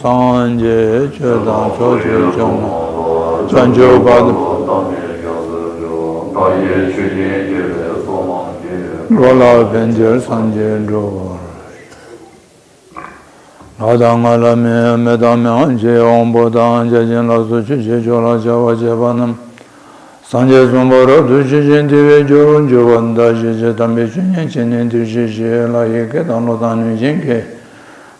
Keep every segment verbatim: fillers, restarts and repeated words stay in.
སངས་རྒྱས་ཆོས་དང་ཕྱོགས་བཅུའི་སྐྱོང་བ། བྱང་ཆུབ་བར་དུ། འགྲོ་ལ་ཕན་ཕྱིར་སངས་རྒྱས་འགྲུབ་པར། ལྷ་དང་ལྷ་མིན་མི་དང་མི་དབང་ཆེ་དབང་པོ་དང་བརྒྱ་བྱིན་ལ་སོགས་ཆོས་ཀྱི་ཕྱོགས་ལ་བྱ་བ་བྱེད་པ་རྣམས། སངས་རྒྱས་གསུམ་པོ་རབ་ཏུ་ཞི་ཞིང་བདེ་བའི་རྒྱུར་འགྱུར་བ་དང་། ཞི་བྱེད་དམ་པའི་ཆོས་ཉན་བྱས་ནས་འདིར་གཤེགས་ཤིག། ལྷ་ཡི་སྐད་དང་ཀླུ་དང་གནོད་སྦྱིན་སྐད།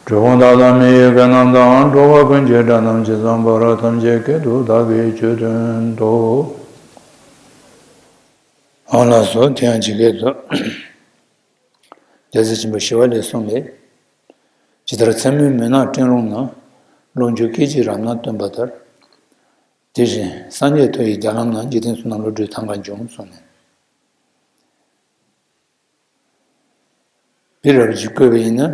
གྲུལ་བུམ་དག་དང་མི་ཡི་སྐད་རྣམས་དང་། འགྲོ་བ་ཀུན་གྱི་སྒྲ་རྣམས་ཇི་ཙམ་པར། ཐམས་ཅད་སྐད་དུ་བདག་གིས་ཆོས་བསྟན་ཏོ། ཨང་ལགས་སོ། དེ་ཡང་ཇི་སྐད་དུ། རྒྱལ་སྲས་ཆེན་པོ་ཞི་བ་ལྷས་གསུངས་པས། ཇི་ལྟར་མཚན་མོའི་མུན་ནག་སྤྲིན་རླུང་ན། ལོངས་སྤྱོད་སྐད་ཅིག་རབ་སྣང་སྟོན་པ་ལྟར། དེ་བཞིན་སངས་རྒྱས་མཐོ་ཡི་རྒྱ་ལམ་ན། འཇིག་རྟེན་བསོད་ནམས་བློ་གྲོས་ཐང་ག་འབྱུང་། གསུངས་ནས། དཔེ་རབ་ཅིག་བཀོད་པ་ཡིན་ན།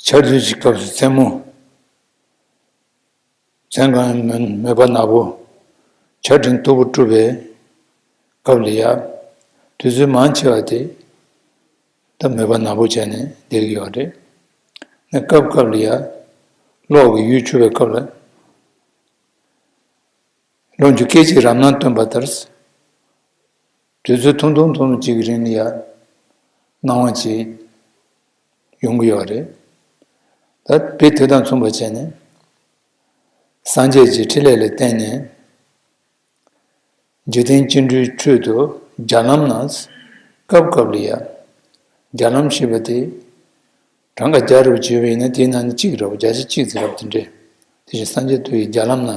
ཆར་དུས་ཀྱི་སྐབས་སུ་མཚན་མོ། མཚན་གང་མོན་མོན་པ་ནག་པོ། ཆར་སྤྲིན་མཐུག་པོ་དཀྲུགས་པའི་སྐབས་ལ་ཡ། དུས་ཚོད་མང་ཆེ་བ་དེ། ད་མོན་པ་ནག་པོ་བྱས་ནས་བསྡད་ཀྱི་ཡོད་རེད། ནས་སྐབས་སྐབས་ལ་ཡ། གློག་གི་ཡུལ་འཕྱུར་བའི་སྐབས་ལ། ལོངས་སྤྱོད་སྐད་ཅིག་རབ་སྣང་སྟོན་པ་ལྟར། དུས་ཚོད་ཐུང་ཐུང་ཐུང་ཐུང་གཅིག་གི་རིང་ལ་ཡ། སྣང་བ་ཅིག་ཡོང་གི་ཡོད་རེད། ད་དཔེ་དེ་དང་མཚུངས་པ་བྱས་ནས། སངས་རྒྱས་ཀྱི་ཕྲིན་ལས་ལ་བརྟེན་ནས། འཇིག་རྟེན་སྐྱེ་འགྲོའི་ཁྲོད་དུ་རྒྱ་ལམ་ན། སྐབས་སྐབས་ལ་ཡ། རྒྱ་ལམ་ཞེས་པ་དེ། གྲངས་ཀ་བརྒྱ་རུ་བརྗོད་པ་ཡིན་ན། དེའི་ནང་ནས་གཅིག་རེད་པ། བརྒྱ་ཆ་གཅིག་ཙམ་རེད་པ། དེ་འདྲས། དེ་བཞིན་སངས་རྒྱས་མཐོ་ཡི་རྒྱ་ལམ་ན།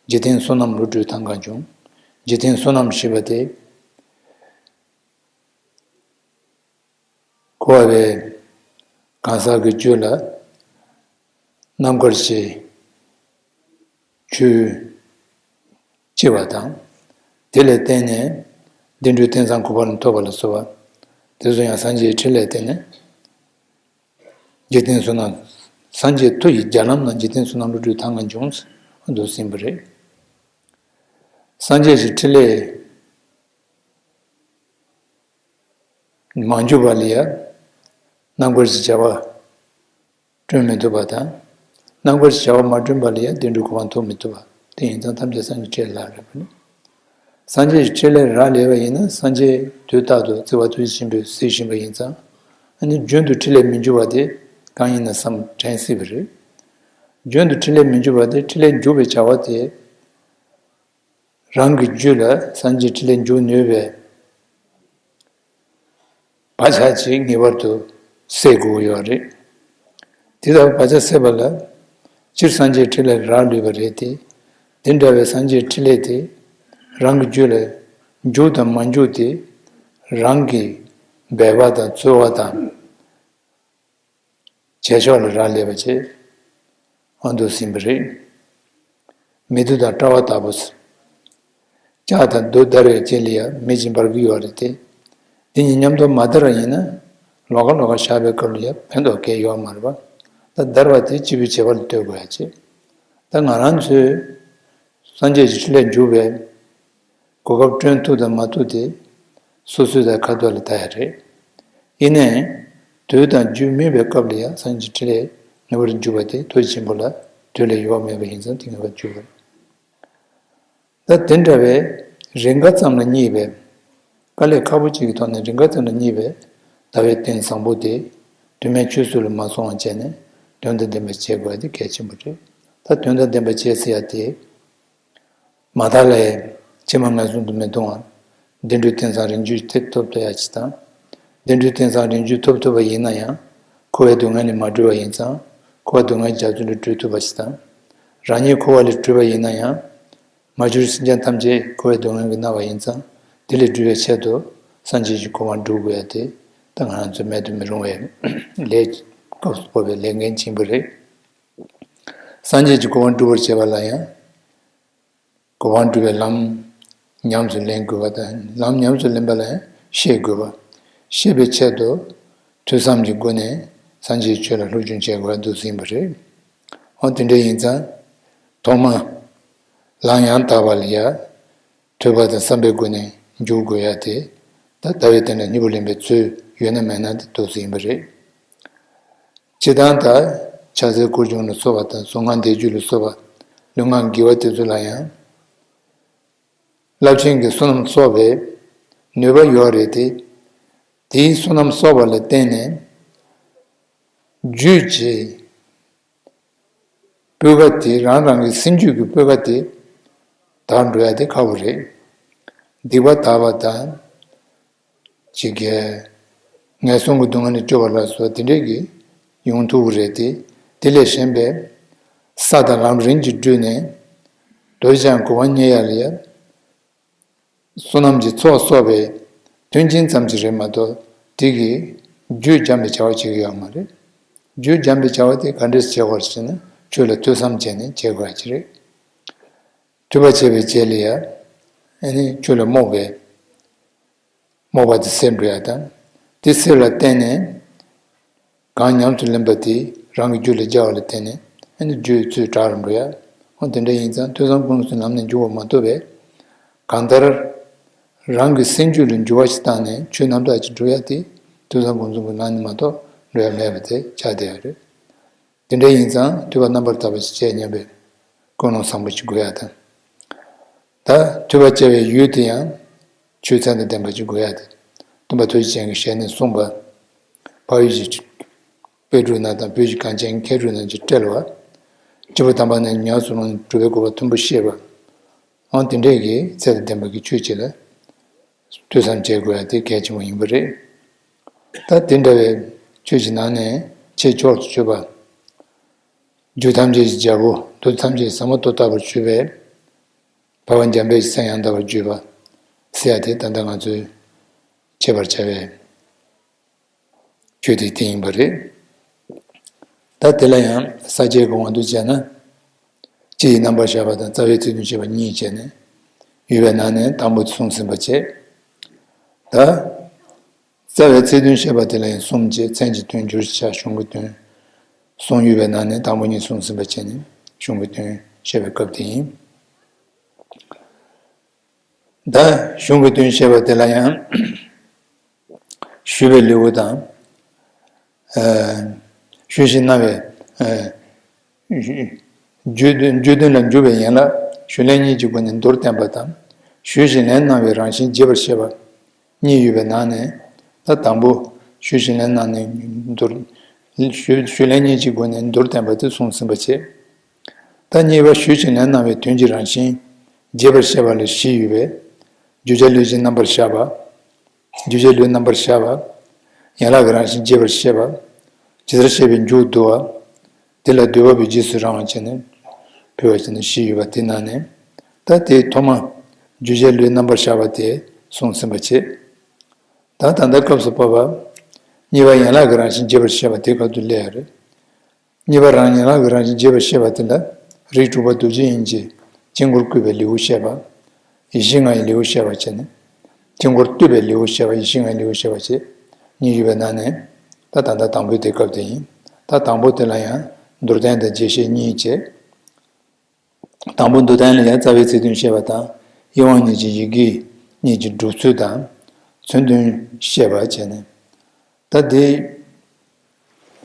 འཇིག་རྟེན་བསོད་ནམས་བློ་གྲོས་ཐང་ག་འབྱུང་། འཇིག་རྟེན་བསོད་ནམས་ཞེས་པ་དེ། འཁོར་བའི་གང་ཟག་གི་རྒྱུད་ལ། རྣམ་དཀར་གྱི་ཆོས་སྐྱེ་བ་དང་། དེ་ལ་བརྟེན་ནས་བདེ་འགྲོའི་རྟེན་བཟང་གོ་འཕང་ལ་ཐོབ་པ་ལ་སོགས་པ། དེ་ཚོ་ཡང་སངས་རྒྱས་ཀྱི་ཕྲིན་ལས་བརྟེན་ནས། འཇིག་རྟེན་བསོད་ནམས། སངས་རྒྱས་མཐོ་ཡི་རྒྱ་ལམ་ན། འཇིག་རྟེན་བསོད་ནམས་བློ་གྲོས་ཐང་ག་འབྱུང་། འདུག་ཟིན་པ་རེད། སངས་རྒྱས་ཀྱི་ཕྲིན་ལས་མ་འཇུག་པ་ལ་ཡ། རྣམ་དཀར་གྱི་བྱ་བ་བསྐྲུན་མི་ཐུབ་པ་དང་། རྣམ་དཀར་གྱི་བྱ་བ་མ་བསྐྲུན་པ་ལ་ཡ། བདེ་འགྲོའི་གོ་འཕང་ཐོབ་མི་ཐུབ་པ། དེ་ཡིན་ཙང་ཐམས་ཅད་སངས་རྒྱས་ཕྲིན་ལས་རག་ལས་པ་ནི། སངས་རྒྱས་ཀྱི་ཕྲིན་ལས་རག་ལས་པ་ཡིན་ན། སངས་རྒྱས་དུས་རྟག་ཏུ་བརྩེ་བ་ཐུགས་རྗེ་ཆེན་པོས་གཟིགས་བཞིན་པ་ཡིན་ཙང་། ཨ་ནི་རྒྱུན་དུ་ཕྲིན་ལས་མི་འཇུག་པ་དེ་གང་ཡིན་ན་བསམ་དྲན་སྲིད་པ་རེད། རྒྱུན་དུ་ཕྲིན་ལས་མི་འཇུག་པ་དེ། ཕྲིན་ལས་འཇུག་པའི་བྱ་བ་དེ། རང་གི་རྒྱུད་ལ་སངས་རྒྱས་ཕྲིན་ལས་འཇུག་ནུས་པའི་བག་ཆགས་ཅིག་ངེས་པར་དུ་སད་དགོས་ཀྱི་ཡོད་རེད། དེ་ལྟར་བག་ཆགས་སད་པ་ལ་སྤྱིར་སངས་རྒྱས་ཕྲིན་ལས་རག་ལུས་པ་རེད་དེ། དེ་འདྲ་བའི་སངས་རྒྱས་ཕྲིན་ལས་དེ་རང་གི་རྒྱུད་ལ་འཇུག་དང་མ་འཇུག་དེ། རང་གི་འབད་པ་དང་རྩོལ་བ་དང་། བྱེད་ཕྱོགས་ལ་རག་ལས་པ་བྱས། ཨ། འདུག་ཟིན་པ་རེད། མེ་དུ་དང་སྤྲ་བ་ལྟ་བུ་ཟེར། ལྕགས་དང་རྡོ་བརྡར་བའི་རྗེས་ལ་ཡང་མེ་གཅིག་འབར་གྱི་ཡོད་རེད་དེ། འདི་གཉིས་མཉམ་དུ་མ་བརྡར་བ་ཡིན་ན། ལོགས་ཀ་ལོགས་ཀ་བཞག་པའི་སྐབས་ལ་ཡང་ཕན་ཐོགས་གང་ཡང་ཡོད་མ་རེད་པ། ད་བརྡར་བ་དེ་སྤྱི་བོའི་བྱེད་པ་ལ་ལྟོས་དགོས་ཡ་བྱེད། ད་ང་རང་ཚོས་སངས་རྒྱས་ཀྱི་ཕྲིན་ལས་འཇུག་པའི་གོ་སྐབས་བསྐྲུན་ཐུབ་དང་མ་ཐུབ་དེ། སོ་སོའི་ད་ཁ་ཐོག་ལ་ལྟ་ཡ་རེད། ཡིན་ནའི། དུས་དང་རྒྱུ་སྨིན་པའི་སྐབས་ལ་ཡང་སངས་རྒྱས་ཕྲིན་ལས་ངེས་པར་འཇུག་པ་དེ་ཐུགས་རྗེ་ཆེན་པོ་ལ་དུས་ལས་ཡོལ་བ་མེད་པ་ཡིན་ཙང་དེ་ངེས་པར་འཇུག་དགོས། ད་དེ་འདྲ་བའི་རེས་འགའ་ཙམ་ལ་རྙེད་པའི། དཀའ་ལས་ཁག་པོ་གཅིག་གི་ཐོག་ནས་རེས་འགའ་ཙམ་ལ་རྙེད་པའི་ཟླ་བའི་རྟེན་བཟང་པོ་དེ། དུས་མེད་ཆོས་གསུམ་ལ་མ་སོང་བ་བྱས་ནས་དོན་དང་ལྡན་པ་བྱེད་དགོས་ཡ་དེ་གལ་ཆེན་པོ་རེད། ད་དོན་དང་ལྡན་པ་བྱེད་ཟེར་ཡ་དེ། མ་དག་ལས་ཕྱི་མ་ངན་སོང་དུ་མི་ལྟུང་བར། བདེ་འགྲོའི་རྟེན་བཟང་རིམ་བྱོན་ཐེབས་ཐོབ་ཐུབ་ཡ་ཅིག་དང་། བདེ་འགྲོའི་རྟེན་བཟང་རིམ་བྱོན་ཐོབ་ཐུབ་པ་ཡིན་ན་ཡང་། འཁོར་བའི་སྡུག་བསྔལ་ལས་མ་གྲོལ་བ་ཡིན་ཙང་། འཁོར་བ་སྡུག་བསྔལ་རྒྱ་མཚོ་ལས་གྲོལ་ཐུབ་པ་ཞིག་དང་། རང་ཉིད་འཁོར་བ་ལས་གྲོལ་བ་ཡིན་ན་ཡང་། མ་གྱུར་སེམས་ཅན་ཐམས་ཅད་འཁོར་བའི་སྡུག་བསྔལ་གྱིས་མནར་བ་ཡིན་ཙང་། དེ་ལས་གྲོལ་བའི་ཆེད་དུ་སངས་རྒྱས་ཀྱི་གོ་འཕང་སྒྲུབ་དགོས་ཡ་དེ། ད་ང་རང་ཚོ་མེད་དུ་མི་རུང་བའི་ལས། སྐབས་སུ་བབ་པའི་ལས་འགན་ཆེན་པོ་རེད། སངས་རྒྱས་ཀྱི་གོ་འཕང་སྒྲུབ་པར་བྱེད་པ་ལ་ཡང་། གོ་འཕང་སྒྲུབ་པའི་ལམ་ཉམས་སུ་ལེན་དགོས་པ་དང་། ལམ་ཉམས་སུ་ལེན་པ་ལ་ཡང་ཤེས་དགོས་པ། ཤེས་པའི་ཆེད་དུ་ཐོས་བསམ་གྱི་སྒོ་ནས་སངས་རྒྱས་ཆོས་ལ་སློབ་སྦྱོང་བྱེད་དགོས་པ་འདུག་ཟིན་པ་རེད། འོ་དེ་འདྲ་ཡིན་ཙང་། ཐོག་མ་ལམ་ཡང་དག་པ་ལ་ཡ། ཐོས་པ་དང་བསམ་པའི་སྒོ་ནས་འཇུག་དགོས་ཡ་དེ། ད་ལྟ་བའི་དེ་འདྲ་སྙིང་པོ་ལེན་པའི་ཚུལ་ཡོད་ན་མེད་ན་དེ་འདུག་ཟིན་པ་རེད། སྤྱིར་བཏང་ད་ ཕྱག་འཚལ་སྐོར་གྱོང་ལ་སོགས་པ་དང་གཟུངས་སྔགས་བཟླས་བརྗོད་ལ་སོགས་པ་ལུས་ངག་དགེ་བ་དེ་ཚོ་ལ་ཡང་རླབས་ཆེན་གྱི་བསོད་ནམས་གསོག་པའི་ནུས་པ་ཡོད་རེད་དེ། དེའི་བསོད་ནམས་གསོག་པ་ལ་བརྟེན་ནས་རྒྱུད་ཀྱི་སྤུས་ཀ་དེ་རང་རང་གི་སེམས་རྒྱུད་ཀྱི་སྤུས་ཀ་དེ་དར་འགྲོ་ཡ་དེ་ཁག་པོ་རེད། སྡིག་པ་དག་པ་དང་། ཅིག་གིས་ངན་སོང་གི་སྡུག་བསྔལ་ནས་སྐྱོབ་པ་ལ་སོགས་དེ་འདྲས་ཀྱི་ཡོང་ཐུབ་ཀྱི་རེད་དེ། དེ་ལས་གཞན་པའི་ས་དང་ལམ་རིམ་གྱིས་བསྒྲུབས་ནས་རྡོ་རྗེ་འཆང་གི་གོ་འཕང་བརྙེས་ཡ་ལ་ཡ་བསོད་ནམས་ཀྱི་ཚོགས་གསོག་པའི་མཐུན་རྐྱེན་ཙམ་ཞིག་རེད་མ་གཏོགས་དེ་གིས་རྒྱུད་འཇམ་པའི་བྱ་བ་བྱེད་ཀྱི་ཡོད་མ་རེད། རྒྱུད་འཇམ་པའི་བྱ་བ་དེ་ག་འདྲས་བྱེད་དགོས་ཟེར་ན་ཆོས་ལ་ཐོས་བསམ་བྱས་ནས་བྱེད་དགོས་ཡ་ཅིག་རེད། ཐོས་པ་བྱས་པའི་རྗེས་ལ་ཡ་ཨ་ནི་ཆོས་ལ་རྨོངས་པའི་རྨོངས་པ་དེ་སེལ་འགྲོ་ཡ་དང་། དེ་སེལ་ལ་བརྟེན་ནས་གང་ཉམས་སུ་ལེན་པ་དེ་རང་གི་རྒྱུད་ལ་སྦྱར་བ་ལ་བརྟེན་ནས་ཨ་ནི་རྒྱུད་ཚོས་དྲག་རུ་འགྲོ་ཡ། འོ་དེ་འདྲ་ཡིན་ཙང་ཐོས་བསམ་སྒོམ་གསུམ་ལམ་ནས་འཇུག་པ་མ་གཏོགས་པའི་གང་ལྟར་རང་གི་སེམས་རྒྱུད་ལ་འགྱུར་བ་ཞིག་བཏང་ནས་ཆོས་རྣམ་དག་ཅིག་འགྲུབ་ཡ་དེ་ཐོས་བསམ་སྒོམ་གསུམ་གྱི་ལམ་ནས་མ་གཏོགས་འགྲུབ་ཡ་མེད་པ་དེ་ཆགས་བསྡད་ཡོད་རེད། དེ་འདྲ་ཡིན་ཙང་ཐོས་པ་རྣམ་པར་དག་པ་ཞིག་བྱས་སྙམ་པའི་ཀུན་སློང་བཟང་པོ་ཞིག་དགོས་ཡ་དང་། ད་ཐོས་པ་བྱ་བའི་ཡུལ་དེ་ཡང་ཆོས་ཚན་དང་ལྡན་པ་ཞིག་དགོས་ཡ་དེ། སྟོན་པ་ཐུགས་རྗེ་ཅན་གྱི་ཞལ་ནས་གསུངས་པ། འཕགས་ཡུལ་གྱི་དཔལ་སྤྲུལ་སྣ་དང་བོད་ཀྱི་གངས་ཅན་མཁས་གྲུབ་རྣམས་ཀྱིས་བཀྲལ་བ། སྐྱེས་བུ་དམ་པ་རྣམས་ཉམས་སུ་བླངས་ནས་གྲུབ་པའི་གོ་འཕང་མཐོན་པོ་བཤད་པ། འོ་དེ་འདྲས་ཀྱི་ཚད་དང་ལྡན་པ་གི་ཆོས་ཅིག་ལ་ཐོས་བསམ་བྱེད་དགོས་ཡ་དེ་གལ་ཆེན་པོ་ཡིན་པ་རེད། ད་དེ་འདྲ་བའི་ཆོས་ཀྱི་ནང་ནས་ཆེས་མཆོག་ཏུ་གྱུར་པ། རྒྱུ་ཐམས་ཅད་ཀྱི་རྒྱལ་པོ་མདོ་ཐམས་ཅད་ཟབ་མོ་དོན་དམ་པར་གྱུར་པའི་འཕགས་པ་འཇམ་དཔལ་གྱི་སེམས་ཡང་དག་པར་བརྗོད་པ་ཟེར་ཡ་དེ་ད་ལྟ་ང་ཚོས་འཆད་པར་བྱ་བའི་ཆོས་དེ་དེ་ཡིན་པ་རེད། ད་དེ་ལ་ཡང་ས་བཅད་ཀྱི་དབང་དུ་བྱས་ན། སྤྱི་ཡི་རྣམ་པར་བཞག་པ་དང་རྩ་བའི་ཚིག་དོན་བཤད་པ་གཉིས་བྱས་ནས་ཡོད་པའི་ནང་ནས་དང་པོ་གསུངས་ཟིན་པ་བྱས། ད། རྩ་བའི་ཚིག་དོན་བཤད་པ་དེ་ལ་ཡང་གསུམ་བྱས། མཚན་གྱི་དོན། སྦྱོར་བྱ་གཞུང་གི་དོན་གསུམ་ཡོད་པའི་ནང་ནས་དང་པོ་ཉིད་གསུངས་ཟིན་པ་བྱས་ནས་གཞུང་གི་དོན་བཤད་པའི་སྐབས་དེ་ཡིན། ད་གཞུང་གི་དོན་བཤད་པ་དེ་ལ་ཡང་ཞུས་པའི་ལེའུ་དང་། ཨ། ཞུས་ཤིང་གནང་བའི། ཨ། བརྗོད་དོན། བརྗོད་དོན་ལ་འཇུག་པའི་ཡན་ལག་ཞུས་ལན་གཉིས་ཀྱི་སྒོ་ནས་མདོར་བསྟན་པ་དང་། ཞུས་ཤིང་ལན་གནང་བའི་རང་བཞིན་རྒྱས་པར་བཤད་པ་གཉིས་ཡོད་པའི་ནང་ནས། ད་དང་པོ་ཞུས་ཤིང་ལན་གནང་ནས་མདོར། ཞུས་ཞུས་ལན་གཉིས་ཀྱི་སྒོ་ནས་མདོར་བསྟན་པ་དེ་གསུངས་ཟིན་པ་བྱས། ད་གཉིས་པ་ཞུས་ཤིང་ལན་གནང་བའི་དོན་གྱི་རང་བཞིན་རྒྱས་པར་བཤད་པ་ལ་བཞི་ཡོད་པས། བརྗོད་བྱ་ལུས་ཀྱི་རྣམ་པར་བཞག་པ། རྗོད་བྱེད་ལུས་རྣམ་པར་བཞག་པ། ཡན་ལག་གི་རང་བཞིན་རྒྱས་པར་བཤད་པ། ཇི་ལྟར་བཤད་པའི་མཇུག་བསྡུ་བ། དེ་ལ་བསྡུ་བ་པོའི་རྗེས་སུ་རང་བ་བྱས་ནས་ཕུལ་བ་བྱས་ནས་བཞི་ཡོད་པ་དེ་ནང་ནས། ད་དེའི་ཐོག་མ་རྗོད་བྱེད་ལུས་རྣམ་པར་བཞག་པ་དེ་གསུངས་ཟིན་པ་བྱས། ད་ད་ལྟ་སྐབས་སུ་བབ་པ། གཉིས་པ་ཡན་ལག་གི་རང་བཞིན་རྒྱས་པར་བཤད་པ་དེ་སྐབས་སུ་སླེབས་ཡོད་རེད། གཉིས་པ་རང་ཡན་ལག་གི་རང་བཞིན་རྒྱས་པར་བཤད་པ་དེ་ལ་རིགས་དྲུག་པ་རྡོ་རྗེ་དབྱིངས་ཀྱི་དཀྱིལ་འཁོར་བཀོད་པའི་ལེའུ་བཤད་པ། ཡེ་ཤེས་ལྔ་ཡི་ལེའུ་བཤད་པ་བྱས་ནས། དཀྱིལ་འཁོར་བཏུད་པའི་ལེའུ་བཤད་པ། ཡེ་ཤེས་ལྔ་ཡི་ལེའུ་བཤད་པ་བཅས་གཉིས་ཡོད་པའི་ནང་ནས། ད་ད་ལྟ་དང་པོའི་དེ་སྐབས་དེ་ཡིན། ད་དང་པོ་དེ་ལ་ཡང་མདོར་བསྟན་དང་རྒྱས་བཤད་གཉིས་བྱས། དང་པོ་མདོར་བསྟན་ལ་ཡང་རྩ་བའི་ཚིག་དོན་བཤད་པ་དང་། དབྱེ་བ་གཉིས་ཀྱི་ཡི་གེ་གཉིས་ཀྱི་སྒྲུབ་ཚུལ་དང་། མཚོན་དོན་བཤད་པ་བྱས་ནས། ད་དེ་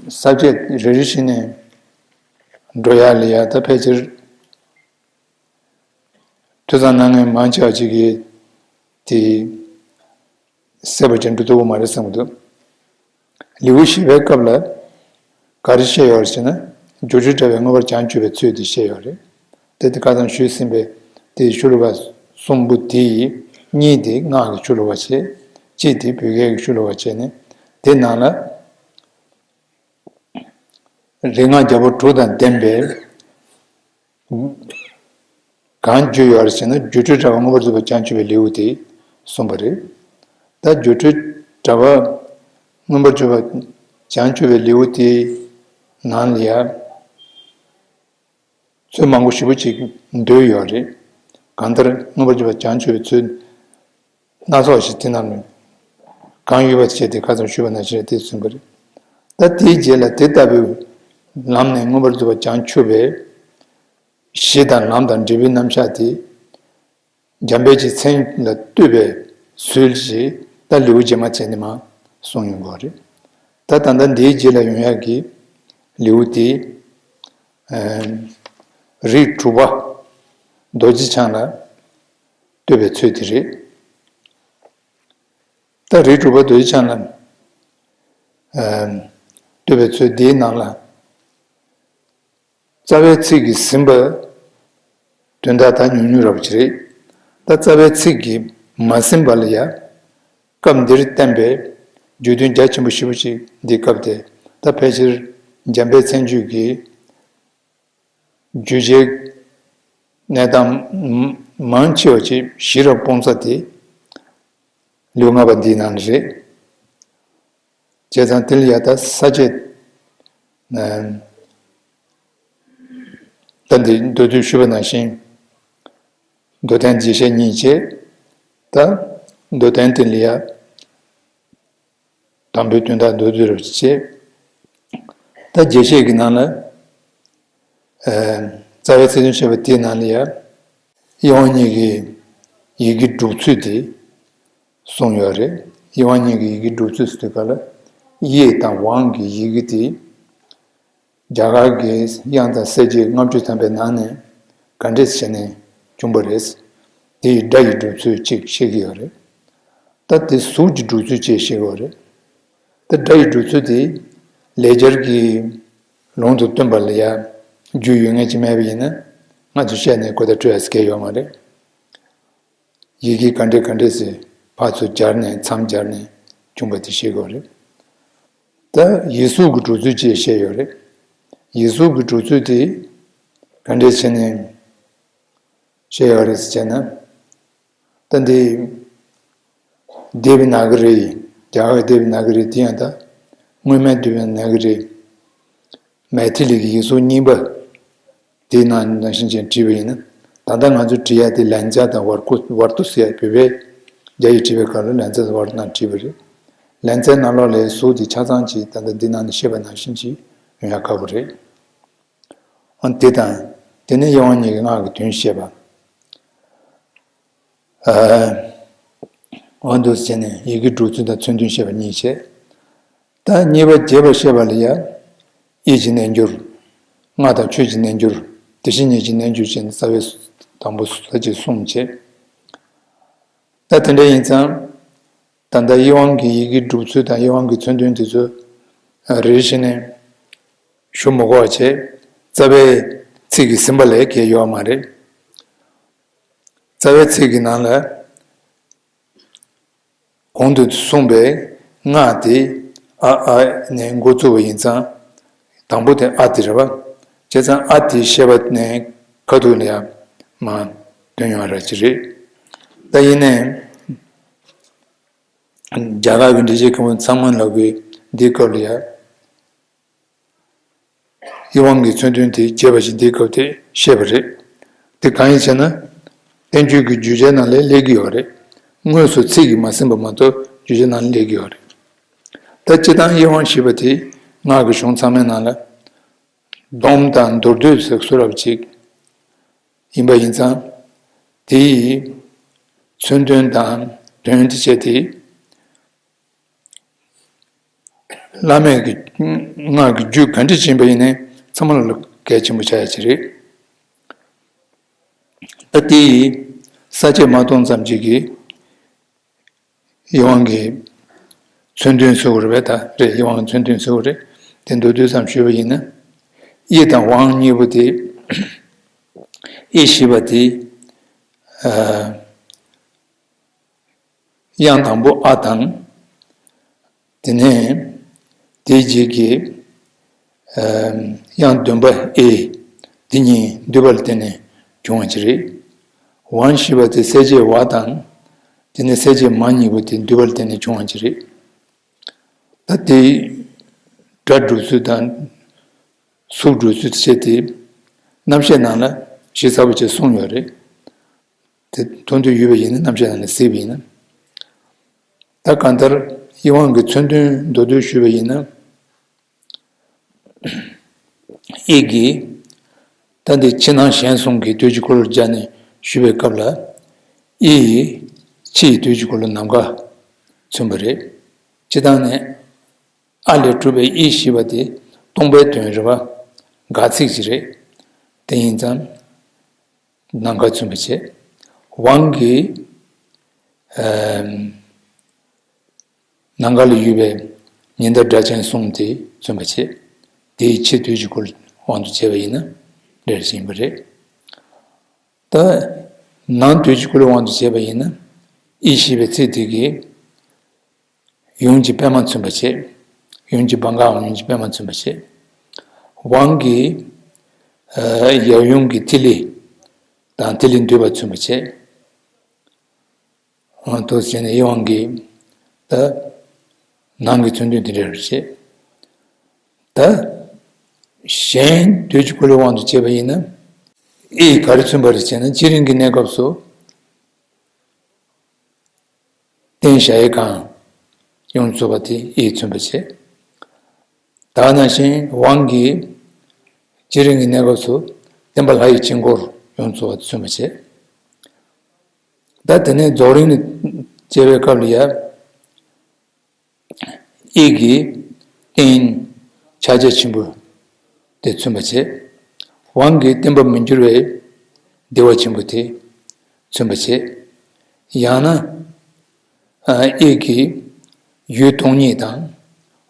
ས་བཅད་རེ་རེ་བཞིན་ནས་འགྲོ་ཡ་ལ་ཡ་ད་ཕལ་ཆེར་ཐོས་བསམ་གནང་མཁན་མང་ཆེ་བ་ཅིག་གིས་དེ་གསལ་པོ་ཅིག་འགྲོ་ཐུབ་ཀྱི་མ་རེད་བསམ་གྱི་འདུག་ལེའུ་བཞི་པའི་སྐབས་ལ་ག་རེ་བཤད་ཡོད་རེད་ཟེར་ན། སྦྱོར་སྒྲོལ་དྲ་བས་མངོན་པར་བྱང་ཆུབ་པའི་ཚུལ་དེ་བཤད་ཡོད་རེད། དེ་དེ་ཁ་སང་ཞུས་ཟིན་པའི་དེ་ཤོ་ལོ་ཀ་གསུམ་པོ་དེ་ཡི་གཉིས་དེ་སྔགས་ཀྱི་ཤོ་ལོ་ཀ་བྱས། གཅིག་དེ་བོད་སྐད་ཀྱི་ཤོ་ལོ་ཀ་བྱས་ནས་དེ་ནང་ལ་རིག་སྔགས་རྒྱལ་པོ་དྲུག་དང་ལྡན་པའི་གང་བརྗོད་ཡོད་རེད་ཟེར་ན། སྦྱོར་སྒྲོལ་དྲ་བ་མངོན་པར་རྫོགས་པར་བྱང་ཆུབ་པའི་ལེའུ་དེ་གསུངས་པ་རེད། ད་སྦྱོར་སྒྲོལ་དྲ་བ་མངོན་པར་རྫོགས་པར་བྱང་ཆུབ་པའི་ལེའུ་དེའི་ནང་ལ་ཡང་ཚུལ་མང་པོ་ཞེ་པོ་ཅིག་འདུས་ཡོད་རེད། གང་ལྟར་མངོན་པར་རྫོགས་པར་བྱང་ཆུབ་པའི་ཚུལ་སྣ་ཚོགས་ཤིག་དེ་རྣམས་ནི་གང་ཡོད་པ་བྱས་ཏེ་ཁ་སང་ཞུས་པ་ནང་བཞིན་དེ་གསུངས་པ་རེད། ད་དེའི་རྗེས་ལ་དེ་ལྟ་བུའི་ལམ་ནས་མངོན་པར་རྫོགས་པར་བྱང་ཆུབ་པའི་གཞི་དང་ལམ་དང་འབྲས་བུའི་རྣམ་གཞག་དེ། འཇམ་དཔལ་གྱི་མཚན་ལ་བཏུད་པའི་ཚུལ་ཞིག་ད་ལེའུ་རྗེས་མ་བྱས་ནས་མར་གསུངས་ཡོང་གི་རེད། ད་ད་ལྟ་འདིའི་རྗེས་ལ་ཡོང་ཡག་གི་ལེའུ་དེ་ རིགས་དྲུག་པ་རྡོ་རྗེ་འཆང་ལ་བསྟོད་པའི་ཚུལ་དེ་རེད། ད་རིགས་དྲུག་པ་རྡོ་རྗེ་འཆང་ལ་བསྟོད་པའི་ཚུལ་འདིའི་ནང་ལ། རྩ་བའི་ཚིག་གིས་ཟིན་པ་དོན་དག་ད་ཉུང་ཉུང་ར་བ་ཅིག་རེད། ད་རྩ་བའི་ཚིག་གིས་མ་ཟིན་པ་ལ་ཡ། སྐབས་འདིར་བསྟན་པའི་རྒྱུད་དོན་རྒྱ་ཆེན་པོ་ཞེ་པོ་ཅིག་འདི་སྐབས་དེ། ད་ཕལ་ཆེར་འཇམ་དཔལ་མཚན་བརྗོད་ཀྱི་བརྗོད་བྱའི་གནས་སྟངས་མང་ཆེ་བ་ཅིག་ཞིག་ར་སྤོང་ས་དེ་ལེའུ་ལྔ་པ་འདིའི་ནང་ནས་རེད། བྱས་ཙང་དེ་ལ་ཡ་ད་ས་བཅད། ད་འདི་མདོར་བསྡུས་ཞུས་པ་ནང་བཞིན། མདོ་དོན་རྒྱས་བཤད་གཉིས་བྱས། ད་མདོ་དོན་དེ་ལ་ཡ། དང་པོའི་དོན་དག་མདོར་བསྡུས་རབ་བྱས། ད་རྒྱས་བཤད་ཀྱི་ནང་ལ། རྩ་བའི་ཚིག་དོན་བཤད་པ་དེའི་ནང་ལ་ཡ། དབྱེ་བ་གཉིས་ཀྱི་ཡི་གེ་སྒྲུབ་ཚུལ་དེ་གསུངས་ཡོད་རེད། དབྱེ་བ་གཉིས་ཀྱི་ཡི་གེ་སྒྲུབ་ཚུལ་ཟེར་དུས་ག་ལ། དབྱེ་དང་དབང་གི་ཡི་གེ་དེ། རྒྱ་གར་གྱི་དབྱངས་དང་གསལ་བྱེད་ལྔ་བཅུ་ཐམ་པའི་ནང་ནས་ག་འདྲས་བྱས་ནས་བྱུང་བ་རེད། དེ་ཡི་སྒྲ་ཡི་སྒྲུབ་ཚུལ་གཅིག་བཤད་ཀྱི་ཡོད་རེད། ད་དེ་གཟུགས་ཀྱི་སྒྲུབ་ཚུལ་གཅིག་བཤད་ཀྱི་ཡོད་རེད། ད་སྒྲ་ཡི་སྒྲུབ་ཚུལ་དེ་ལེགས་སྦྱར་གྱི་ལུང་དུ་སྟོན་པ་ལ་ཡ། རྒྱུས་ཡོད་ངེས་ཀྱི་མེད་པ་ཡིན་ན། ང་ཚོས་བཤད་ནས་གོ་བརྡ་སྤྲོད་ཡ་ཟེར་མཁན་ཡོད་མ་རེད། ཡི་གེ་ག་འདྲས་ག་འདྲས་སེ་ཕར་ཚུར་སྦྱར་ནས་མཚམས་སྦྱར་ནས་བྱུང་བ་དེ་བཤད་དགོས་རེད། ད་ཡིག་གཟུགས་ཀྱི་སྒྲུབ་ཚུལ་ཅེས་བཤད་ཡོད་རེད། ཡིག་གཟུགས་ཀྱི་སྒྲུབ་ཚུལ་དེ་ག་འདྲས་བྱས་ནས་བཤད་ཡོད་རེད་ཟེར་བྱས་ན། ད་འདི་དེ་བི་ན་ག་རི། རྒྱ་གར་དེ་བི་ན་ག་རི་དེ་ཡང་ད་སྔོན་མའི་དེ་བི་ན་ག་རི། མེ་ཐི་ལི་གི་ཡིག་གཟུགས་རྙིང་པ་དེའི་ནང་ནང་བཞིན་ཅན་བྲིས་པ་ཡིན་ན། ད་ལྟ་ང་ཚོས་བྲིས་ཡ་དེ་ལན་ཚ་དང་ཝར་ཀུ་ཝར་ཏུ་ཟེར་ཡ་བོད་པའི་རྒྱ་ཡིག་བྲིས་པའི་སྐབས་ལ་ལན་ཚ་དང་ཝར་ཏུ་ནང་བྲིས་པ་རེད། ལན་ཚའི་ནང་ལོགས་ལ་གཟུགས་དེ་ཆ་ཚང་ཅིག་ད་ལྟ་འདི་ནང་ནས་བཤད་པ་ནང་བཞིན་ཅིག་ཡོང་ཡ་དཀའ་པོ་རེད། ཨ་དེ་དང་། དེ་ནས་དབྱེ་བ་གཉིས་ཀྱི་སྔགས་ཀྱི་དོན་བཤད་པ། ཨ། འོ་འདུག་སེ་བྱས་ནས་ཡི་གེ་སྒྲུབ་ཚུལ་དང་མཚོན་དོན་བཤད་པ་གཉིས་བྱས། ད་གཉིས་པ་རྒྱས་པར་བཤད་པ་ལ་ཡང་། ཡིད་ཀྱི་རྣལ་འབྱོར། སྔགས་དང་ཆོས་ཀྱི་རྣལ་འབྱོར། དེ་བཞིན་ཉིད་ཀྱི་རྣལ་འབྱོར་བྱས་ནས་རྩ་བའི་དང་པོ་ས་བཅད་གསུམ་བྱས། ད་དེ་འདྲ་ཡིན་ཙང་། ད་ལྟ་དབྱེ་བ་གི་ཡི་གེ་སྒྲུབ་ཚུལ་དང་དབྱེ་བ་གི་མཚོན་དོན་དེ་ཚོ་རེ་རེ་བྱས་ནས་ཞུ་མི་དགོས་པ་བྱས། རྩ་བའི་ཚིག་གི་ཟིན་པ་ལས་གལ་ཡོད་མ་རེད། རྩ་བའི་ཚིག་གི་ནང་ལ་གོང་དུ་གསུངས་པའི་སྔགས་དེ་ཨ་ཨ་ནས་འགོ་བཙུགས་པ་ཡིན་ཙང་། དང་པོ་དེ་ཨ་དེ་རེད་པ། བྱས་ཙང་ཨ་དེ་བཤད་པ་ནས་ཁ་ཐུག་ལ་ཡང་མར་འདོན་ཡོང་བ་ར་ཅི་རེད། ད་ཡིན་ནའི། རྒྱ་གར་གྱི་འགྲེལ་བྱེད་མཁན་པོ་ཚང་མ་ལ་གི་འདིའི་སྐབས་ལ་ཡ། དབྱེ་བ་གི་མཚོན་དོན་དེ་རྒྱས་པ་ཞིག་འདིའི་སྐབས་དེ་བཤད་པ་རེད། དེ་གང་ཡིན་ཟེར་ན། བསྟན་བཅོས་ཀྱི་བརྗོད་བྱའི་ནང་ལ་སླེབས་ཀྱི་ཡོད་རེད། དངོས་སུ་ཚིག་གིས་མ་ཟིན་པ་མ་གཏོགས་བརྗོད་བྱའི་ནང་ལ་སླེབས་ཀྱི་ཡོད་རེད། ད་སྤྱིར་བཏང་དབྱེ་བ་ཞེས་པ་དེ་སྔགས་ཀྱི་གཞུང་ཚང་མའི་ནང་ལ། སྡོམ་དང་མདོར་བསྡུས་ཟེར་བཟོ་འདྲ་པོ་ཅིག་ཡིན་པ་ཡིན་ཙང་། དེའི་མཚོན་དོན་དང་དོན་དེ་བྱས་ཏེ། བླ་མེད་ཀྱི་སྔགས་ཀྱི་རྒྱུད་ག་འདྲ་ཕྱིན་པ་ཡིན་ནའི་ཚང་མ་ལ་གལ་ཆེན་པོ་ཆགས་ཡ་ཅིག་རེད། ད་དེ་ཡི་ས་བཅད་མ་སྟོང་ཙམ་ཅིག་གིས་དབྱེ་བ་གི་མཚོན་དོན་ཟེར་བ་རེད་པས། ད་རེད། དབྱེ་བ་གི་མཚོན་དོན་ཟེར་བ་རེད། དེ་མདོར་བསྡུས་ཙམ་ཞུས་པ་ཡིན་ན། དབྱེ་དང་དབང་གཉིས་པོ་དེ། དབྱེ་ཞེས་པ་དེ། ཨ། དབྱངས་དང་པོ་ཨ་དང་། དེ་ནས་དེའི་རྗེས་ཀྱི་དབྱངས་བདུན་པ་ཨེ། འདི་གཉིས་འདུས་པ་ལ་བརྟེན་ནས་བྱུང་བ་ཅིག་རེད། དབང་ཞེས་པ་དེ་གསལ་བྱེད་ཝ་དང་། དེ་ནས་གསལ་བྱེད་མ་གཉིས་པོ་དེ་འདུས་པ་ལ་བརྟེན་ནས་བྱུང་བ་ཅིག་རེད། ད་དེ་སྒྲ་སྒྲུབ་ཚུལ་དང་གཟུགས་སྒྲུབ་ཚུལ་བྱས་ཏེ། རྣམ་བཤད་ནང་ལ་ཞིབ་ཚགས་པོ་བྱས་གསུངས་ཡོད་རེད། དེ་མཐོང་འདོད་ཡོད་པ་ཡིན་ན་རྣམ་བཤད་ནང་ལ་གཟིགས་པ་ཡིན་ན། ད་གང་ལྟར་དབྱེ་བ་གི་མཚོན་དོན་མདོར་བསྡུས་ཞུས་པ་ཡིན་ན། དབྱེ་གི། ད་འདི་ཕྱི་ནང་གཞན་གསུམ་གྱི་དོད་ཀྱི་འཁོར་ལོ་སྦྱར་ནས་ཞུས་པའི་སྐབས་ལ། དབྱེ་ཡི་ཕྱི་ཡི་དོད་ཀྱི་འཁོར་ལོ་ནམ་མཁའ་མཚོན་པ་རེད། སྤྱིར་བཏང་ནས། ཨ་ལས་གྲུབ་པའི་དབྱེ་ཞེས་པ་དེ་སྟོང་པའི་དོན་རེད་པ། དགག་ཚིག་ཅིག་རེད། དེ་ཡིན་ཙང་ནམ་མཁའ་མཚོན་པར་བྱེད། དབང་གིས་ཨམ་ནམ་མཁའ་ལ་ཡོད་པའི་ཉི་ཟླ་སྒྲ་གཅན་གསུམ་དེ་མཚོན་པར་བྱེད། དེའི་ཕྱི་དུས་ཀྱི་འཁོར་ལོའི་དབང་དུ་བྱས་པ་ཡིན་ན་འདྲ་ཞིག་ཡིན་པ་རེད། ད་ནང་དུས་ཀྱི་འཁོར་ལོའི་དབང་དུ་བྱས་པ་ཡིན་ན། ཨི་ཞེས་པའི་ཚིག་དེ་གིས་ཡུམ་གྱི་པད་མ་མཚོན་པར་བྱེད། ཡུམ་གྱི་བང་གའམ་ཡུམ་གྱི་པད་མ་མཚོན་པར་བྱེད། དབང་གིས་ཡབ་ཡུམ་གྱི་ཐིག་ལེ་དང་ཐིག་ལེ་འདུས་པ་མཚོན་པར་བྱེད། འོ་དེ་བྱས་ནས་ཨི་དབང་གིས་ད་ནང་གི་མཚོན་དོན་དེ་འདྲ་རེད་བྱེད། ད་གཞན་དུས་ཀྱི་འཁོར་ལོའི་དབང་དུ་བྱས་པ་ཡིན་ན། ཨི་ག་རེ་མཚོན་པ་རེད་བྱས་ན་སྤྱི་རིང་གི་གནས་སྐབས་སུ། རྟེན་གཞལ་ཡས་ཁང་ཡོངས་རྫོགས་པ་དེ་ཨི་མཚོན་པར་བྱེད། ད་ག་ནང་བཞིན་དབང་གིས་སྤྱི་རིང་གི་གནས་སྐབས་སུ་བསྟན་པ་ལྷ་ཡི་དཀྱིལ་འཁོར་ཡོངས་རྫོགས་པ་མཚོན་པར་བྱེད། ད་དེ་ནས་རྫོགས་རིམ་ལ་བྱེད་པའི་སྐབས་ལ་ཡང་། ཨི་གིས་རྟེན་ཕྱག་རྒྱ་ཆེན་པོ་དེ་མཚོན་པར་བྱེད། དབང་གིས་བརྟན་པར་མི་འགྱུར་བའི་བདེ་བ་ཆེན་པོ་དེ་མཚོན་པར་བྱེད། ཡང་ན་ཨི་གིས་ཡུལ་སྟོང་ཉིད་དང་།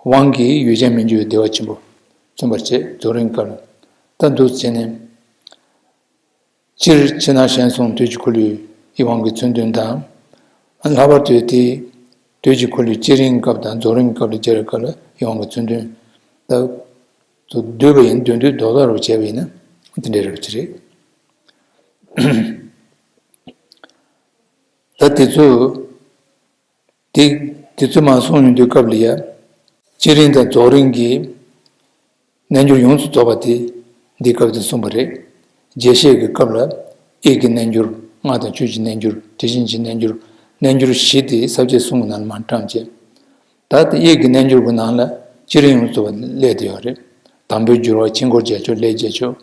དབང་གིས་ཡུལ་ཅན་མི་འགྱུར་བའི་བདེ་བ་ཆེན་པོ་མཚོན་པར་བྱེད། རྫོགས་རིམ་སྐབས་ལ་ད་འདུག་བྱས་ནས། སྤྱིར་ཕྱི་ནང་གཞན་གསུམ་དུས་ཀྱི་འཁོར་ལོའི་ཨི་དབང་གི་མཚོན་དོན་དང་། ལྷག་པར་དུ་དེ་དུས་ཀྱི་འཁོར་ལོའི་སྤྱི་རིང་སྐབས་དང་རྫོགས་རིམ་སྐབས་ལ་སྦྱར་བའི་སྐབས་ལ་ཨི་དབང་གི་མཚོན་དོན་དག་ཏུ་བསྡུས་པ་ཡིན། དོན་དུ་རྡོག་རྡོག་རུ་བྱས་པ་ཡིན་ན་དེ་འདྲའི་རབ་ཅིག་རེད། ད་དེ་ཚོ་དེ་དེ་ཚོ་མར་གསུངས་ཡོང་དུས་སྐབས་ལ་ཡ། སྤྱི་རིང་དང་རྫོགས་རིམ་གྱི་རྣལ་འབྱོར་ཡོངས་སུ་རྫོགས་པ་དེ་འདི་སྐབས་དེ་གསུངས་པ་རེད། རྒྱས་བཤད་ཀྱི་སྐབས་ལ་ཡིད་ཀྱི་རྣལ་འབྱོར། སྔགས་དང་ཆོས་ཀྱི་རྣལ་འབྱོར། དེ་བཞིན་གྱི་རྣལ་འབྱོར། རྣལ་འབྱོར་བཞི་དེ་ས་བཅད་གསུམ་གྱི་ནང་ལ་མར་བཀྲམ་བྱས། ད་དེ་ཡིད་ཀྱི་རྣལ་འབྱོར་གྱི་ནང་ལ་སྤྱི་རིང་ཡོངས་སུ་རྫོགས་པ་སླེབས་བསྡད་ཡོད་རེད། དང་པོའི་སྦྱོར་བ། དཀྱིལ་འཁོར་རྒྱལ་མཆོག་ལས་རྒྱལ་མཆོག་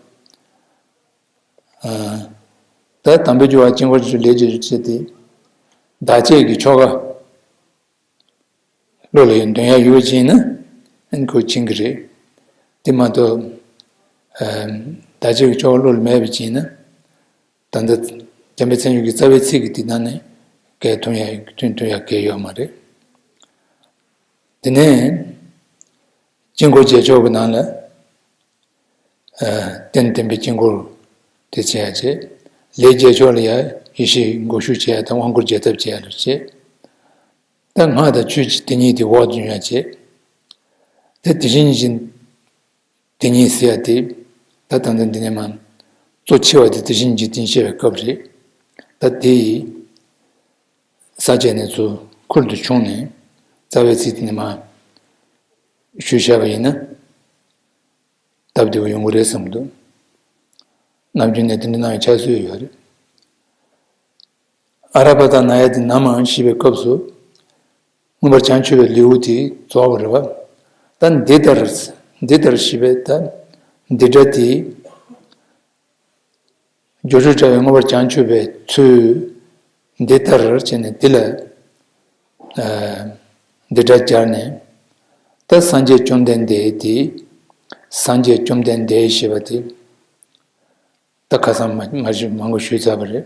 ད་དམ་པའི་སྦྱོར་བ། དཀྱིལ་འཁོར་རྒྱལ་མཆོག་ལས་རྒྱལ་མཆོག་བྱས་ཏེ། བདག་བསྐྱེད་ཀྱི་ཆོ་ག་བློ་ལ་འདོན་ཡ་ཡོད་ཅེ་ན། ཨན་ཁོ་ཕྱིན་གྱི་རེད། དེ་མ་གཏོགས། བདག་བསྐྱེད་ཀྱི་ཆོ་ག་བློ་ལ་མེད་པ་ཅེ་ན། ད་ལྟ་འཇམ་དཔལ་མཚན་བརྗོད་ཀྱི་རྩ་བའི་ཚིག་གི་དེ་ནང་ནས་སྐད་ཐོན་ཡ་ཐོན་ཐོན་ཡ་གལ་ཡོད་མ་རེད། དེ་ནས་དཀྱིལ་འཁོར་རྒྱལ་མཆོག་གི་ནང་ལ། རྟེན་བརྟེན་པའི་དཀྱིལ་འཁོར་དེ་བྱེད་ཡ་བྱེད། ལས་རྒྱལ་མཆོག་ལ་ཡ་ཡེ་ཤེས་འགུགས་གཞུག་བྱེད་ཡ་དང་དབང་བསྐུར་རྒྱས་ཐབས་བྱེད་ཡ་ལ་བྱེད། ད་སྔགས་དང་ཆོས་ཀྱི་དེ་ཉིད་དེ་འོག་ཏུ་འབྱུང་ཡ་བྱེད། ད་དེ་བཞིན་གྱི་དེ་ཉིད་ཟེར་ཡ་དེ། ད་ད་ལྟ་འདི་ནས་མར་གཙོ་ཆེ་བ་དེ་དེ་བཞིན་གྱི་དེ་བཤད་པའི་སྐབས་རེད། ད་དེ་ཡི་ས་བཅད་ནས་ཚུར་ཁུར་དུ་ཕྱུང་ནས་རྩ་བའི་ཚིག་དེ་ནས་མར་ཞུས་བཞག་པ་ཡིན་ན། སྟབས་བདེ་པོ་ཡོང་གི་རེད་བསམ་འདུག་ནམ་རྒྱུན་ནས་དེ་འདྲ་གནང་བའི་ཕྱག་སྲོལ་ཡོད་རེད། ཨ་ར་པ་ཏ་ན་ཡ་དེ་ནམ་ཡང་ཞེས་པའི་སྐབས་སུ། མངོན་པར་བྱང་ཆུབ་པའི་ལེའུ་དེ་རྫོགས་པ་རེད་པ། ད་འདི་ལྟར། འདི་ལྟར་ཞེས་པའི་ད་འདི་སྒྲ་དེ། སྦྱོར་སྒྲོལ་དྲ་བའི་མངོན་པར་བྱང་ཆུབ་པའི་ཚུལ། འདི་ལྟར་བྱས་ནས་འདི་ལ། ཨ། འདི་སྒྲ་སྦྱར་ནས། ད་སངས་རྒྱས་བཅོམ་ལྡན་འདས་དེ། སངས་རྒྱས་བཅོམ་ལྡན་འདས་ཞེས་པ་དེ། ད་ཁ་སང་མ་མ་ཞུ་མང་པོ་ཞུས་ཚར་བ་རེད།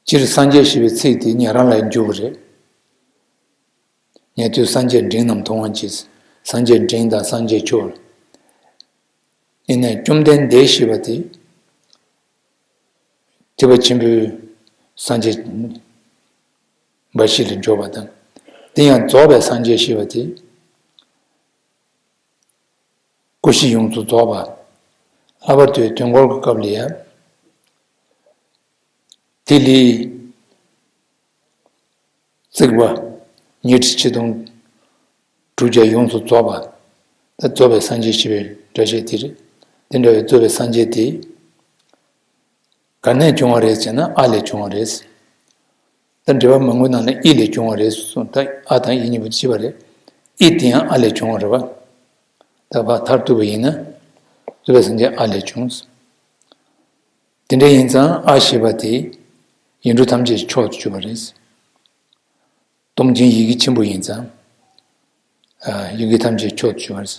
སྤྱིར་སངས་རྒྱས་ཞེས་པའི་ཚིག་དེ་ཉན་རང་ལ་འཇུག་པ་རེད། ཉན་ཐོས་སངས་རྒྱས་འབྲིང་རྣམས་མཐོང་བར་བྱེད། སངས་རྒྱས་འབྲིང་དང་སངས་རྒྱས་མཆོག་ཡིན་ནས་བཅོམ་ལྡན་འདས་ཞེས་པ་དེ། ཐེག་པ་ཆེན་པོའི་སངས་རྒྱས་འབའ་ཞིག་ལ་འཇོག་པ་དང་། དེ་ཡང་རྫོགས་པའི་སངས་རྒྱས་ཞེས་པ་དེ། སྐུ་བཞི་ཡོངས་སུ་རྫོགས་པ། ལྷག་པར་དུ་དུས་འཁོར་གྱི་སྐབས་ལ་ཡང་། ཐིག་ལེ་བརྩེགས་པ་ཉི་ཁྲི་ཆིག་སྟོང་དྲུག་བརྒྱ་ཡོངས་སུ་རྫོགས་པ། ད་རྫོགས་པའི་སངས་རྒྱས་ཞེས་པའི་སྒྲ་བཤད་དེ་རེད། དེ་འདྲ་བའི་རྫོགས་པའི་སངས་རྒྱས་དེ། ག་ནས་བྱུང་བ་རེད་ཟེར་ན་ཨ་ལས་བྱུང་བ་རེད། ད་འགྲེལ་པ་མང་པོའི་ནང་ལ་ཨི་ལས་བྱུང་བ་རེད་གསུངས། ད་ཨ་དང་ཨི་གཉིས་པོ་གཅིག་པ་རེད། ཨི་དེ་ཡང་ཨ་ལས་བྱུང་བ་རེད་པ། ད་ཕར་མཐར་གཏུགས་པ་ཡིན་ན། རྫོགས་པའི་སངས་རྒྱས་ཨ་ལས་བྱུང་། དེ་འདྲ་ཡིན་ཙང་ཨ་ཞེས་པ་དེ་ཡིག་འབྲུ་ཐམས་ཅད་མཆོག་ཏུ་གྱུར་པ་རེད། སྟོང་ཆེན་ཡི་གེ་ཆེན་པོ་ཡིན་ཙང་། ཨ། ཡི་གེ་ཐམས་ཅད་མཆོག་ཏུ་གྱུར་པ་རེད།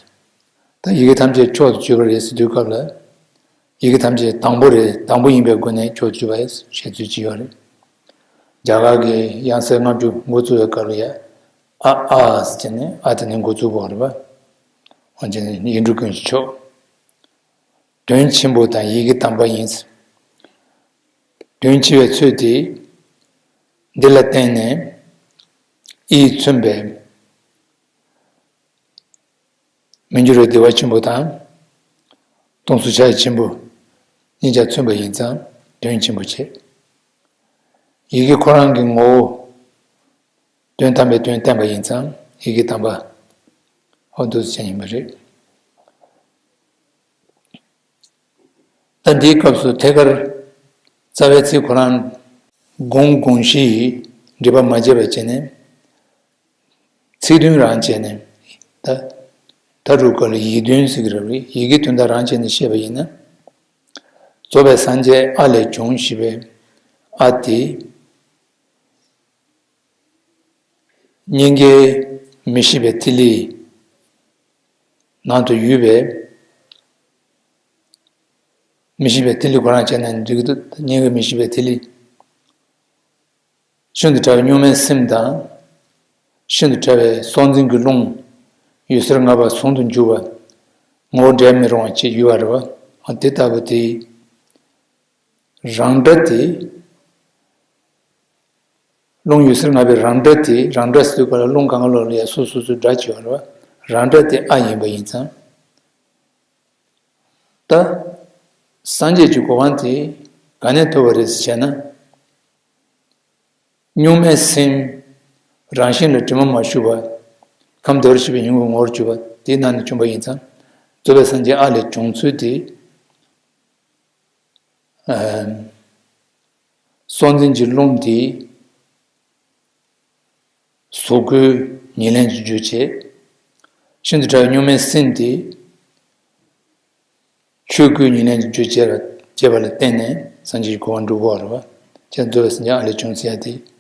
ད་ཡི་གེ་ཐམས་ཅད་མཆོག་ཏུ་གྱུར་པ་རེད་ཟེར་དུས་སྐབས་ལ། ཡི་གེ་ཐམས་ཅད་དང་པོ་རེད། དང་པོ་ཡིན་པའི་སྒོ་ནས་ཕྱོགས་བཅུ་པ་བཤད་ཚུལ་ཅིག་ཡོད་རེད། རྒྱ་གར་གྱི་དབྱངས་གསལ་ལྔ་བཅུ་འགོ་བཙུགས་པའི་སྐབས་ལ་ཡ། ཨ་ཨ་ཟེར་ནས་ཨ་དེ་ནས་འགོ་བཙུགས་པ་རེད་པ། འོན་ཀྱང་ཡིག་འབྲུ་ཀུན་གྱི་མཆོག་དོན་ཆེན་པོ་དང་ཡི་གེ་དམ་པ་ཡིན། དོན་ཆེ་བའི་ཚུལ་དེ། འདི་ལ་བརྟེན་ནས་ཨི་མཚོན་པའི་མི་འགྱུར་བའི་བདེ་བ་ཆེན་པོ་དང་། སྟོང་གསལ་ཕྱག་རྒྱ་ཆེན་པོ་གཉིས་ཀྱང་མཚོན་པ་ཡིན་ཙང་དོན་ཆེན་པོ་བྱེད། ཡི་གེ་ཁོ་རང་གི་ངོ་བོ། དོན་དམ་པའི་དོན་བསྟན་པ་ཡིན་ཙང་ཡི་གེ་དམ་པ། ཧོ་འདུག་ཅན་ཡིན་པ་རེད། ད་འདིའི་སྐབས་སུ་ཐད་ཀར་རྩ་བའི་ཚིག་ཁོ་རང་དགོངས་དགོངས་གཞི་ཡི་སྒྲིབ་པ་མ་བྱས་པ་བྱས་ནས། ཚིག་དོན་རང་བྱས་ནས། ད་ད་རུ་ཀ་ལ་ཡིག་དོན་ཟེར་གྱི་རེད། ཡི་གེ་དོན་དག་རང་བྱས་ནས་བཤད་པ་ཡིན་ན། རྫོགས་པའི་སངས་རྒྱས་ཨ་ལས་བྱུང་ཞེས་པའི་ཨ་དེ། སྙིང་གའི་མི་ཤིགས་པའི་ཐིག་ལེའི་ནང་དུ་ཡོད་པའི། མི་ཤིགས་པའི་ཐིག་ལེ་ཁོ་རང་བྱས་ན་འགྲིག་གི་འདུག་སྙིང་གའི་མི་ཤིགས་པའི་ཐིག་ལེ། ཤིན་ཏུ་ཕྲ་བའི་གཉུག་མའི་སེམས་དང་། ཤིན་ཏུ་ཕྲ་བའི་སྲོག་འཛིན་གྱི་རླུང་། འོད་གསལ་ལྔ་པ་ཟུང་དུ་འཇུག་པ། ངོ་བོ་འབྲལ་མི་རུང་བ་ཅིག་ཡོད་པ་རེད་པ། དེ་ལྟ་བུ་དེ། རང་སྒྲ་དེ། རླུང་འོད་གསལ་ལྔ་པའི་རང་སྒྲ་དེ། རང་སྒྲ་ཟེར་དུས་སྐབས་ལ་རླུང་གང་ག་ལོག་ལ་ཡ་སོ་སོ་སོའི་སྒྲ་ཅིག་ཡོད་རེད་པ། རང་སྒྲ་དེ་ཨ་ཡིན་པ་ཡིན་ཙང་། ད། སངས་རྒྱས་ཀྱི་གོ་འཕང་དེ་ག་ནས་ཐོབ་པ་རེད་ཟེར་བྱས་ན། གཉུག་མའི་སེམས། རང་བཞིན་ལ་དྲི་མ་མ་ཞུགས་པ། ཁམས་བདེ་བར་གཤེགས་པའི་ཡོན་ཏན་ངོ་བོར་གྱུར་པ་དེའི་ནང་ནས་བྱུང་བ་ཡིན་ཙང་། རྫོགས་པའི་སངས་རྒྱས་ཨ་ལས་བྱུང་ཚུལ་དེ། ཨ། སྲོག་འཛིན་གྱི་རླུང་དེ། གཟུགས་སྐུའི་ཉེར་ལེན་གྱི་རྒྱུ་བྱེད། ཤིན་ཏུ་ཕྲ་བའི་གཉུག་མའི་སེམས་དེ། ཆོས་སྐུའི་ཉེར་ལེན་གྱི་རྒྱུ་བྱེད་པ་བྱེད་པ་ལ་བརྟེན་ནས་སངས་རྒྱས་ཀྱི་གོ་འཕང་འགྲུབ་དགོས་པ་རེད་པ། ཅེས་རྫོགས་པའི་སངས་རྒྱས་ཨ་ལས་བྱུང་ཟེར་ཡ་དེ།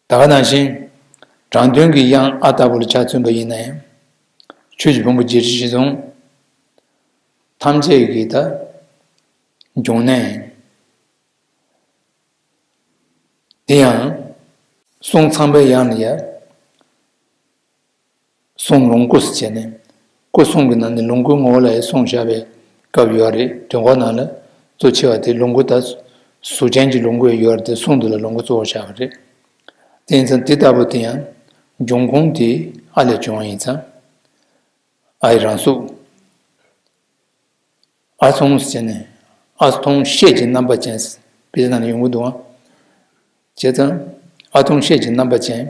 ད་ག་ནང་བཞིན། དྲང་དོན་གྱི་དབྱངས་ཨ་ལྟ་བུ་ལ་ཆ་མཚོན་པ་ཡིན་ན་ཡང་། ཆོས་ཀྱི་ཕུང་པོ་བརྒྱད་ཁྲི་བཞི་སྟོང་ཐམས་ཅད་ཀྱི་ད་འབྱུང་གནས། དེ་ཡང་གསུང་ཚངས་པའི་དབྱངས་ལ་ཡ། གསུང་ལོངས་སྐུ་ཟེར་བྱས་ནས། སྐུ་གསུང་གི་ནང་ནས་ལོངས་སྐུའི་ངོ་བོ་ལ་ཡང་གསུངས་བཞག་པའི་སྐབས་ཡོད་རེད། དོན་ཁོ་ན་ལ་གཙོ་ཆེ་བ་དེ་ལོངས་སྐུ་དང་། གཟུགས་ཅན་གྱི་ལོངས་སྐུ་ཡང་ཡོད་རེད་དེ། གསུང་དེ་ལ་ལོངས་སྐུ་གཙོ་བོ་བཞག་པ་རེད། དེ་ཡིན་ཙང་དེ་ལྟ་བུ་དེ་ཡང་འབྱུང་ཁུངས་དེ་ཨ་ལས་བྱུང་བ་ཡིན་ཙང་། ཨའི་རང་གཟུགས། ཨ་སྟོང་ཟེར་ནས། ཨ་སྟོང་ཤེས་ཀྱི་རྣམ་པ་ཅན། དཔེ་ཆ་ནང་ལ་ཡོང་གི་འདུག་ཨང་། བྱས་ཙང་། ཨ་སྟོང་ཤེས་ཀྱི་རྣམ་པ་ཅན།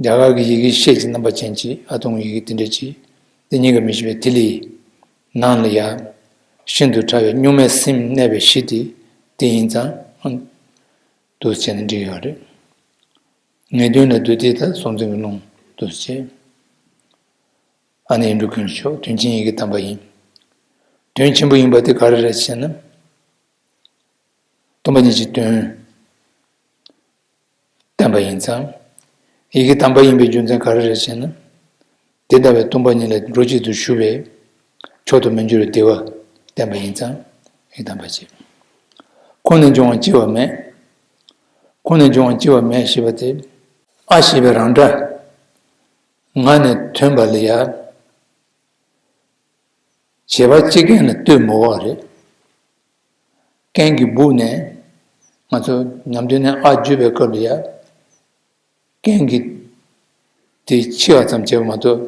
རྒྱ་གར་གྱི་ཡི་གེ་ཤེས་ཀྱི་རྣམ་པ་ཅན་གྱི་ཨ་སྟོང་ཡི་གེ་དེ་འདྲ་ཅིག་དེ་གཉིས་ཀ་མི་ཤིགས་པའི་ཐིག་ལེའི་ནང་ལ་ཡ། ཤིན་ཏུ་ཕྲ་བའི་གཉུག་མའི་སེམས་གནས་པའི་གཞི་དེ་དེ་ཡིན་ཙང་། འདུག་བྱས་ནས་འགྲིག་ཡོད་རེད། ངེས་དོན་ལ་བསྡུ་དེ་ད་སྲོག་འཛིན་གྱི་རླུང་འདུག་བྱས། ཨ་ནི་ཡིག་འབྲུ་ཀུན་གྱི་མཆོག་དོན་ཆེན་ཡི་གེ་དམ་པ་ཡིན། དོན་ཆེན་པོ་ཡིན་པ་དེ་ག་རེ་རེད་ཟེར་ན། སྟོང་པ་ཉིད་ཀྱི་དོན་བསྟན་པ་ཡིན་ཙང་། ཡི་གེ་དམ་པ་ཡིན་པའི་རྒྱུ་མཚན་ག་རེ་རེད་ཟེར་ན། དེ་ལྟ་བུའི་སྟོང་པ་ཉིད་ལ་རོ་གཅིག་ཏུ་ཞུགས་པའི་མཆོག་ཏུ་མི་འགྱུར་བའི་བདེ་བ་བསྟན་པ་ཡིན་ཙང་ཡི་གེ་དམ་པ་བྱེད། ཁོང་ནས་འབྱུང་བ་སྐྱེ་བ་མེད། ཁོང་ནས་འབྱུང་བ་སྐྱེ་བ་མེད་ཞེས་པ་དེ། ཨ་ཞེས་པའི་རང་སྒྲ། ང་ནས་ཐོན་པ་ལ་ཡ། བྱས་པ་སྤྱི་རྐྱེན་ལ་ལྟོས་མི་དགོས་པ་རེད། རྐྱེན་གྱི་སྦུག་ནས། ང་ཚོ་ཉམས་དོན་ནས་ཨ་བརྗོད་པའི་སྐབས་ལ་ཡ། རྐྱེན་གྱི་དེ་འཆི་བ་ཙམ་བྱས་པ་མ་གཏོགས།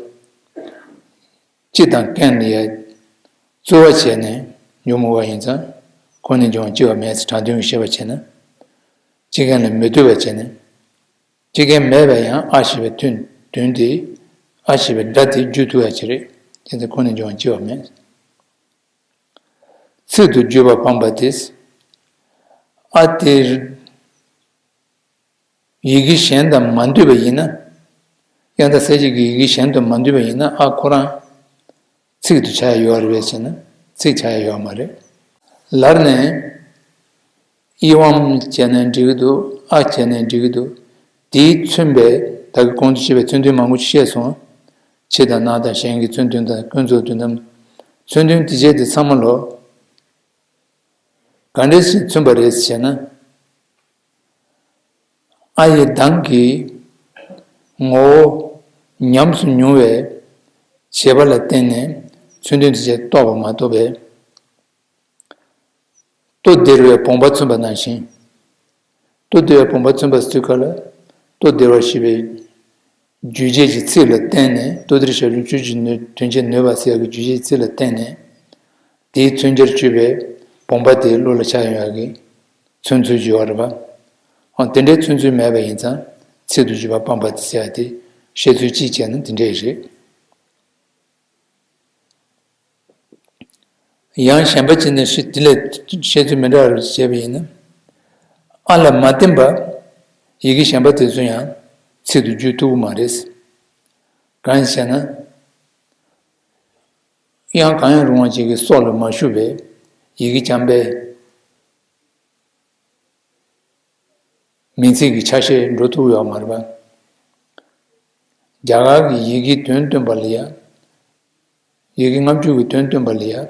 སྤྱི་དང་རྐྱེན་ལ་ཡ། རྩོལ་བ་བྱས་ནས་འབྱུང་མི་དགོས་པ་ཡིན་ཙང་། ཁོང་ནས་འབྱུང་བ་སྐྱེ་བ་མེད་ཟེར་དྲང་དོན་གྱི་བཤད་པ་བྱས་ན། སྤྱི་རྐྱེན་ལ་མི་ལྟོས་པ་བྱས་ནས། སྤྱི་རྐྱེན་མེད་པ་ཡང་ཨ་ཞེས་པའི་དོན་དོན་དེ། ཨ་ཞེས་པའི་སྒྲ་དེ་བརྗོད་ཐུབ་ཡ་ཅིག་རེད། དེ་ཚེ་ཁོང་ནས་འབྱུང་བ་སྐྱེ་བ་མེད། ཚིག་ཏུ་བརྗོད་པ་སྤངས་པ་སྟེ། ཨ་དེ། ཡི་གེ་གཞན་དང་མ་འདུས་པ་ཡིན་ན། དབྱངས་རྟ་གསལ་བྱེད་ཀྱི་ཡི་གེ་གཞན་དང་མ་འདུས་པ་ཡིན་ན་ཨ་ཁོ་རང་། ཚིག་ཏུ་ཆགས་ཡ་ཡོད་རེད་པས་ཟེར་ན། ཚིག་ཆགས་ཡ་ཡོད་མ་རེད། ལར་ནས། ཨི་ཝམ་བྱས་ནས་འགྲིག་གི་འདུག་ཨ་བྱས་ནས་འགྲིག་གི་འདུག་དེས་མཚོན་པའི་ད་གི་གོང་དུ་བཤད་པའི་མཚོན་དོན་མང་པོ་ཞིག་བཤད་སོང་། ཕྱི་དང་ནང་དང་གཞན་གྱི་མཚོན་དོན་དང་ཀུན་རྫོབ་དོན་དམ། མཚོན་དོན་དེ་བྱས་དེ་ཚང་མ་ལོ། ག་འདྲས་ཞིག་མཚོན་པ་རེད་ཟེར་ན། ཨ་ཡི་མདངས་ཀྱི་ངོ་བོ་ཉམས་སུ་མྱོང་བའི་བྱེད་པ་ལ་བརྟེན་ནས་མཚོན་དོན་དེ་བྱས་རྟོགས་པ་མ་གཏོགས་པའི། ལྟོ་ལྡིར་བའི་བུམ་པ་མཚོན་པ་ནང་བཞིན། ལྟོ་ལྡིར་བའི་བུམ་པ་མཚོན་པ་ཟེར་དུས་སྐབས་ལ། ལྟོ་ལྡིར་བ་ཞེས་པའི་རྒྱུ་རྐྱེན་གྱི་ཚིག་ལ་བརྟེན་ནས། ལྟོ་ལྡིར་བྱ་རུང་ཆུ་ཡིས་ནོན། དོན་བྱེད་ནོན་པ་ཟེར་ཡག་གི་རྒྱུ་རྐྱེན་གྱི་ཚིག་ལ་བརྟེན་ནས། དེའི་མཚོན་བྱར་གྱུར་པའི་བུམ་པ་དེ་བློ་ལ་འཆར་ཡོང་ཡག་གི་མཚོན་ཚུལ་བརྗོད་པ་རེད་པ། འོ་དེ་འདྲའི་མཚོན་ཚུལ་མེད་པ་ཡིན་ཙང་ཚིག་ཏུ་བརྗོད་པ་སྤངས་པ་དེ་ཟེར་ཡག་དེ་བཤད་ཚུལ་གཅིག་བྱས་ན་དེ་འདྲས་རེད། ཡང་གཞན་པ་ཅིག་ནས་ཤི་དེ་ལས་བཤད་ཚུལ་མི་འདྲ་བར་བྱས་པ་ཡིན་ན། ཨ་ལ་མ་བརྟེན་པ་ཡི་གེ་གཞན་པ་དེ་ཚོ་ཡང་ཚིག་ཏུ་བརྗོད་ཐུབ་ཀྱི་མ་རེད། གང་ཡིན་ཟེར་ན། དབྱངས་གང་ཡང་རུང་བ་ཅིག་གི་སྲོག་ལ་མ་ཞུགས་པའི་ཡི་གེ་རྐྱང་པས། མིང་ཚིག་གི་ཆ་ཤས་འགྲོ་ཐུབ་ཡོད་མ་རེད་པ། རྒྱ་གར་གྱི་ཡི་གེའི་དོན་སྟོན་པ་ལ་ཡ། ཡི་གེ་ལྔ་བཅུ་གི་དོན་སྟོན་པ་ལ་ཡ།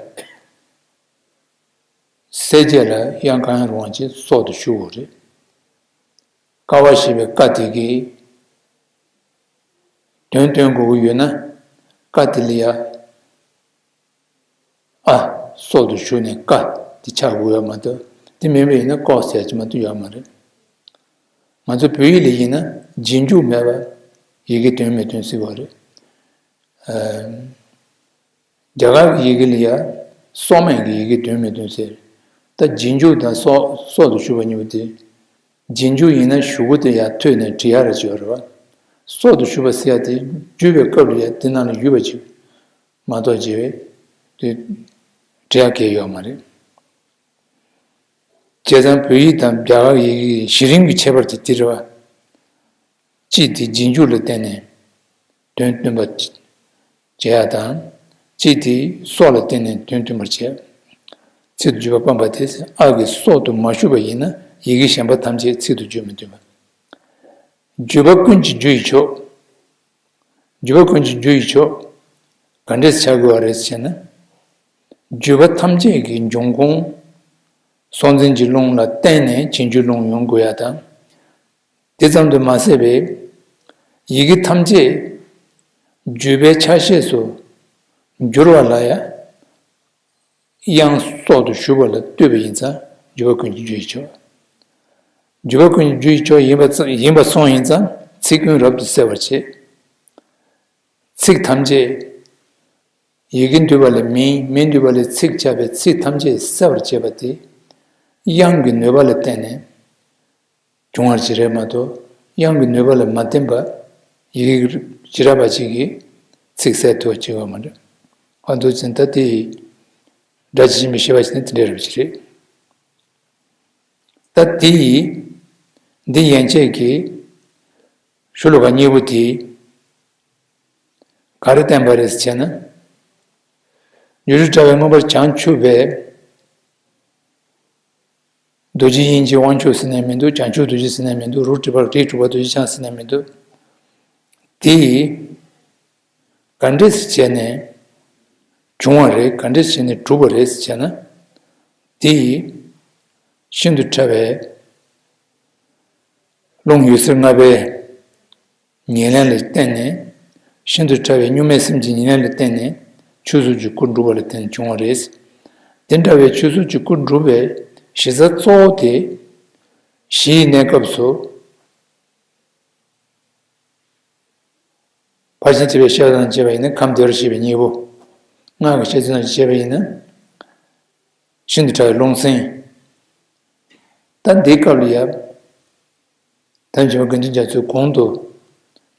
གསལ་བྱེད་ལ་དབྱངས་གང་ཡང་རུང་བ་ཅིག་སྲོག་ཏུ་ཞུགས་དགོས་རེད། ཀ་བ་ཞེས་པའི་ཀ་དེ་གི་དོན་སྟོན་དགོས་ཀྱི་ཡོད་ན། ཀ་དེ་ལ་ཡ། ཨ། སྲོག་ཏུ་ཞུགས་ནས་ཀ་དེ་ཆགས་དགོས་ཡོད་མ་གཏོགས། དེ་མིན་པ་ཡིན་ན་ཀོ་ཟེར་གྱི་མ་གཏོགས་ཡོད་མ་རེད། ང་ཚོ་བོད་ཡིག་ལ་ཡིན་ན་རྗེས་འཇུག་མེད་པར་ཡི་གེ་དོན་མི་སྟོན་ཟེར་བ་རེད། ཨ། རྒྱ་གར་གྱི་ཡི་གེ་ལ་ཡ་སྲོག་མེད་ཀྱི་ཡི་གེ་དོན་མི་སྟོན་ཟེར། ད་རྗེས་འཇུག་དང་སྲོག་སྲོག་ཏུ་ཞུགས་པ་གཉིས་པོ་དེ། རྗེས་འཇུག་ཡིན་ན་གཞུག་གུ་དེ་ཡར་ཐོན་ནས་འབྲི་ཡག་རེ་བྱེད་པ་རེད་པ། སྲོག་ཏུ་ཞུགས་པ་ཟེར་ཡག་དེ་བརྗོད་པའི་སྐབས་ལ་ཡ་དེ་ནང་ལ་ཡོད་པ་ཅིག་མ་གཏོགས་བྱས་པའི་དེ་འབྲི་ཡག་གང་ཡང་ཡོད་མ་རེད། བྱས་ཙང་བོད་ཡིག་དང་རྒྱ་གར་ཡི་གེ་གཞི་རིམ་གྱི་ཁྱད་པར་དེ་དེ་རེད་པ། གཅིག་དེ་རྗེས་འཇུག་ལ་བརྟེན་ནས་དོན་སྟོན་པར་བྱེད་ཡག་དང་། གཅིག་དེ་སྲོག་ལ་བརྟེན་ནས་དོན་སྟོན་པར་བྱེད། ཚིག་ཏུ་བརྗོད་པ་སྤངས་པ་དེ། ཨ་གི་སྲོག་ཏུ་མ་ཞུགས་པ་ཡིན་ན་ཡི་གེ་གཞན་པ་ཐམས་ཅད་ཚིག་ཏུ་བརྗོད་མི་ཐུབ་པ། བརྗོད་པ་ཀུན་གྱི་རྒྱུ་ཡི་མཆོག་བརྗོད་པ་ཀུན་གྱི་རྒྱུ་ཡི་མཆོག་ག་འདྲས་ཆགས་དགོས་པ་རེད་ཟེར་ན། བརྗོད་པ་ཐམས་ཅད་ཀྱི་འབྱུང་ཁུངས་སྲོག་འཛིན་གྱི་རླུང་ལ་བརྟེན་ནས་རྗེས་འཇུག་རླུང་ཡོང་དགོས་ཡག་དང་། དེ་ཙམ་དུ་མ་ཟད་པའི་ཡི་གེ་ཐམས་ཅད་བརྗོད་པའི་ཆ་ཤས་སུ་འགྱུར་བ་ལ་ཡང་། དབྱངས་སྲོག་ཏུ་ཞུགས་པ་ལ་ལྟོས་པ་ཡིན་ཙང་བརྗོད་པ་ཀུན་གྱི་རྒྱུ་ཡི་མཆོག་བརྗོད་པ་ཀུན་གྱི་རྒྱུ་ཡི་མཆོག་ཡིན་པ་ཙ་ཡིན་པ་སོང་ཡིན་ཙང་ཚིག་ཀུན་རབ་ཏུ་གསལ་བར་བྱེད། ཚིག་ཐམས་ཅད་ཡི་གེ་འདུས་པ་ལས་མིང་། མིང་འདུས་པ་ལས་ཚིག་ཆགས་པའི་ཚིག་ཐམས་ཅད་གསལ་བར་བྱེད་པ་དེ་དབྱངས་ཀྱི་ནུས་པ་ལ་བརྟེན་ནས་བྱུང་བར་བྱེད་རེད་མ་གཏོགས། དབྱངས་ཀྱི་ནུས་པ་ལ་མ་བརྟེན་པ་ཡི་གེ་ཞེ་དྲག་པ་ཅིག་གིས་ཚིག་གསལ་ཐུབ་པ་ཅིག་ཡོད་མ་རེད། ཨ། འདུག་ཅིང་ད་དེ་ཡི་སྒྲ་ཇི་བཞིན་པའི་ཤེས་པ་ཞིག་ནི་དེ་འདྲའི་རབ་ཅིག་རེད། ད་དེ་ཡི་འདི་ཡན་ཆད་ཀྱི་ཤོ་ལོ་ཀ་གཉིས་པོ་དེ་ག་རེ་བསྟན་པ་རེད་ཟེར་ན། སྒྱུ་འཕྲུལ་དྲ་བས་མངོན་པར་བྱང་ཆུབ་པའི་རྡོ་རྗེ་དབྱིངས་ཀྱི་དབང་ཕྱུག་ཟེར་ནས་མི་འདུག། བྱང་ཆུབ་རྡོ་རྗེ་ཟེར་ནས་མི་འདུག། རིགས་དྲུག་པ་རིགས་དྲུག་པ་རྡོ་རྗེ་འཆང་ཟེར་ནས་མི་འདུག། དེ་ག་འདྲས་བྱས་ནས་བྱུང་བ་རེད། ག་འདྲས་བྱས་ནས་གྲུབ་པ་རེད་ཟེར་ན། དེ་ཤིན་ཏུ་ཕྲ་བའི་རླུང་འོད་ཟེར་ལྔ་པའི་ཉེར་ལེན་ལ་བརྟེན་ནས། ཤིན་ཏུ་ཕྲ་བའི་གཉུག་མའི་སེམས་ཀྱི་ཉེར་ལེན་ལ་བརྟེན་ནས་ཆོས་གཟུགས་ཀྱི་སྐུ་འགྲུབ་པ་ལ་བརྟེན་ནས་བྱུང་བ་རེད། དེ་འདྲ་བའི་ཆོས་གཟུགས་ཀྱི་སྐུ་འགྲུབ་པའི་གཞི་རྩ་གཙོ་བོ་དེ། གཞིའི་གནས་སྐབས་སུ། ཕར་ཕྱིན་བྱེད་པའི་ཤེས་པ་དང་བྱས་པ་ཡིན་ན་ཁམས་བདེ་བར་གཤེགས་པའི་གཉིས་པོ། སྔགས་ཀྱི་བཤད་ཚུལ་དང་བྱས་པ་ཡིན་ན། ཤིན་ཏུ་ཕྲ་བའི་རླུང་སེམས། ད་འདིའི་སྐབས་ལ་ཡ། དམ་ཆོས་པ་དགེ་འདུན་རྒྱ་མཚོས་གོང་དུ་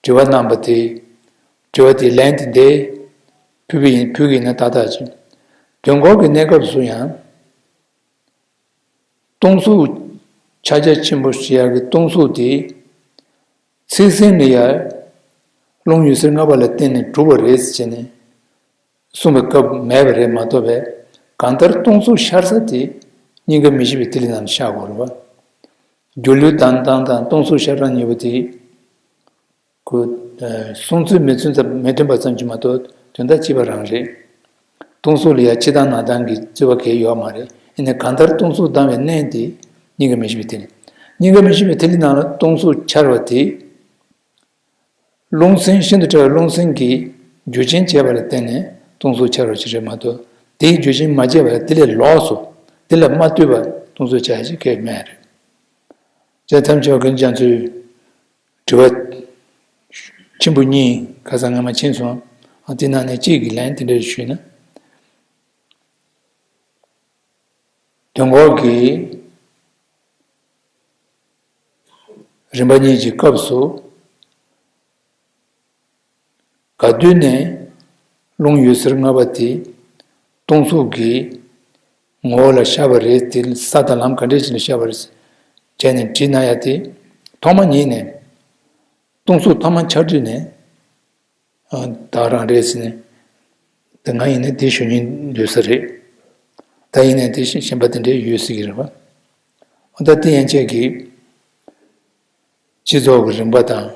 དྲི་བ་གནང་བ་དེ། དྲི་བ་དེའི་ལན་དེ་འདི་ཕུལ་བ་ཡིན། ཕུལ་གྱི་ཡིན་ན་ཏག་ཏག་ཅིག། དོན་འཁོར་གྱི་གནས་སྐབས་སུ་ཡང་། སྟོང་གཟུགས་ཕྱག་རྒྱ་ཆེན་པོ་ཞེས་ཡག་གི་སྟོང་གཟུགས་དེ། ཚིག་ཟིན་ལ་ཡ། རླུང་འོད་ཟེར་ལྔ་པ་ལ་བརྟེན་ནས་གྲུབ་པ་རེད་ཟེར་ནས། གསུངས་པའི་སྐབས་མེད་པ་རེད་མ་གཏོགས་པས། གང་ལྟར་སྟོང་གཟུགས་ཤར་ས་དེ་སྙིང་ག་མི་ཤེས་པའི་ཐིག་ལེ་ནང་ལ་ཤར་དགོས་རེད་པ། སྒྱུ་ལུས་དྭངས་དྭངས་དང་སྟོང་གཟུགས་ཤར་གྲངས་གཉིས་པོ་དེ། ཁོ། ཨ། གསུང་ཚུལ་མི་མཐུན་ཙམ་མི་མཐུན་པ་ཙམ་གྱིས་མ་གཏོགས་དོན་དག་གཅིག་པ་རང་རེད། སྟོང་གཟུགས་ལ་ཡང་ཕྱི་དང་ནང་དང་གི་རྩོད་པ་གང་ཡང་ཡོད་མ་རེད། ཡིན་ནའི་གང་ལྟར་སྟོང་གཟུགས་ལྡང་བའི་གནས་དེ་སྙིང་ག་མི་ཤེས་པའི་ཐིག་ལེ། སྙིང་ག་མི་ཤེས་པའི་ཐིག་ལེ་ནང་ལ་སྟོང་གཟུགས་འཆར་བ་དེ། རླུང་སེམས་ཤིན་ཏུ་ཕྲ་བའི་རླུང་སེམས་ཀྱིས་རྒྱུ་རྐྱེན་བྱས་པ་ལ་བརྟེན་ནས་སྟོང་གཟུགས་འཆར་བ་ཞིག་རེད་མ་གཏོགས། དེའི་རྒྱུ་རྐྱེན་མ་བྱས་པ་ལ་དེ་ལས་ལོགས་སུ། དེ་ལ་མ་ལྟོས་པར་སྟོང་གཟུགས་འཆར་ཞིག་གང་ཡང་མེད་རེད། བྱས་ཙང་ཐམས་ཅད་མཁྱེན་ཅན་ཚོས་དྲི་བ་ཆེན་པོ་གཉིས་ཁ་སང་སྔ་མ་ཕྱིན་སོང་། ཨ། དེ་ནང་ནས་གཅིག་གི་ལན་དེ་འདྲ་ཞུས་ན། དོན་འགོག་གི་རིམ་པ་གཉིས་ཀྱི་སྐབས་སུ། ག་དུས་ནས་རླུང་འོད་ཟེར་ལྔ་པ་དེ་སྟོང་གཟུགས་ཀྱི་ངོ་བོ་ལ་ཤར་བ་རེད་དེ། ས་དང་ལམ་ག་འདྲ་ཞིག་ལ་ཤར་བ་རེད་ཅེས་ནས་དྲིས་ན་ཡང་། དེ་ཐོག་མ་ཉིད་ནས་སྟོང་གཟུགས་ཐོག་མ་འཆར་དུས་ནས། ཨ། བདག་རང་རེད་ཟེར་ནས། དེ་སྔ་ཡིན་ན་དེ་ཞུ་སྙིང་འདོད་ས་རེད། ད་ཡིན་ནའི་དེ་བཞིན་གཞན་པ་དེ་འདྲས་ཡོད་སྲིད་ཀྱི་རེད་པ། འོ། ད་དེ་ཡན་ཆད་ཀྱི་སྤྱི་ཚོགས་ཀྱི་རིམ་པ་དང་།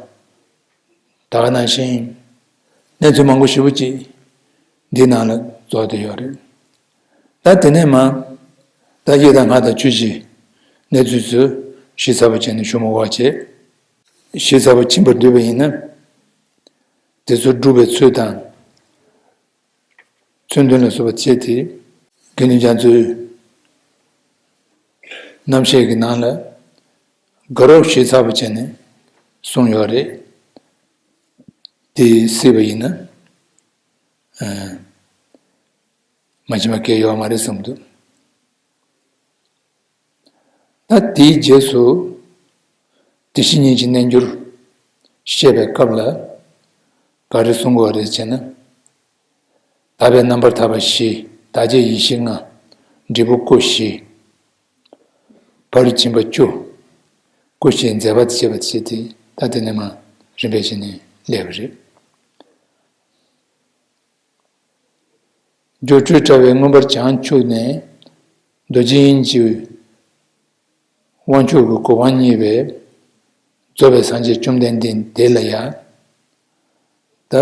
ད་ག་ནང་བཞིན་གནས་ཚུལ་མང་པོ་ཞེ་པོ་ཅིག་འདི་ནང་ལ་རྫོགས་བསྡད་ཡོད་རེད། ད་དེ་ནས་མ། ད་ཡིད་དང་ང་དང་ཆོས་ཀྱི་གནས་ཚུལ་ཚོ་ཞིབ་ཚགས་པོ་བྱས་ནས་ཞུ་མི་དགོས་བྱས། ཞིབ་ཚགས་པོ་ཕྱིན་པར་འདོད་པ་ཡིན་ན། དེ་ཚོ་སྒྲུབ་པའི་ཚུལ་དང་། མཚོན་དོན་ལ་སོགས་པ་བྱས་ཏེ། དགེ་འདུན་རྒྱ་མཚོའི་རྣམ་བཤད་ཀྱི་ནང་ལ་དགའ་རབ་ཞིབ་ཚགས་པོ་བྱས་ནས་གསུངས་ཡོད་རེད། དེ་གཟིགས་པ་ཡིན་ན། ཨ། མ་ཕྱིན་པ་གང་ཡང་ཡོད་མ་རེད་བསམ་འདུག། ད་དེའི་རྗེས་སུ་དེ་བཞིན་ཉིད་ཀྱི་རྣལ་འབྱོར་བཤད་པའི་སྐབས་ལ་ག་རེ་གསུང་དགོས་རེད་ཅེ་ན། དག་པའི་རྣམ་པར་ཐར་པ་བཞི། བདག་བསྐྱེད་ཡེ་ཤེས་ལྔ། འབྲས་བུ་སྐུ་བཞི། ཕ་རོལ་ཕྱིན་པ་བཅུ། སྐུ་བཞིའི་མཛད་པ་བཅས་པ་བྱས་ཏེ། ད་དེ་ནས་མ་རིམ་པས་བྱས་ནས་སླེབས་པ་རེད། སྦྱོར་སྤྲོས་བྲལ་བའི་མངོན་པར་བྱང་ཆུབ་ནས། རྡོ་རྗེ་དབྱིངས་ཀྱི་དབང་ཕྱུག་གི་གོ་འཕང་བརྙེས་པའི་རྫོགས་པའི་སངས་རྒྱས་བཅོམ་ལྡན་འདས་དེ་ལ་ཡང་། ད་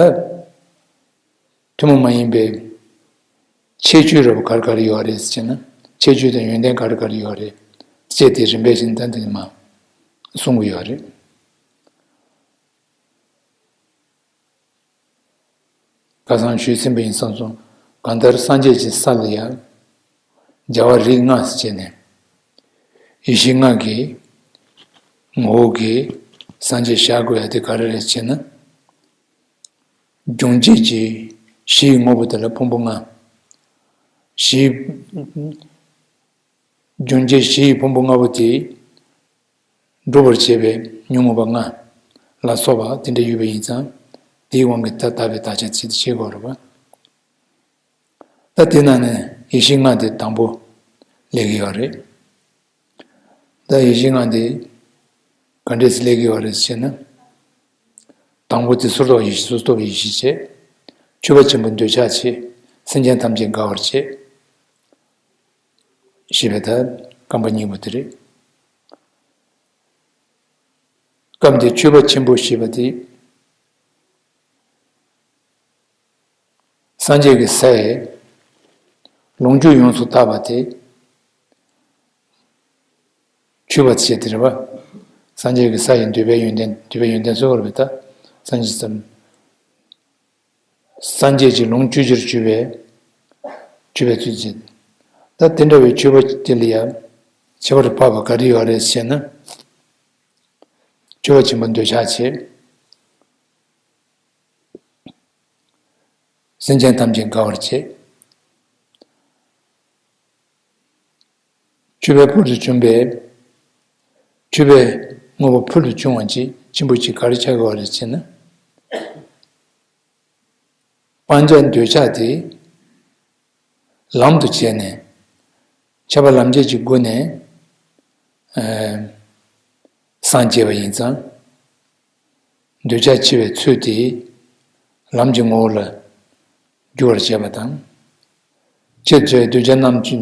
ཐུན་མོང་མ་ཡིན་པའི་ཁྱད་ཆོས་རབ་ག་རེ་ག་རེ་ཡོད་རེད་ཟེར་ན། ཁྱད་ཆོས་དང་ཡོན་ཏན་ག་རེ་ག་རེ་ཡོད་རེད་ཅེས་དེ་རིམ་པས་བཞིན་ད་འདི་ནས་མ་གསུང་གི་ཡོད་རེད། ཁ་སང་ཞུས་ཟིན་པ་ཡིན་བསམ་སོང་། གང་ལྟར་སངས་རྒྱས་ཀྱི་ས་ལ་ཡང་རྒྱལ་བ་རིགས་ལྔ་ཟེར་བྱས་ནས། ཡེ་ཤེས་ལྔ་གི་ངོ་བོ་གི་སངས་རྒྱས་བཞག་དགོས་ཡ་དེ་ག་རེ་རེད་ཅེ་ན། སྦྱོང་བྱེད་ཀྱི་གཞི་ཡི་དངོས་པོ་དེ་ལ་ཕུང་པོ་ལྔ། གཞི། སྦྱོང་བྱེད་གཞི་ཡི་ཕུང་པོ་ལྔ་པོ་དེ་སྒྲུབ་པར་བྱེད་པའི་ཉོན་མོངས་པ་ལྔ་ལ་སོགས་པ་དེ་འདྲ་ཡོད་པ་ཡིན་ཙང་། དེའི་དབང་གིས་ད་དག་པའི་དག་བྱ་ཚིག་དེ་བྱེད་དགོས་རེད་པ། ད་དེ་ནང་ནས་ཡེ་ཤེས་ལྔ་དེ་དང་པོ་སླེབས་ཀྱི་ཡོད་རེད། ད་ཡེ་ཤེས་ལྔ་དེ་ག་འདྲས་སེ་སླེབས་ཀྱི་ཡོད་རེད་ཟེར་ན། དང་པོ་དེ་སོར་རྟོག་ཡེ་ཤེས། སོར་རྟོག་པའི་ཡེ་ཤེས་བྱས། མཆོད་པ་ཆེན་པོ་འདོད་ཆགས་བྱས། སེམས་ཅན་ཐམས་ཅད་དགའ་བར་བྱས། ཞེས་པའི་ད་རྐང་པ་གཉིས་པོ་དེ་རེད། སྐབས་འདིའི་མཆོད་པ་ཆེན་པོ་ཞེས་པ་དེ། སངས་རྒྱས་ཀྱི་སའི་ལོངས་སྤྱོད་ཡོངས་སུ་དག་པ་དེ་མཆོད་པ་བྱས་ཏེ་རེད་པ། སངས་རྒྱས་ཀྱི་ས་ཡི་འདོད་པའི་ཡོན་ཏན། འདོད་པའི་ཡོན་ཏན་གསོལ་བར་བས་ད། སངས་རྒྱས་སམ། སངས་རྒྱས་ཀྱི་ལོངས་སྤྱོད་རྒྱུར་གྱུར་པའི་མཆོད་པའི་ཚུལ་བྱེད། ད་དེ་འདྲ་བའི་མཆོད་པ་དེ་ལ་ཡང་ཁྱད་པར་འཕགས་པ་ག་རེ་ཡོད་རེད་ཟེར་ན། མཆོད་པ་ཆེན་པོ་འདོད་ཆགས་བྱེད། སེམས་ཅན་ཐམས་ཅད་དགའ་བར་བྱེད། མཆོད་པའི་ཕུལ་དུ་བྱུང་བའི། མཆོད་པའི་དངོས་པོ་ཕུལ་དུ་བྱུང་བ་ཅིག་ཆེན་པོ་ཅིག་ག་རེ་ཆགས་ཀྱི་ཡོད་རེད་ཅེ་ན། སྤང་བྱ་འདོད་ཆགས་དེ་ལམ་དུ་བྱས་ནས། ཁྱབ་པ་ལམ་བྱེད་ཀྱི་སྒོ་ནས། ཨ། སངས་རྒྱས་པ་ཡིན་ཙང་། འདོད་ཆགས་ཆེ་བའི་ཚུལ་དེ་ལམ་གྱི་ངོ་བོ་ལ་འགྱུར་བར་བྱེད་པ་དང་། ཁྱེད་ཚོའི་འདོད་ཆགས་རྣམས་ཀྱི་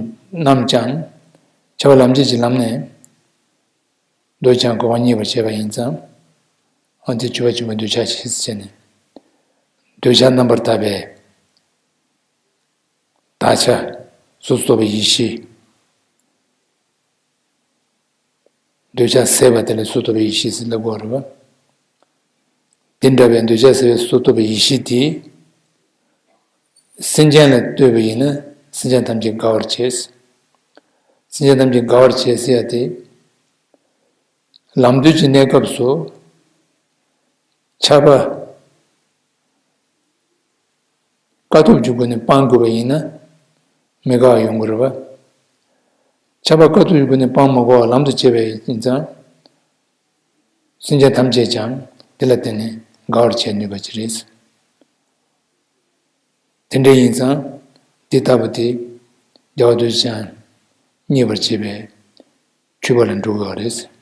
རྣམས་ཀྱང་ཁྱབ་པ་ལམ་བྱེད་ཀྱི་ལམ་ནས་འདོད་ཀྱང་གོ་བ་རྙེད་པར་བྱེད་པ་ཡིན་ཙང་ འོན་ཏེ་སྤྱོད་པ་ཆེན་པོ་འདོད་ཆགས་ཞེས་བྱས་ནས། འདོད་ཆགས་རྣམ་པར་དག་པའི་དག་ཆ། སོ་སོར་རྟོག་པའི་ཡེ་ཤེས། འདོད་ཆགས་ཟད་པ་དེ་ལ་སོ་སོར་རྟོག་པའི་ཡེ་ཤེས་ཟེར་ལབ་དགོས་རེད་པ། དེ་འདྲ་བའི་འདོད་ཆགས་ཟད་པའི་སོ་སོར་རྟོག་པའི་ཡེ་ཤེས་དེ། སེམས་ཅན་ལ་ལྟོས་པ་ཡིན་ན་སེམས་ཅན་ཐམས་ཅད་དགའ་བར་བྱེད། སེམས་ཅན་ཐམས་ཅད་དགའ་བར་བྱེད་ཟེར་ཡ་དེ། ལམ་དུས་ཀྱི་གནས་སྐབས་སུ། ཆགས་པ། དཀའ་ཐུབ་ཀྱི་སྒོ་ནས་སྤང་དགོས་པ་ཡིན་ན། མི་དགའ་བ་ཡོང་གི་རེད་པ། ཆགས་པ་དཀའ་ཐུབ་ཀྱི་སྒོ་ནས་སྤང་མ་དགོས་པ་ལམ་དུ་བྱས་པ་ཡིན་ཙང་། སེམས་ཅན་ཐམས་ཅད་ཀྱང་དེ་ལ་བརྟེན་ནས་དགའ་བར་བྱེད་ནུས་པ་ཅིག་རེད། དེ་འདྲ་ཡིན་ཙང་། དེ་ལྟ་བུ་དེ། རྒྱལ་བ་རྡོ་རྗེ་འཆང་མཉེས་པར་བྱེད་པའི་མཆོད་པ་ལ་འགྲོ་དགོས་པ་རེད།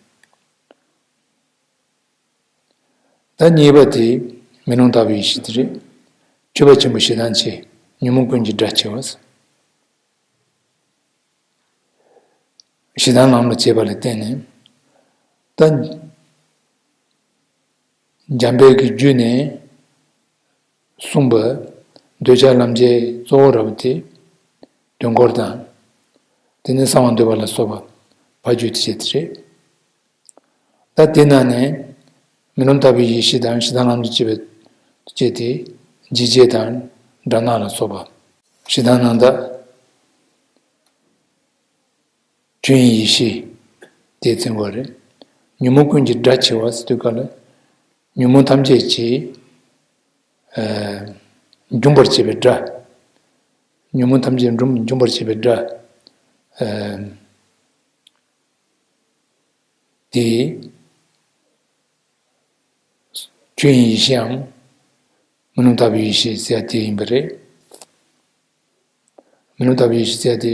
ད་གཉིས་པ་དེ་མེ་ལོང་ལྟ་བུའི་ཡེ་ཤེས་དེ་རེད། སྤྱོད་པ་ཆེན་པོ་ཞེ་སྡང་ཆེ། ཉོན་མོངས་ཀུན་གྱི་དགྲ་ཆེ་བ། ཞེ་སྡང་ལམ་ལ་བྱེད་པ་ལ་བརྟེན་ནས། ད། འཇམ་དཔལ་གྱི་རྒྱུད་ནས་གསུངས་པ། འདོད་ཆགས་ལམ་བྱེད་གཙོ་བོ་ར་བ་དེ། དོན་འཁོར་དང་། དེ་ནས་གསང་བ་འདུས་པ་ལ་སོགས་པ་བ་རྒྱུད་དེ་བྱེད་དེ་རེད། ད་དེ་ནང་ནས་མེ་ལོང་ལྟ་བུའི་ཡེ་ཤེས་དང་ཞེ་སྡང་ལམ་དུ་བྱེད་པའི་བྱེད་དེ། འཇིགས་བྱེད་དང་དགྲ་སྣང་ལ་སོགས་པ། ཞེ་སྡང་ནང་དག་ཆོས་དབྱིངས་ཡེ་ཤེས་དེ་ཚིག་གོ་རེད། ཉོན་མོངས་ཀུན་གྱི་དགྲ་ཆེ་བ་ཟེར་དུས་ག་ལ། ཉོན་མོངས་ཐམས་ཅད་ཀྱི། ཨ། འཇོམས་པར་བྱེད་པའི་དགྲ། ཉོན་མོངས་ཐམས་ཅད་འཇོམས་འཇོམས་པར་བྱེད་པའི་དགྲ། ཨ། དེ། ཆོས་དབྱིངས་ཡེ་ཤེས་འམ། མེ་ལོང་ལྟ་བུའི་ཡེ་ཤེས་ཟེར་ཡ་དེ་ཡིན་པ་རེད། མེ་ལོང་ལྟ་བུའི་ཡེ་ཤེས་ཟེར་ཡ་དེ་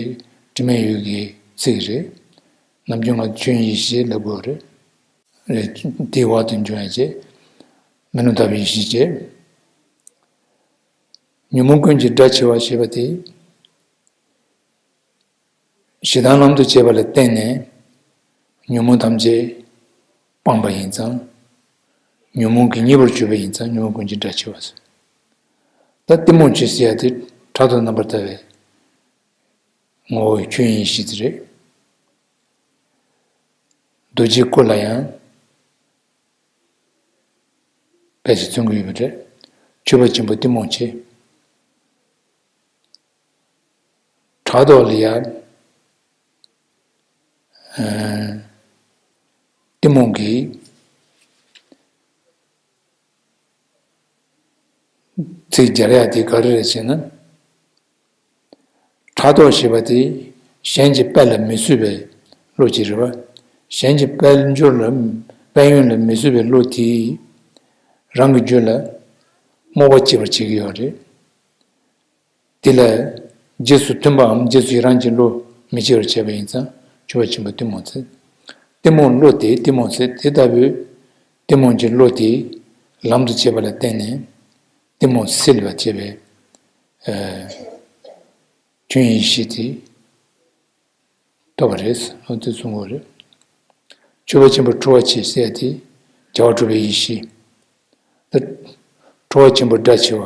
དྲི་མེད་འོད་ཀྱི་ཚིག་རེད། ནམ་རྒྱུན་ང་ཆོས་དབྱིངས་ཡེ་ཤེས་ལབ་དགོས་རེད། རེད། དེའི་འོག་ཏུ་འབྱུང་ཡ་བྱས། མེ་ལོང་ལྟ་བུའི་ཡེ་ཤེས་བྱས། ཉོན་མོངས་ཀུན་གྱི་དགྲ་ཆེ་བ་ཞེས་པ་དེ། ཞེ་སྡང་ལམ་དུ་བྱེད་པ་ལ་བརྟེན་ནས་ཉོན་མོངས་ཐམས་ཅད་སྤངས་པ་ཡིན་ཙང་། ཉོན་མོངས་ཀྱིས་མཉེས་པར་གྱུར་པ་ཡིན་ཙང་ཉོན་མོངས་ཀུན་གྱི་དགྲ་ཆེ་བ་ཟེར། ད་གཏི་མུག་ཆེ་ཟེར་ཡ་དེ་ཕྲག་དོག་རྣམ་པར་དག་པའི་ངོ་བོའི་ཆོས་དབྱིངས་ཡེ་ཤེས་དེ་རེད། རྡོ་རྗེའི་སྐུ་ལ་ཡང་ཕལ་ཆེར་མཚོན་གྱི་ཡོད་པ་རེད། མཆོད་པ་ཆེན་པོ་གཏི་མུག་ཆེ། ཕྲག་དོག་ལ་ཡང་། ཨ། གཏི་མུག་གི་ཚིག་སྦྱར་ཡ་དེ་ག་རེ་རེད་ཟེར་ན། ཕྲག་དོག་ཞེས་པ་དེ་གཞན་གྱི་དཔལ་ལ་མི་བཟོད་པའི་བློ་ཅིག་རེད་པ། གཞན་གྱི་དཔལ་འབྱོར་ལ་དཔལ་ཡོན་ལ་མི་བཟོད་པའི་བློ་དེས་རང་གི་རྒྱུད་ལ་རྨོངས་པ་སྐྱེ་བར་བྱེད་ཀྱི་ཡོད་རེད། དེ་ལ་རྗེས་སུ་མཐུན་པའམ་རྗེས་སུ་ཡི་རང་གི་བློ་མི་སྐྱེ་བར་བྱས་པ་ཡིན་ཙང་མཆོད་པ་ཆེན་པོ་གཏི་མུག་ཟེར། གཏི་མུག་བློ་དེ་གཏི་མུག་ཟེར། དེ་ལྟ་བུའི་གཏི་མུག་གི་བློ་དེ་ལམ་དུ་བྱེད་པ་ལ་བརྟེན་ནས་གཏི་མུག་སེལ་བར་བྱེད་པའི། ཨ། ཆོས་དབྱིངས་ཡེ་ཤེས་དེ། ཐོབ་པ་རེད། འོ་དེ་གསུང་གི་རེད། མཆོད་པ་ཆེན་པོ་ཁྲོ་བ་ཆེ་ཟེར་ཡ་དེ་བྱ་བ་གྲུབ་པའི་ཡེ་ཤེས། ད་ཁྲོ་བ་ཆེན་པོ་དགྲ་ཆེ་བ།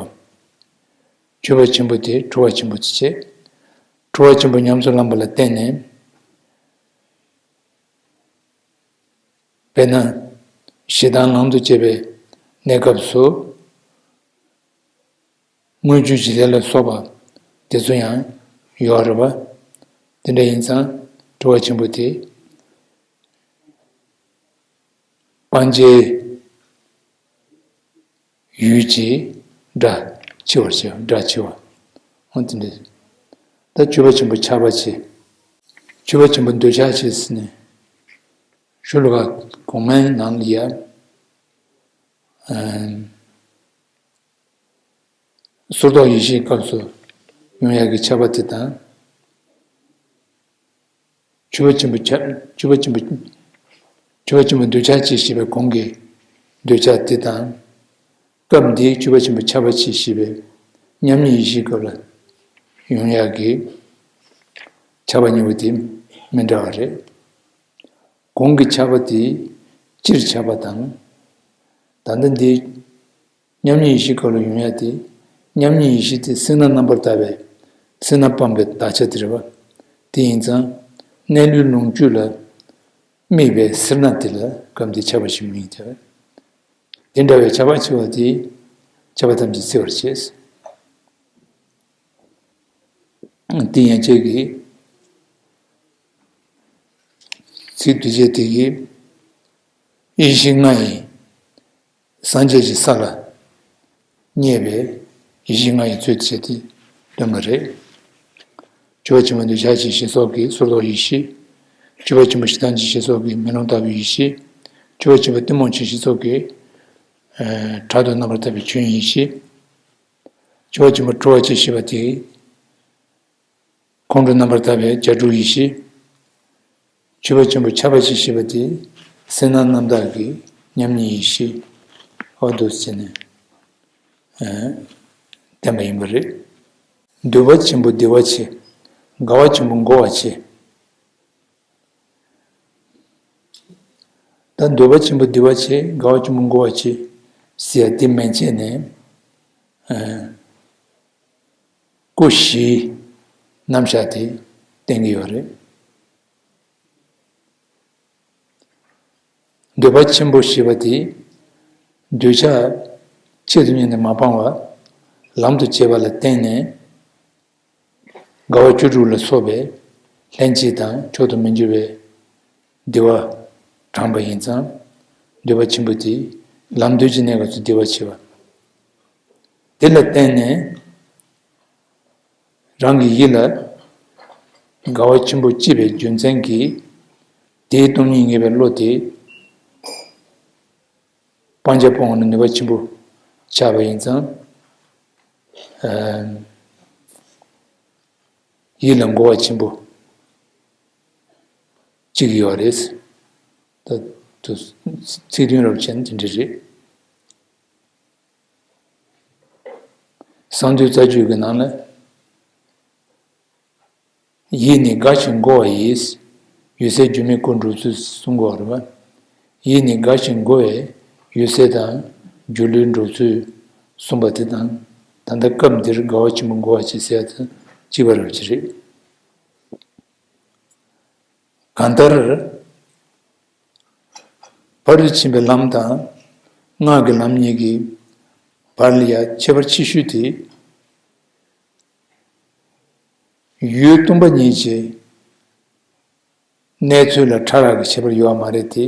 མཆོད་པ་ཆེན་པོ་དེ་ཁྲོ་བ་ཆེན་པོ་དེ་བྱེད། ཁྲོ་བ་ཆེན་པོ་ཉམས་སུ་བླངས་པ་ལ་བརྟེན་ནས། དཔེར་ན། ཞེ་སྡང་ལམ་དུ་བྱེད་པའི་གནས་སྐབས་སུ། དངོས་རྒྱུ་བྱེད་ལས་ལ་སོགས་པ་དེ་ཚོ་ཡང་ཡོད་རེད་པ། དེ་འདྲ་ཡིན་ཙང་ཁྲོ་བ་ཆེན་པོ་དེ་སྤང་བྱའི་ཡུལ་གྱི་དགྲ་ཆེ་བར་བྱེད། དགྲ་ཆེ་བ། འོ་དེ་འདྲ། ད་སྤྱོད་པ་ཆེན་པོ་ཆགས་པ་ཆེ། སྤྱོད་པ་ཆེན་པོ་འདོད་ཆགས་ཆེ་ཟེར་ནས་ཞུ་ལུགས་གོང་མའི་ནང་ལ་ཡ། ཨ། སོར་རྟོག་ཡེ་ཤེས་སྐབས་སུ་ཡོང་ཡག་གི་ཆགས་པ་དེ་དང་། མཆོད་པ་ཆེན་པོ་ཆགས། མཆོད་པ་ཆེན་པོ། མཆོད་པ་ཆེན་པོ་འདོད་ཆགས་ཆེ་ཞེས་པའི་གོང་གི་འདོད་ཆགས་དེ་དང་། སྐབས་འདིའི་མཆོད་པ་ཆེན་པོ་ཆགས་པ་ཆེ་ཞེས་པའི་མཉམ་ཉིད་ཡེ་ཤེས་སྐབས་ལ་ཡོང་ཡག་གི་ཆགས་པ་གཉིས་པོ་དེ་མི་འདྲ་བ་རེད། གོང་གི་ཆགས་པ་དེ་སྤྱིར་ཆགས་པ་དང་། ད་ལྟ་འདི་མཉམ་ཉིད་ཡེ་ཤེས་སྐབས་ལ་ཡོང་ཡ་དེ། མཉམ་ཉིད་ཡེ་ཤེས་དེ་སེར་སྣ་རྣམ་པར་དག་པའི་སེར་སྣ་སྤངས་པའི་དག་ཆ་དེ་རེད་བ། དེ་ཡིན་ཙང་གནས་ལུས་ལོངས་སྤྱོད་ལ་དམིགས་པའི་སེར་སྣ་དེ་ལ་སྐབས་འདིར་ཁྱབ་པ་ཞེས་མིང་བཏགས། དེ་འདྲ་བའི་ཁྱབ་པ་ཆེ་བ་དེས་ཁྱབ་པ་ཐམས་ཅད་སེལ་བར་བྱེད། དེ་ཡན་ཆད་ཀྱི་ཚིག་འདུས་བྱས་དེ་གིས་ཡེ་ཤེས་ལྔ་ཡི་སངས་རྒྱས་ཀྱི་ས་ལ་བརྙེས་པའི་ཡེ་ཤེས་ལྔ་ཡི་ཚུལ་དུ་བྱས་ཏེ་སྟོན་པ་རེད། སྤྱོད་པ་ཆེན་པོ་འདོད་ཆགས་ཞེན་ཞེས་སོགས་ཀྱི་སོར་རྟོག་ཡེ་ཤེས། སྤྱོད་པ་ཆེན་པོ་ཞེ་སྡང་ཞེན་ཞེས་སོགས་ཀྱི་མེ་ལོང་ལྟ་བུའི་ཡེ་ཤེས། སྤྱོད་པ་ཆེན་པོ་གཏི་མུག་ཞེན་ཞེས་སོགས་ཀྱི་ཨ་ཕྲག་དོག་རྣམ་པར་དག་པའི་སྐྱོན་ཡེ་ཤེས། སྤྱོད་པ་ཆེན་པོ་སྤྲོ་བ་ཅན་ཞེས་པ་དེ་ཁོང་ཁྲོ་རྣམ་པར་དག་པའི་རྒྱ་སྐྲུགས་ཡེ་ཤེས། སྤྱོད་པ་ཆེན་པོ་ཁྱབ་པ་ཅན་ཞེས་པ་དེ་སེར་སྣ་རྣམ་དག་གི་མཉམ་ཉིད་ཡེ་ཤེས། འོ་འདུག་ཟེར་ནས་ཨ་བསྟན་པ་ཡིན་པ་རེད། འདོད་པ་ཆེན་པོ་བདེ་བ་ཆེ། དགའ་བ་ཆེན་པོ་མགུ་བ་ཆེ། ད་འདོད་པ་ཆེན་པོ་བདེ་བ་ཆེ། དགའ་བ་ཆེན་པོ་མགུ་བ་ཆེ་ཟེར་ཡ་དེ་མན་ཆད་ནས་ཨ་སྐུ་བཞིའི་རྣམ་གཞག་དེ་བསྟན་གྱི་ཡོད་རེད། འདོད་པ་ཆེན་པོ་ཞེས་པ་དེ་འདོད་ཆགས་ཆེད་དུ་གཉེར་ནས་མ་སྤངས་པར་ལམ་དུ་བྱེད་པ་ལ་བརྟེན་ནས། དགའ་བ་བཅུ་དྲུག་ལ་སོགས་པའི་ལྷན་སྐྱེས་དང་མཆོག་ཏུ་མི་འགྱུར་བའི་བདེ་བ་དྲངས་པ་ཡིན་ཙང་། འདོད་པ་ཆེན་པོ་དེ་ལམ་འདོད་ཀྱི་གནས་སྐབས་སུ་བདེ་བ་ཆེ་བ། དེ་ལ་བརྟེན་ནས་རང་གི་ཡིད་ལ་དགའ་བ་ཆེན་པོ་སྐྱེས་པའི་རྒྱུ་མཚན་གྱིས། དེའི་སྟོང་ཉིད་ངེས་པའི་བློ་དེ་སྤང་བྱ་སྤོང་བ་ལ་ནུས་པ་ཆེན་པོ་ཆགས་པ་ཡིན་ཙང་། ཨ་ཡིད་ལ་མགུ་བ་ཆེན་པོ་གཅིག་ཡོད་རེད། ད་དུ་ཚིག་དོན་རབ་ཅན་དེ་འདྲ་རེད། གསང་འདུས་རྩ་རྒྱུད་ཀྱི་ནང་ལ། ཡིད་ནི་དགའ་ཞིང་མགུ་བ་ཡིས། འོད་གསལ་སྒྱུ་མའི་སྐུ་འགྲུབ་ཚུལ་གསུང་གི་ཡོད་རེད་པ། ཡིད་ནི་དགའ་ཞིང་མགུ་བས་འོད་གསལ་དང་སྒྱུ་ལུས་འགྲུབ་ཚུལ་གསུངས་པ་དེ་དང་། ད་ལྟ་སྐབས་འདིར་དགའ་བ་ཆེན་པོ་མགུ་བ་ཆེ་ཟེར་ཡ་དང་གཅིག་པ་རབ་ཅིག་རེད། གང་ལྟར། ཕ་རོལ་ཏུ་ཕྱིན་པའི་ལམ་དང་སྔགས་ཀྱི་ལམ་གཉིས་ཀྱི་བར་ལ་ཡང་ཁྱད་པར་ཆེ་ཤོས་དེ། ཡུལ་སྟོང་པ་ཉིད་ཀྱི་གནས་ཚུལ་ལ་ཕྲ་རགས་ཀྱི་ཁྱད་པར་ཡོད་པ་མ་རེད་དེ།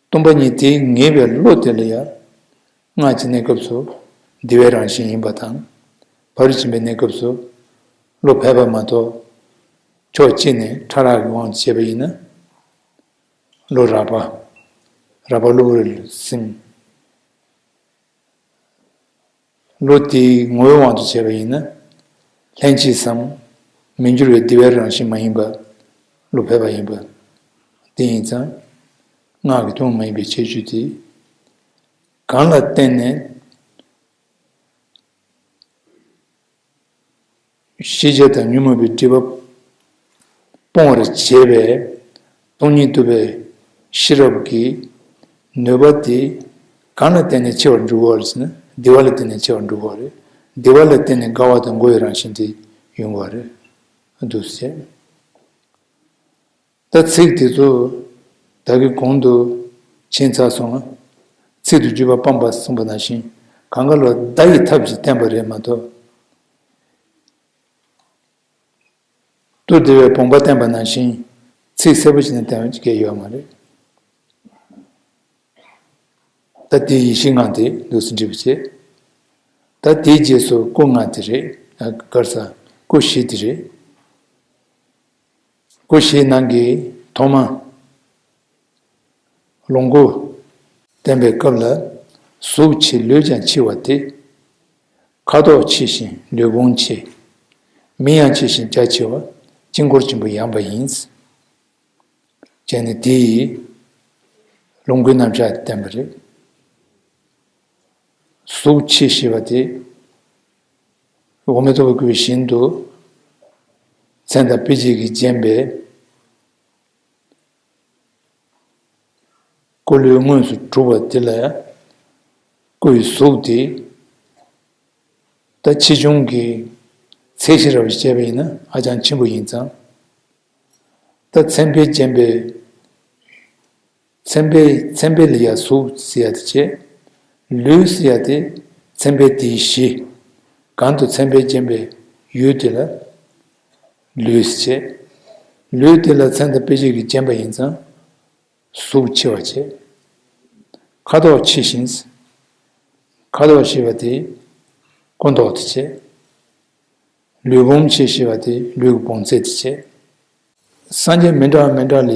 སྟོང་པ་ཉིད་དེ་ངེས་པའི་བློ་དེ་ལ་ཡང་སྔགས་ཀྱི་གནས་སྐབས་སུ་བདེ་བའི་རང་བཞིན་ཡིན་པ་དང་། ཕ་རོལ་ཕྱིན་པའི་གནས་སྐབས་སུ་བློ་ཕལ་པ་མ་གཏོགས་ཕྱོགས་གཅིག་ནས་ཕྲ་རགས་ཀྱི་དབང་དུ་བྱས་པ་ཡིན་ན། བློ་རགས་པ། རགས་པ་གློ་བུར་སེམས། བློ་དེའི་ངོ་བོའི་དབང་དུ་བྱས་པ་ཡིན་ན། ལྷན་སྐྱེས་སམ་མི་འགྱུར་བའི་བདེ་བའི་རང་བཞིན་མ་ཡིན་པ། བློ་ཕལ་པ་ཡིན་པ། དེ་ཡིན་ཙང་། སྔགས་ཀྱི་དོན་མ་ཡིན་པའི་ཁྱད་ཆོས་དེ། གང་ལ་བརྟེན་ནས། ཤེས་བྱ་དང་ཉོན་མོངས་པའི་སྒྲིབ་པ་སྤོང་བར་བྱེད་པའི་སྟོང་ཉིད་རྟོགས་པའི་ཤེས་རབ་ཀྱི་ནུས་པ་དེ་གང་ལ་བརྟེན་ནས་ཆེ་བར་འགྲོ་གི་ཡོད་རེད་ཟེར་ན། བདེ་བ་ལ་བརྟེན་ནས་ཆེ་བར་འགྲོ་གི་ཡོད་རེད། བདེ་བ་ལ་བརྟེན་ནས་དགའ་བ་དང་མགུ་བའི་རང་བཞིན་དེ་ཡོང་གི་ཡོད་རེད། འདུག་ཟེར། ད་ཚིག་དེ་ཚོ་ད་གིན་གོང་དུ་ཕྱིན་ཚར་སོང་ང་། ཚིག་ཏུ་བརྗོད་པ་སྤངས་པ་གསུངས་པ་ནང་བཞིན། གང་ག་ལ་བརྡ་ཡི་ཐབས་ཀྱིས་བསྟན་པ་རེད་མ་གཏོགས། ཏུ་བདེ་བའི་དགོངས་པ་བསྟན་པ་ནང་བཞིན་ཚིག་གསལ་པོ་བྱས་ནས་བསྟན་མཁན་ཡོད་མ་རེད། ད་དེ་ཡེ་ཤེས་ལྔ་དེ་འདུག་སེ་འབྲི་བ་བྱེད། ད་དེའི་རྗེས་སུ་སྐུ་ལྔ་དེ་རེད། ཨ་ག་རེ་ཟ། སྐུ་བཞི་དེ་རེད། སྐུ་བཞིའི་ནང་གི་ཐོག་མ། ལོངས་སྐུ། བསྟན་པའི་སྐབས་ལ། གཟུགས་ཆེ་ལུས་ཀྱང་ཆེ་བ་སྟེ། ཁ་དོག་ཆེ་ཞིང་ལུས་བོངས་ཆེ། མིང་ཡང་ཆེ་ཞིང་རྒྱ་ཆེ་བ། དཀྱིལ་འཁོར་ཆེན་པོ་ཡངས་པ་ཡིན། བྱས་ནས་དེ་ཡི་ལོངས་སྐུའི་རྣམ་གཞག་བསྟན་པ་རེད། གཟུགས་ཆེ་ཞེས་པ་དེ། འོག་མིན་ཐོག་པའི་སྐུ་བཞིན་དུ། མཚན་དང་དཔེ་བྱད་ཀྱིས་བརྒྱན་པའི་སྐུ་ལུས་དངོས་སུ་གྲུབ་པ་དེ་ལ་ ཁོ་ཡི་གཟུགས་དེ་ད་ཆེ་ཆུང་གི་ཚད་གཞི་ར་བ་ཞིག་བྱས་པ་ཡིན་ན་ཧ་ཅང་ཆེན་པོ་ཡིན་ཙང་། ད་མཚན་དཔེས་བརྒྱན་པའི། མཚན་དཔེ། མཚན་དཔེ་ལ་ཡ་གཟུགས་ཟེར་ཡ་དེ་བྱས། ལུས་ཟེར་ཡ་དེ་མཚན་དཔེ་དེའི་གཞི། གང་དུ་མཚན་དཔེས་བརྒྱན་པའི་ཡུལ་དེ་ལ་ལུས་ཟེར་བྱས། ལུས་དེ་ལ་མཚན་དང་དཔེ་བྱད་ཀྱིས་བརྒྱན་པ་ཡིན་ཙང་། གཟུགས་ཆེ་བ་བྱས། ཁ་དོག་ཆེ་ཞིང་། ཁ་དོག་ཞེས་པ་དེ་སྐུ་མདོག་དེ་བྱས། ལུས་བོངས་ཆེ་ཞེས་པ་དེ་ལུས་ཀྱི་བོངས་ཚད་དེ་བྱས། སངས་རྒྱས་མི་འདྲ་བ་མི་འདྲ་ལ་ཡ།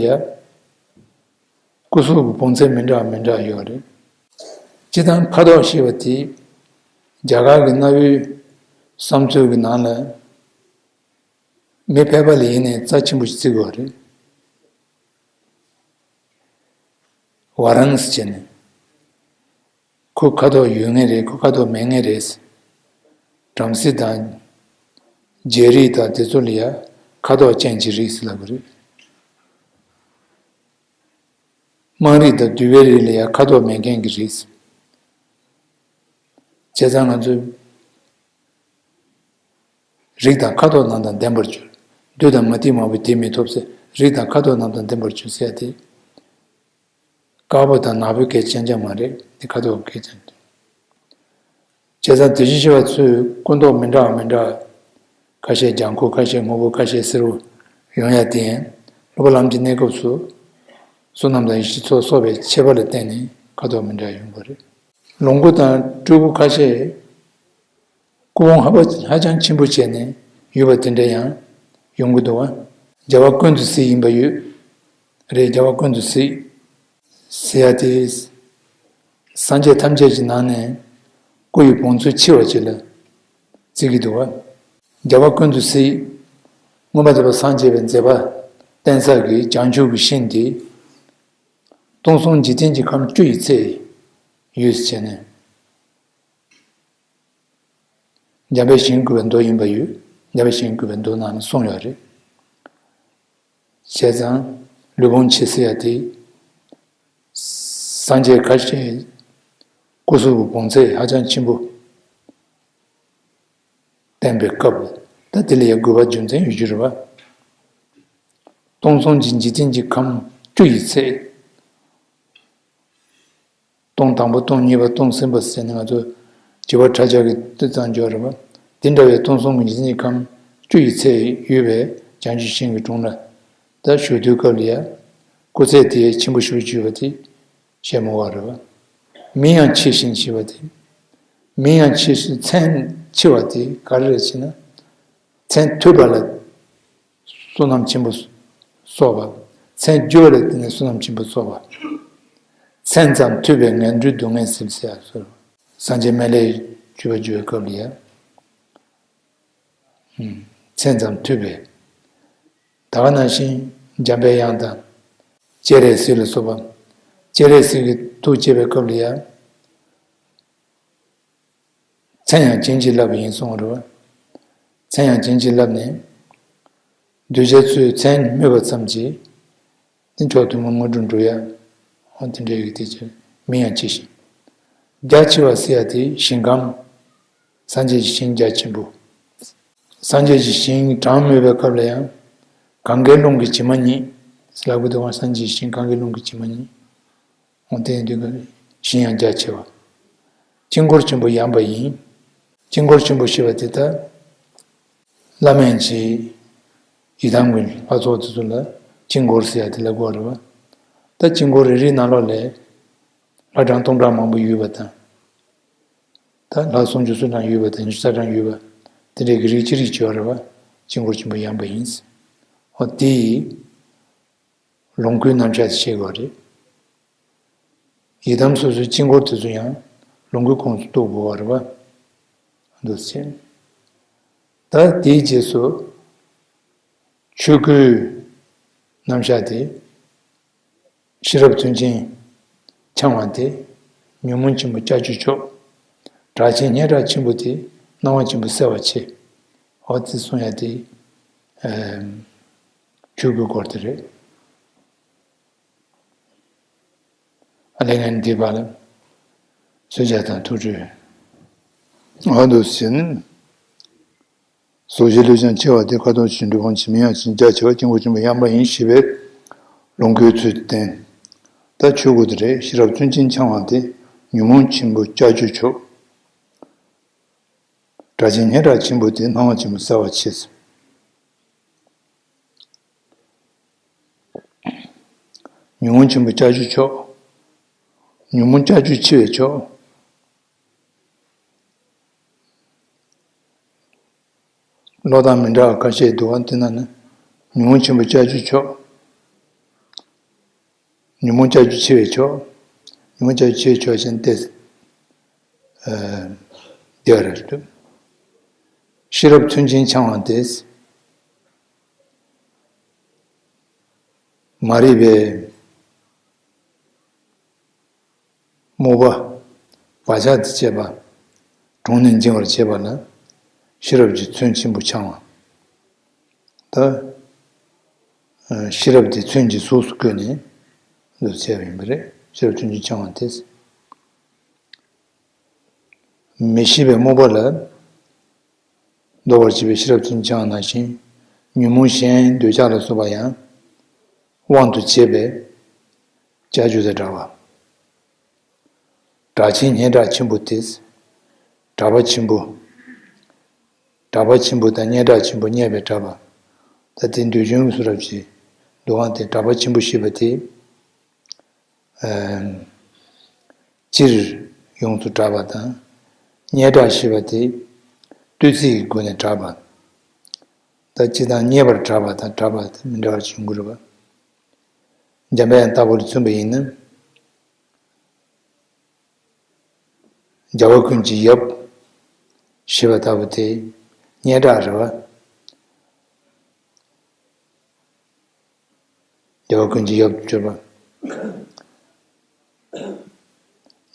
སྐུ་གཟུགས་ཀྱི་བོངས་ཚད་མི་འདྲ་བ་མི་འདྲ་ཡོད་རེད། སྤྱིར་བཏང་ཁ་དོག་ཞེས་པ་དེ་རྒྱ་གར་གྱི་གནའ་བོའི་བསམ་ཚུལ་གྱི་ནང་ལ་མི་ཕལ་པ་ལ་ཡིན་ནའི་རྩ་ཆེན་པོ་ཞིག་བརྩི་དགོས་རེད། ཝ་རན་སི་བྱས་ནས། ཁོ་ཁ་དོག་ཡོད་ངེས་རེད། ཁོ་ཁ་དོག་མེད་ངེས་རེད། བྲམ་ཟེ་དང་། རྗེ་རིགས་དང་དེ་ཚོ་ལ་ཡ་ཁ་དོག་ཅན་གྱི་རིགས་ཟེར་ལབ་ཀྱི་རེད། དམངས་རིགས་དང་གདུལ་བའི་རིགས་ལ་ཡ་ཁ་དོག་མེད་མཁན་གྱི་རིགས། བྱས་ཙང་ང་ཚོས་རིགས་དང་ཁ་དོག་རྣམས་དང་ལྡན་པར་གྱུར། བདུད་དང་མུ་སྟེགས་མང་པོས་དེ་མི་ཐོབ་ཟེར། རིགས་དང་ཁ་དོག་རྣམས་དང་ལྡན་པར་གྱུར་ཟེར་ཡ་དེ། དཀར་པོ་དང་ནག་པོའི་སྐད་ཆ་རྐྱང་རྐྱང་མ་རེད། དེ་ཁ་དོག་གི་སྐད་ཆ་རེད། བྱས་ཙང་དེ་བཞིན་གཤེགས་པ་ཚོས་སྐུ་མདོག་མི་འདྲ་བ་མི་འདྲ་བ། ཁ་ཤས་ལྗང་ཁུ། ཁ་ཤས་སྔོ་པོ། ཁ་ཤས་སེར་པོ་ཡོང་ཡ་དེ་ཡིན། སློབ་པ་ལམ་གྱི་གནས་སྐབས་སུ་བསོད་ནམས་དང་ཡེ་ཤེས་ཚོགས་གསོག་པའི་ཁྱད་པར་ལ་བརྟེན་ནས་ཁ་དོག་མི་འདྲ་ཡོང་གི་རེད། ལོངས་སྐུ་དང་སྤྲུལ་སྐུ་ཁ་ཤས་སྐུ་བོངས་ཧ་པ་ཧ་ཅང་ཆེན་པོ་བྱས་ནས་ཡོད་པ་དེ་འདྲ་ཡང་ཡོང་གི་འདུག་བ། རྒྱལ་བ་ཀུན་ཏུ་གཟིགས་ཡིན་པ་ཡོད་རེད། རྒྱལ་བ་ཀུན་ཏུ་གཟིགས་ཟེར་ཡ་དེ། སངས་རྒྱས་ཐམས་ཅད་ཀྱི་ནང་ནས་སྐུ་ཡི་བོངས་ཚད་ཆེ་བ་ཅིག་ལ་བརྩི་གི་འདུག་བ། རྒྱལ་བ་ཀུན་ཏུ་གཟིགས། མངོན་པར་རྫོགས་པར་སངས་རྒྱས་པའི་མཛད་པ་བསྟན་ས་གི་བྱང་ཆུབ་ཀྱི་ཤིང་དེ། སྟོང་གསུམ་འཇིག་རྟེན་གྱི་ཁམས་བཅུ་ཡི་ཚད་ཡོད་ཟེར་བྱས་ནས། འཇམ་དཔལ་ཞིང་བཀོད་པའི་མདོ་ཡིན་པ་ཡོད། འཇམ་དཔལ་ཞིང་བཀོད་པའི་མདོ་ནང་ནས་གསུངས་ཡོད་རེད། བྱས་ཙང་ལུས་བོངས་ཆེ་ཟེར་ཡ་དེ། སངས་རྒྱས་ཁ་ཤས་སྐུ་གཟུགས་ཀྱི་བོངས་ཚད་ཧ་ཅང་ཆེན་པོ་བསྟན་པའི་སྐབས། ད་དེ་ལ་ཡང་དགོས་པ་རྒྱུ་མཚན་ཡོད་རྒྱུ་རེད་བ། སྟོང་གསུམ་གྱི་འཇིག་རྟེན་གྱི་ཁམས་བཅུ་ཡི་ཚད། སྟོང་དང་པོ། སྟོང་གཉིས་པ། སྟོང་གསུམ་པ་ཟེར་ནས་ང་ཚོ་བྱེ་བ་ཕྲག་བརྒྱ་གི་དུས་ཙམ་འཇོག་རེད་བ། དེ་འདྲ་བའི་སྟོང་གསུམ་གྱི་འཇིག་རྟེན་གྱི་ཁམས་བཅུ་ཡི་ཚད་ཡོད་པའི་བྱང་ཆུབ་ཤིང་གི་དྲུང་ལ་ད་བཞུགས་དུས་སྐབས་ལ་ཡ། སྐུ་ཚད་དེ་ཆེན་པོ་ཞེ་པོ་ཅིག་ཡོད་པ་དེ་བཤད་མི་དགོས་རེད་བ། མིང་ཡང་ཆེ་ཞིང་ཞེས་པ་དེ། མིང་ཡང་ཆེ་ཞིང་མཚན་ཆེ་བ་དེ་ག་རེ་རེད་ཟེར་ན། མཚན་ཐོས་པ་ལ་བསོད་ནམས་ཆེན་པོ་གསོག་པ། མཚན་བརྗོད་པ་ལ་བརྟེན་ནས་བསོད་ནམས་ཆེན་པོ་གསོག་པ། མཚན་ཙམ་ཐོས་པས་ངན་འགྲོའི་སྡུག་བསྔལ་སེལ་ཟེར་ཡ་སོགས། སངས་རྒྱས་སྨན་བླའི་སྤྱོད་པ་བརྗོད་པའི་སྐབས་ལ་ཡང་། མཚན་ཙམ་ཐོས་པས། ད་ག་ནང་བཞིན་འཇམ་པའི་དབྱངས་དང་། སྤྱན་རས་གཟིགས་ལ་སོགས་པ། སྤྱན་རས་གཟིགས་ཀྱི་ཐུགས་བསྐྱེད་པའི་སྐབས་ལ་ཡང་། མཚན་ཡང་བྱིན་གྱིས་བརླབས་པ་ཡིན་གསུངས་པ་རེད་བ། མཚན་ཡང་བྱིན་གྱིས་བརླབས་ནས། གདུལ་བྱ་ཚོས་མཚན་སྨོས་པ་ཙམ་གྱིས། དེ་མཆོག་ཐུན་མོང་དངོས་གྲུབ་འགྲུབ་ཡ། འོ་དེ་འདྲ་ཡོད་དེ་ཕྱིར་མིང་ཡང་ཆེ་ཞིང་། རྒྱ་ཆེ་བ་ཟེར་ཡ་དེ་ཞིང་ཁམས། སངས་རྒྱས་ཀྱི་ཞིང་རྒྱ་ཆེན་པོ། སངས་རྒྱས་ཀྱི་ཞིང་གྲངས་སྨོས་པའི་སྐབས་ལ་ཡང་། གངྒཱའི་ཀླུང་གི་བྱེ་མ་སྙེད། ལབ་ཀྱི་འདུག་བ། སངས་རྒྱས་ཀྱི་ཞིང་གངྒཱའི་ཀླུང་གི་བྱེ་མ་སྙེད། འོ་དེ་ཡིན་དུས་ཀྱི་ཞིང་ཡང་རྒྱ་ཆེ་བ། དཀྱིལ་འཁོར་ཆེན་པོ་ཡངས་པ་ཡིན། དཀྱིལ་འཁོར་ཆེན་པོ་ཞེས་པ་དེ་ལྟར། བླ་མེད་ཀྱི་ཡི་དམ་གྱི་ལྷ་ཚོགས་དེ་ཚོ་ལ་དཀྱིལ་འཁོར་ཟེར་ཡ་དེ་ལ་གོ་རེད་བ། ད་དཀྱིལ་འཁོར་རེ་རེའི་ནང་ལོགས་ལ་ལྷ་གྲངས་སྟོང་ཕྲག་མང་པོ་ཡོད་པ་དང་། ད་ལྷ་སུམ་ཅུ་སོ་གྲངས་ཡོད་པ་དང་། ཉི་ཤུ་རྩ་གྲངས་ཡོད་པ། དེ་འདྲའི་གི་རིགས་ཅི་རིགས་ཅིག་ཡོད་རེད་བ། དཀྱིལ་འཁོར་ཆེན་པོ་ཡངས་པ་ཡིན། འོ་དེ་ཡི་ལོངས་སྐུའི་རྣམ་གཞག་དེ་བཤད་དགོས་རེད། ཡི་དམ་སོ་སོའི་དཀྱིལ་འཁོར་དེ་ཚོ་ཡང་ལོངས་སྐུའི་ཁོངས་སུ་གཏོགས་དགོས་པ་རེད་བ། འདུག་ཟེར། ད་དེའི་རྗེས་སུ་ཆོས་སྐུའི་རྣམ་གཞག་དེ། ཤེས་རབ་མཐོན་ཆེན་འཆང་བ་དེ། ཉོན་མོངས་ཆེན་པོ་ལྕགས་ཀྱུ་མཆོག་གྲགས་ཆེན་སྙན་གྲགས་ཆེན་པོ་དེ། སྣང་བ་ཆེན་པོ་གསལ་བ་ཆེ། འོ་དེ་གསུང་ཡ་དེ། ཨེམ། ཆོས་སྐུའི་སྐོར་དེ་རེད། ཨ་ལས་ངན་འདས་པ་ལ། གསོལ་ཇ་དང་ཐུགས་སྤྲོས། འོ་འདུག་ཟེར་ནས། ཟོ་ཞིང་ལུས་ཀྱང་ཆེ་བ་སྟེ། ཁ་དོག་ཆུ་འབྲུ་བོང་ཆེ་མིན་ཡང་ཆེ། རྒྱ་ཆེ་བ་དཀྱིལ་འཁོར་ཆེན་པོ་ཡངས་པ་ཡིན། ཞེས་པའི་ལོངས་སྐུའི་ཚུལ་བསྟན། ད་ཆོས་སྐུ་དེ་རེད། ཤེས་རབ་མཚོན་ཆེན་འཆང་བ་སྟེ། ཉོན་མོངས་ཆེན་པོ་ལྕགས་ཀྱུ་མཆོག། སྒྲ་གཅན་སྙན་གྲགས་ཆེན་པོ་སྟེ། སྣང་བ་ཆེན་པོ་གསལ་བ་ཆེ། ཉོན་མོངས་ཆེན་པོ་ལྕགས་ཀྱུ་མཆོག། ཉོན་མོངས་ལྕགས་ཀྱུ་ཆེ་བའི་མཆོག། ཀློག་སྟངས་མི་འདྲ་བ་ཁ་ཤས་འདུག་པ། དེ་ན་ནི་ཉོན་མོངས་ཆེན་པོ་ལྕགས་ཀྱུ་མཆོག། ཉོན་མོངས་ལྕགས་ཀྱུ་ཆེ་བའི་མཆོག། ཉོན་མོངས་ལྕགས་ཀྱུ་ཆེ་བའི་མཆོག་ཅན་ཏེ། ཨ། དེ་རེད་འདུག། ཤེས་རབ་མཚོན་ཆེན་འཆང་བ་སྟེ། མ་རིག་པའི་རྨོངས་པ་བག་ཆགས་དེ་བཅད་པ། གྲོང་ནས་འབྱིང་བར་བྱེད་པ་ལ་ཤེས་རབ་ཀྱི་མཚོན་ཆེན་པོ་འཆང་བ། ད་ཤེས་རབ་དེ་མཚོན་གྱི་གཟུགས་སུ་བཀོད་ནས་འདུ་བྱས་པ་ཡིན་པ་རེད། ཤེས་རབ་མཚོན་ཆེན་འཆང་བ་སྟེ། མི་ཤེས་པའི་རྨོངས་པ་ལ་ཟློག་པར་བྱེད་པའི་ཤེས་རབ་མཚོན་ཆེན་འཆང་བ་ནང་བཞིན། ཉོན་མོངས་གཞན་འདོད་ཆགས་ལ་སོགས་པ་ཡང་དབང་དུ་བྱས་པའི་ལྕགས་ཀྱུ་དང་འདྲ་བ། གྲགས་ཆེན་སྙན་གྲགས་ཆེན་པོ་སྟེ། གྲགས་པ་ཆེན་པོ། གྲགས་པ་ཆེན་པོ་དང་སྙན་གྲགས་ཆེན་པོ་བསྙད་པའི་གྲགས་པ། ད་དེ་འདོད་ཆུང་གི་གཟུགས་རབ་ཀྱི་འདུ་ཁང་དེ་གྲགས་པ་ཆེན་པོ་ཞེས་པ་དེ། ཨ། སྤྱིར་ཡོངས་སུ་གྲགས་པ་དང་། སྙན་གྲགས་ཞེས་པ་དེ་བསྟོད་ཚིག་གི་སྒོ་ནས་གྲགས་པ། ད་སྤྱིར་བཏང་རྙེད་པར་གྲགས་པ་དང་གྲགས་པ་དེ་མི་འདྲ་བ་ཞིག་ཡོང་གི་རེད་པ། འཇམ་དཔལ་དབྱངས་ལྟ་བུར་མཚོན་པ་ཡིན་ན། རྒྱལ་བ་ཀུན་གྱི་ཡབ་ཞེས་པ་ལྟ་བུ་དེ་སྙན་གྲགས་རེད་པ། རྒྱལ་བ་ཀུན་གྱི་ཡབ་ཏུ་གྱུར་པ།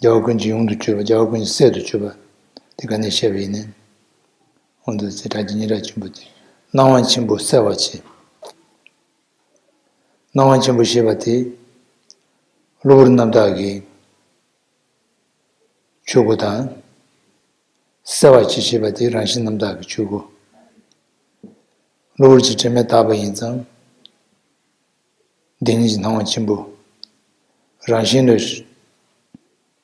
རྒྱལ་བ་ཀུན་གྱི་ཡུམ་དུ་གྱུར་པ། རྒྱལ་བ་ཀུན་གྱི་སྲས་སུ་གྱུར་པ། དེ་ག་ནས་བཤད་པ་ཡིན་ནའི། འོ་འདུག་སེ་གྲགས་ཆེན་སྙན་གྲགས་ཆེན་པོ་དེ། སྣང་བ་ཆེན་པོ་གསལ་བ་ཆེ། སྣང་བ་ཆེན་པོ་ཞེས་པ་དེ། གློ་བུར་རྣམ་དག་གི་ཆོས་སྐུ་དང་། གསལ་བ་ཆེ་ཞེས་པ་དེ་རང་བཞིན་རྣམ་དག་གི་ཆོས་སྐུ། གློ་བུར་གྱི་དྲི་མས་དག་པ་ཡིན་ཙང་། བདེན་གཉིས་ཀྱི་སྣང་བ་ཆེན་པོ། རང་བཞིན་ལ་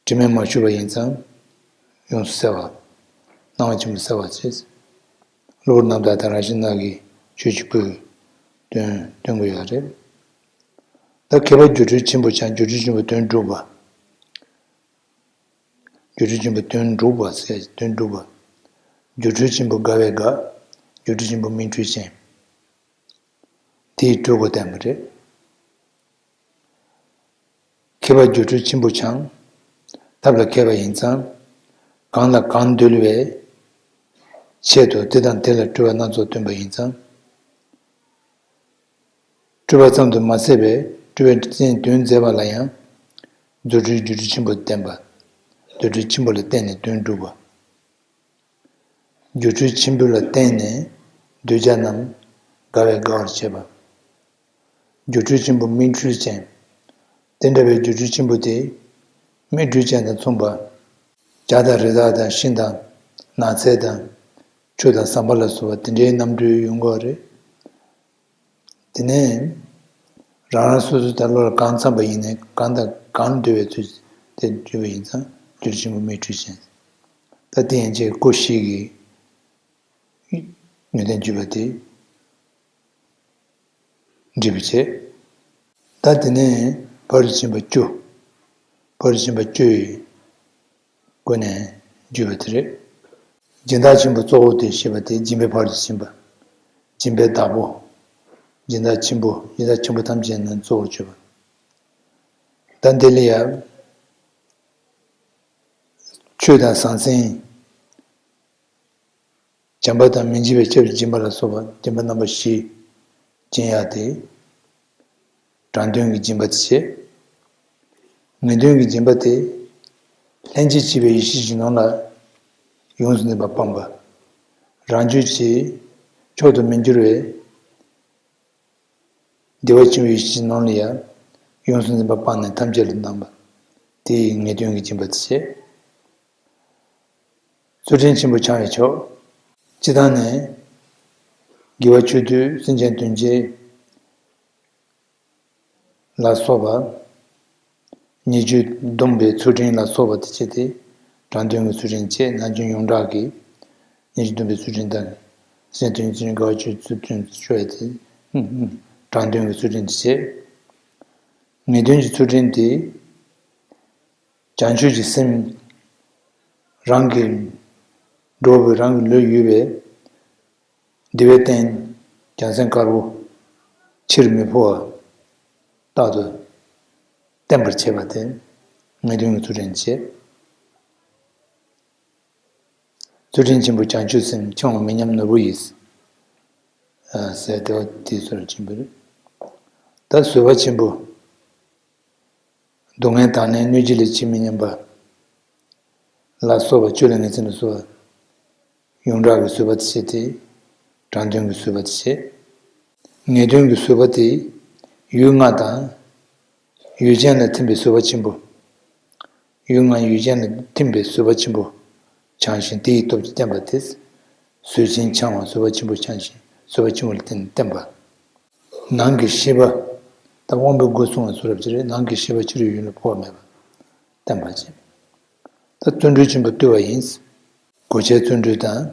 དྲི་མས་མ་ཞུགས་པ་ཡིན་ཙང་། ཡོངས་སུ་གསལ་བ། སྣང་བ་ཆེན་པོ་གསལ་བ་ཆེ། གློ་བུར་རྣམ་དག་དང་རང་བཞིན་རྣམ་དག་གི་ཆོས་ཀྱི་སྐུ། དོན་སྟོན་གྱི་ཡོད་རེད། ད་མཁས་པ་སྒྱུ་འཕྲུལ་ཆེན་པོ་འཆང་། སྒྱུ་འཕྲུལ་ཆེན་པོ་དོན་གྲུབ་པ། སྒྱུ་འཕྲུལ་ཆེན་པོ་དོན་གྲུབ་པ་ཟེར། དོན་གྲུབ་པ། སྒྱུ་འཕྲུལ་ཆེན་པོ་དགའ་བའི་དགའ། སྒྱུ་འཕྲུལ་ཆེན་པོ་མིག་འཕྲུལ་ཅན། དེའི་སྤྲུལ་སྐུ་བསྟན་པ་རེད། མཁས་པ་སྒྱུ་འཕྲུལ་ཆེན་པོ་འཆང་། ཐབས་ལ་མཁས་པ་ཡིན་ཙང་། གང་ལ་གང་འདུལ་བའི་ཆེད་དུ་དེ་དང་དེ་ལ་སྤྲུལ་པ་སྣ་ཚོགས་སྟོན་པ་ཡིན་ཙང་། སྤྲུལ་པ་ཙམ་དུ་མ་ཟད་པའི་སྤྲུལ་པའི་རྟེན་དོན་མཛད་པ་ལ་ཡང་། རྫུ་འཕྲུལ་སྒྱུ་འཕྲུལ་ཆེན་པོ་བསྟན་པ། རྫུ་འཕྲུལ་ཆེན་པོ་ལ་བརྟེན་ནས་དོན་གྲུབ་པ། སྒྱུ་འཕྲུལ་ཆེན་པོ་ལ་བརྟེན་ནས་གདུལ་བྱ་རྣམས་དགའ་བས་དགའ་བར་བྱེད་པ། སྒྱུ་འཕྲུལ་ཆེན་པོ་མིག་འཕྲུལ་ཅན། དེ་འདྲ་བའི་སྒྱུ་འཕྲུལ་ཆེན་པོ་དེ་མིག་འཕྲུལ་ཅན་དང་མཚུངས་པ། བྱ་དང་རི་དྭགས་དང་ཤིང་དང་ནགས་ཚལ་དང་ཆུ་དང་ཟམ་པ་ལ་སོགས་པ་དེ་འདྲའི་རྣམ་འཕྲུལ་ཡོང་གི་རེད། དེ་ནས་རང་རང་སོ་སོའི་ད་བློ་ལ་གང་འཚམ་པ་ཡིན་ནའི་གང་དང་གང་འདོད་པའི་ཚུལ་དེ་འདོད་པ་ཡིན་ཙང་སྒྱུ་འཕྲུལ་ཆེན་པོ་མིག་འཕྲུལ་ཅན། ད་དེ་ཡན་ཆད་སྐུ་བཞི་གི་ཡོན་ཏན་བརྗོད་པ་དེ་འགྲིག་པ་བྱས། ད་དེ་ནས་ཕ་རོལ་ཏུ་ཕྱིན་པ་བཅུ། ཕ་རོལ་ཏུ་ཕྱིན་པ་བཅུ་ཡི་སྒོ་ནས་བརྗོད་པ་དེ་རེད། སྦྱིན་བདག་ཆེན་པོ་གཙོ་བོ་སྟེ་ཞེས་པ་དེ་སྦྱིན་པའི་ཕ་རོལ་ཏུ་ཕྱིན་པ། སྦྱིན་པའི་བདག་པོ། སྦྱིན་བདག་ཆེན་པོ། སྦྱིན་བདག་ཆེན་པོ་ཐམས་ཅད་ནི་གཙོ་བོར་བརྗོད་པ། ད་འདི་ལ་ཡང་ཆོས་དང་ཟང་ཟིང་། བྱམས་པ་དང་མི་འཇིགས་པའི་ཆར་སྦྱིན་པ་ལ་སོགས་པ་སྦྱིན་པ་རྣམ་པ་བཞི་སྦྱིན་ཡག་དེ། དྲང་དོན་གྱི་སྦྱིན་པ་དེ་བྱས། ངེས་དོན་གྱི་སྦྱིན་པ་དེ། ལྷན་ཅིག་སྐྱེས་པའི་ཡེ་ཤེས་ཀྱི་ནང་ལ་ཡོངས་སུ་འཛིན་པ་སྤངས་པ། རང་རྒྱུད་ཀྱི་མཆོག་ཏུ་མི་འགྱུར་བའི་བདེ་བ་ཆེན་པོའི་ཡེ་ཤེས་ཀྱི་ནང་ལ་ཡང་ཡོངས་སུ་འཛིན་པ་སྤངས་ནས་ཐམས་ཅད་ལ་སྣང་བ། དེ་ཡི་ངེས་དོན་གྱི་སྦྱིན་པ་དེ་བྱས། ཚུལ་ཁྲིམས་ཆེན་པོ་འཆང་བའི་ཕྱོགས། སྤྱིར་བཏང་ནས། དགེ་བ་ཆོས་སྡུད། སེམས་ཅན་དོན་བྱེད། ལ་སོགས་པ། ཉེས་སྤྱོད་སྡོམ་པའི་ཚུལ་ཁྲིམས་ལ་སོགས་པ་དེ་བྱས་ཏེ། དྲང་དོན་གྱི་ཚུལ་ཁྲིམས་བྱས། ནང་རྐྱེན་ཡོངས་གྲགས་ཀྱི་ཉེས་སྤྱོད་སྡོམ་པའི་ཚུལ་ཁྲིམས་དང་། སེམས་ཅན་དོན་བྱེད་དགེ་བ་ཆོས་ཚུལ་ཁྲིམས་བཅོས་ཏེ། དྲང་དོན་གྱི་ཚུལ་ཁྲིམས་དེ་བྱས། ངེས་དོན་གྱི་ཚུལ་ཁྲིམས་དེ། བྱང་ཆུབ་ཀྱི་སེམས། རང་གིས་འགྲོ་བའི་རང་གི་ལུས་ཡོད་པས། བདེ་བའི་རྟེན། བྱང་སེམས་དཀར་པོ། ཕྱིར་མི་འཕོ་བ། རྟག་ཏུ་བརྟན་པར་བྱེད་པ་དེ། ངེས་དོན་གྱི་ཚུལ་ཁྲིམས་བྱེད། ཚུལ་ཁྲིམས་ཆེན་པོ་བྱང་ཆུབ་སེམས། འཆིང་བ་མི་ཉམས་ནོར་བུ་ཡིས། ཟེར་དེ་བ་དེའི་ཚུལ་ཆེན་པོ་རེད། ད་བཟོད་པ་ཆེན་པོ། སྡུག་བསྔལ་དང་ནི་གནོད་བྱེད་ལས་ཅི་མི་སྙམ་པ། ལ་སོགས་པ། སྤྱོད་ལས་ངན་སེམས་ལ་སོགས་པ། ཡོངས་གྲགས་ཀྱི་བཟོད་པ་དེ་བྱས་ཏེ། དྲང་དོན་གྱི་བཟོད་པ་དེ་བྱས། ངེས་དོན་གྱི་བཟོད་པ་དེ། ཡུལ་ལྔ་དང་། ཡུལ་ཅན་ལ་ཐིམ་པའི་བཟོད་པ་ཆེན་པོ། ཡུལ་ལྔ་ཡུལ་ཅན་ལ་ཐིམ་པའི་བཟོད་པ་ཆེན་པོ་འཆང་ཞིང་། དེ་ཡི་སྟོབས་ཀྱིས་བསྟན་པ་སྟེ། བཟོད་ཅིང་འཆང་བ། བཟོད་པ་ཆེན་པོ་འཆང་ཞིང་། བཟོད་པ་ཆེན་པོ་ལ་བརྟེན་ནས་བསྟན་པ། ནང་གི་ཤེས་པ། ད་དབང་པོའི་སྒོ་སྲུང་བ་ཚུལ་རབ་ཅིག་རེད། ནང་གི་ཤེས་པ་ཕྱི་རོལ་ཡུལ་ལ་འཕོ་བ་མེད་པར་བསྟན་པ་བྱས། ད་བརྩོན་འགྲུས་ཆེན་པོ་བཏུལ་བ་ཡིན། གོ་ཆའི་བརྩོན་འགྲུས་དང་།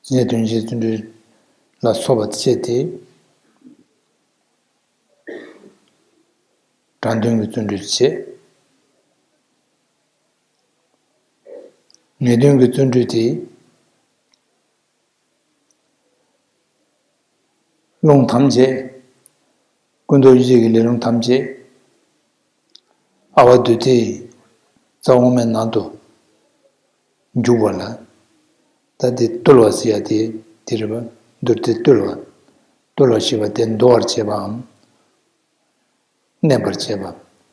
སེམས་ཅན་དོན་བྱེད་བརྩོན་འགྲུས་ལ་སོགས་པ་བྱས་ཏེ། དྲང་དོན་གྱི་བརྩོན་འགྲུས་བྱེད། ངེས་དོན་གྱི་བརྩོན་འགྲུས་དེ། རླུང་ཐམས་ཅད། ཀུན་རྟོག་ཡིད་བྱེད་ཀྱི་ལས་རླུང་ཐམས་ཅད། ཨ་བ་དུས་དེའི་རྩ་དབུ་མའི་ནང་དུ་འཇུག་པ་ལ། ད་དེ་བཏུལ་བ་ཟེར་ཡ་དེ་དེ་རེད་པ། འདུལ་ཏེ་བཏུལ་བ། བཏུལ་བ་ཞེས་པ་དེ་འདུལ་བར་བྱེད་པའམ། གནས་པར་བྱེད་པ།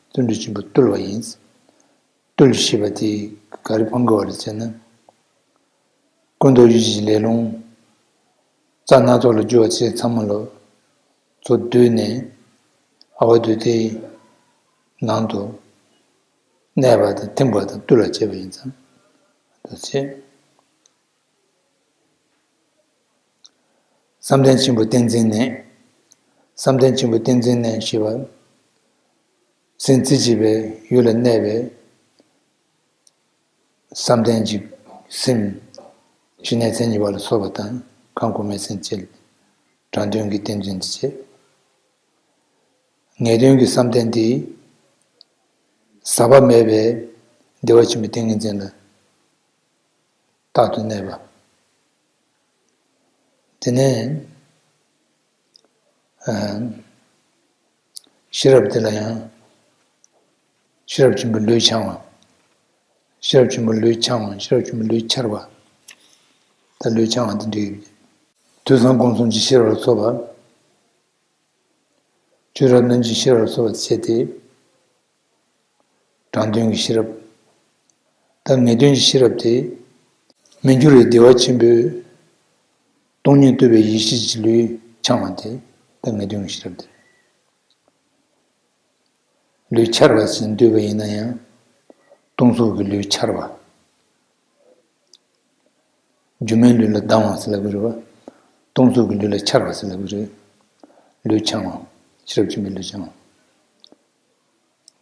བརྩོན་འགྲུས་ཆེན་པོས་བཏུལ་བ་ཡིན། བཏུལ་ཞེས་པ་དེ་ག་རེ་ཕན་གྱི་ཡོད་རེད་ཟེར་ན། ཀུན་རྟོག་ཡིད་བྱེད་ཀྱི་ལས་རླུང་རྩ་སྣ་ཚོགས་ལ་རྒྱུ་བ་བྱས་ཚང་མ་ལོ། ཚོ་བསྡུས་ནས་ཨ་བ་དུས་དེའི་ནང་དུ་གནས་པ་དང་ཐིམ་པ་དང་བཏུལ་བར་བྱེད་པ་ཡིན་ཙང་དུ་བྱེད། བསམ་གཏན་ཆེན་པོའི་ཏིང་འཛིན་གནས། བསམ་གཏན་ཆེན་པོའི་ཏིང་འཛིན་གནས་ཞེས་པ། སེམས་རྩེ་གཅིག་པའི་ཡུལ་ལ་གནས་པའི་བསམ་གཏན་གྱི་སེམས། ཞི་གནས་མཚན་ཉིད་པ་ལ་སོགས་པ་དང་། གང་གོང་མའི་སེམས་བསྐྱེད། དྲང་དོན་གྱི་ཏིང་འཛིན་དེ་བྱེད། ངེས་དོན་གྱི་བསམ་གཏན་དེ། ཟག་པ་མེད་པའི་བདེ་བ་ཆེན་པོའི་ཏིང་ངེ་འཛིན་ལ་རྟག་ཏུ་གནས་པ། དེ་ནས་ཨ། ཤེས་རབ་དེ་ལ་ཡང་། ཤེས་རབ་ཆེན་པོའི་ལུས་འཆང་བ། ཤེས་རབ་ཆེན་པོའི་ལུས་འཆང་བ། ཤེས་རབ་ཆེན་པོའི་ལུས་འཆར་བ། ད་ལུས་འཆང་བ་དེ་འདྲ་ཡོད། ཐོས་བསམ་སྒོམ་གསུམ་གྱི་ཤེས་རབ་ལ་སོགས་པ། ཆོས་རབ་རྣམ་འབྱེད་ཤེས་རབ་ལ་སོགས་པ་བྱས་ཏེ། དྲང་དོན་གྱི་ཤེས་རབ། ད་ངེས་དོན་གྱི་ཤེས་རབ་དེ། མི་འགྱུར་བའི་བདེ་བ་ཆེན་པོའི་སྟོང་ཉིད་རྟོགས་པའི་ཡེ་ཤེས་ཀྱི་ལུས་འཆང་བ་དེ། ད་ངེས་དོན་གྱི་ཤེས་རབ་དེ་རེད། ལུས་འཆར་བ་ཞེས་འདོད་པ་ཡིན་ན་ཡང་། སྟོང་གཟུགས་ཀྱི་ལུས་འཆར་བ། སྒྱུ་མའི་ལུས་ལ་སྡང་བ་ཟེར་ལབ་ཀྱི་རེད་བ། སྟོང་གཟུགས་ཀྱི་ལུས་ལ་འཆར་བ་ཟེར་ལབ་ཀྱི་རེད། ལུས་འཆང་བ། ཤེས་རབ་ཆེན་པོའི་ལུས་འཆང་བ།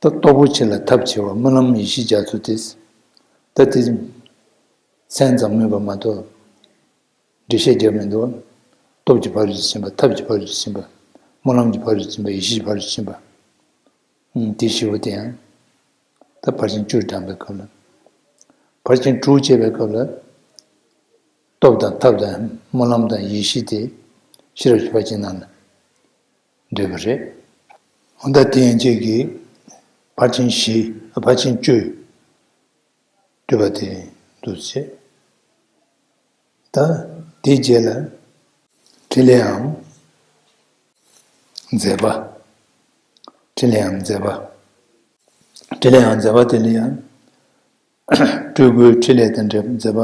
ད་སྟོབས་པོ་ཆེ་ལ་ཐབས་ཆེ་བ། སྨོན་ལམ་ཡེ་ཤེས་རྒྱ་མཚོ་དེ། ད་དེ་མཚན་ཙམ་སྨོས་པ་མ་གཏོགས། འགྲེལ་བཤད་རྒྱག་མི་འདུག། སྟོབས་ཀྱི་ཕ་རོལ་ཏུ་ཕྱིན་པ། ཐབས་ཀྱི་ཕ་རོལ་ཏུ་ཕྱིན་པ། སྨོན་ལམ་གྱི་ཕ་རོལ་ཏུ་ཕྱིན་པ། ཡེ་ཤེས་ཀྱི་ཕ་རོལ་ཏུ་ཕྱིན་པ། ཨང་། དེ་བཞི་པོ་དེ་ཡང་། ད་ཕར་ཕྱིན་བཅུ་བགྲང་པའི་སྐབས་ལ། ཕར་ཕྱིན་དྲུག་བྱེད་པའི་སྐབས་ལ། སྟོབས་དང་ཐབས་དང་སྨོན་ལམ་དང་ཡེ་ཤེས་དེ་ཤེས་རབ་ཀྱི་ཕར་ཕྱིན་ནང་ལ་འདུས་པ་རེད། འོ་ད་དེ་ཡན་ཆད་ཀྱིས་ཕར་ཕྱིན་བཞི། ཕར་ཕྱིན་བཅུ་བསྡུས་པ་དེ་འདུག་ཅེས། ད་དེའི་རྗེས་ལ་ཕྲིན་ལས་འམ་མཛད་པ། ཕྲིན་ལས་འམ་མཛད་པ། ཕྲིན་ལས་འམ་མཛད་པ་དེ་ལ་ཡང་སྤྲུལ་སྐུའི་ཕྲིན་ལས་དང་འབྲེལ་བའི་མཛད་པ།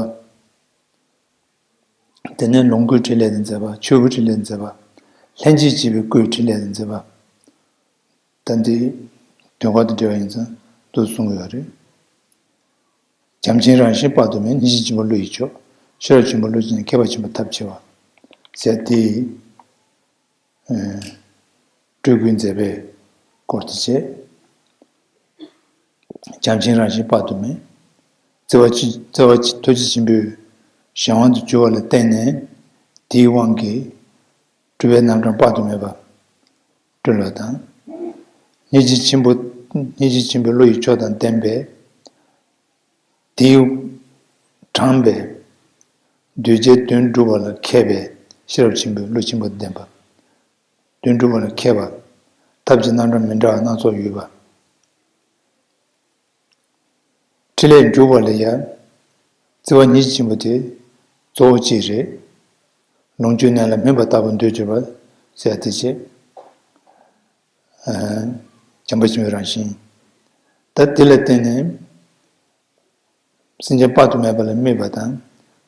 དེ་ནས་ལོངས་སྐུའི་ཕྲིན་ལས་དང་མཛད་པ། ཆོས་སྐུའི་ཕྲིན་ལས་དང་མཛད་པ། ལྷན་ཅིག་སྐྱེས་པའི་སྐུའི་ཕྲིན་ལས་དང་མཛད་པ། ད་འདི་དོན་ཁ་དང་འབྲེལ་བ་ཡིན་ཙང་འདུག་གསུང་གི་ཡོད་རེད། བྱམས་ཆེན་རང་བཞིན་དཔག་ཏུ་མེད། སྙིང་རྗེ་ཆེན་པོ་བློ་ཡི་མཆོག། ཤེས་རབ་ཆེན་པོ་བློ་ཆེན། མཁས་པ་ཆེན་པོ་ཐབས་ཆེ་བ། ཟེར་དེ། ཨ། སྤྲུལ་སྐུའི་མཛད་པའི་སྐོར་དེ་བྱས། བྱམས་ཆེན་རང་བཞིན་དཔག་ཏུ་མེད། བརྩེ་བ་ཆེ། བརྩེ་བ་ཆེ། ཐུགས་རྗེ་ཆེན་པོའི་གཞན་དབང་དུ་གྱུར་པ་ལ་བརྟེན་ནས། དེའི་དབང་གིས་སྤྲུལ་པའི་རྣམ་གྲངས་དཔག་ཏུ་མེད་པ་སྤྲུལ་བ་དང་། སྙིང་རྗེ་ཆེན་པོ། སྙིང་རྗེ་ཆེན་པོའི་བློ་ཡི་མཆོག་དང་ལྡན་པས། དེའི་དྲངས་པས། གདུལ་བྱའི་དོན་སྒྲུབ་པ་ལ་མཁས་པའི་ཤེས་རབ་ཆེན་པོའི་བློ་ཆེན་པོ་ལྡན་པ། དོན་སྒྲུབ་པ་ལ་མཁས་པ། ཐབས་ཀྱི་རྣམ་གྲངས་མི་འདྲ་བ་སྣ་ཚོགས་ཡོད་པ། ཕྲིན་ལས་འཇུག་པ་ལ་ཡང་། བརྩེ་བ་སྙིང་རྗེ་ཆེན་པོ་དེ་གཙོ་བོ་གཅིག་རེད། ལོངས་སྤྱོད་རྣམས་ལ་སྨོད་པ་ལྟ་བུ་འདོད་གྱུར་པ་ཟེར་ཡ་དེ་བྱས། ཨ། བྱམས་པ་ཆེན་པོའི་རང་བཞིན། ད་དེ་ལ་བརྟེན་ནས། སེམས་ཅན་དཔག་ཏུ་མེད་པ་ལ་སྨོད་པ་དང་།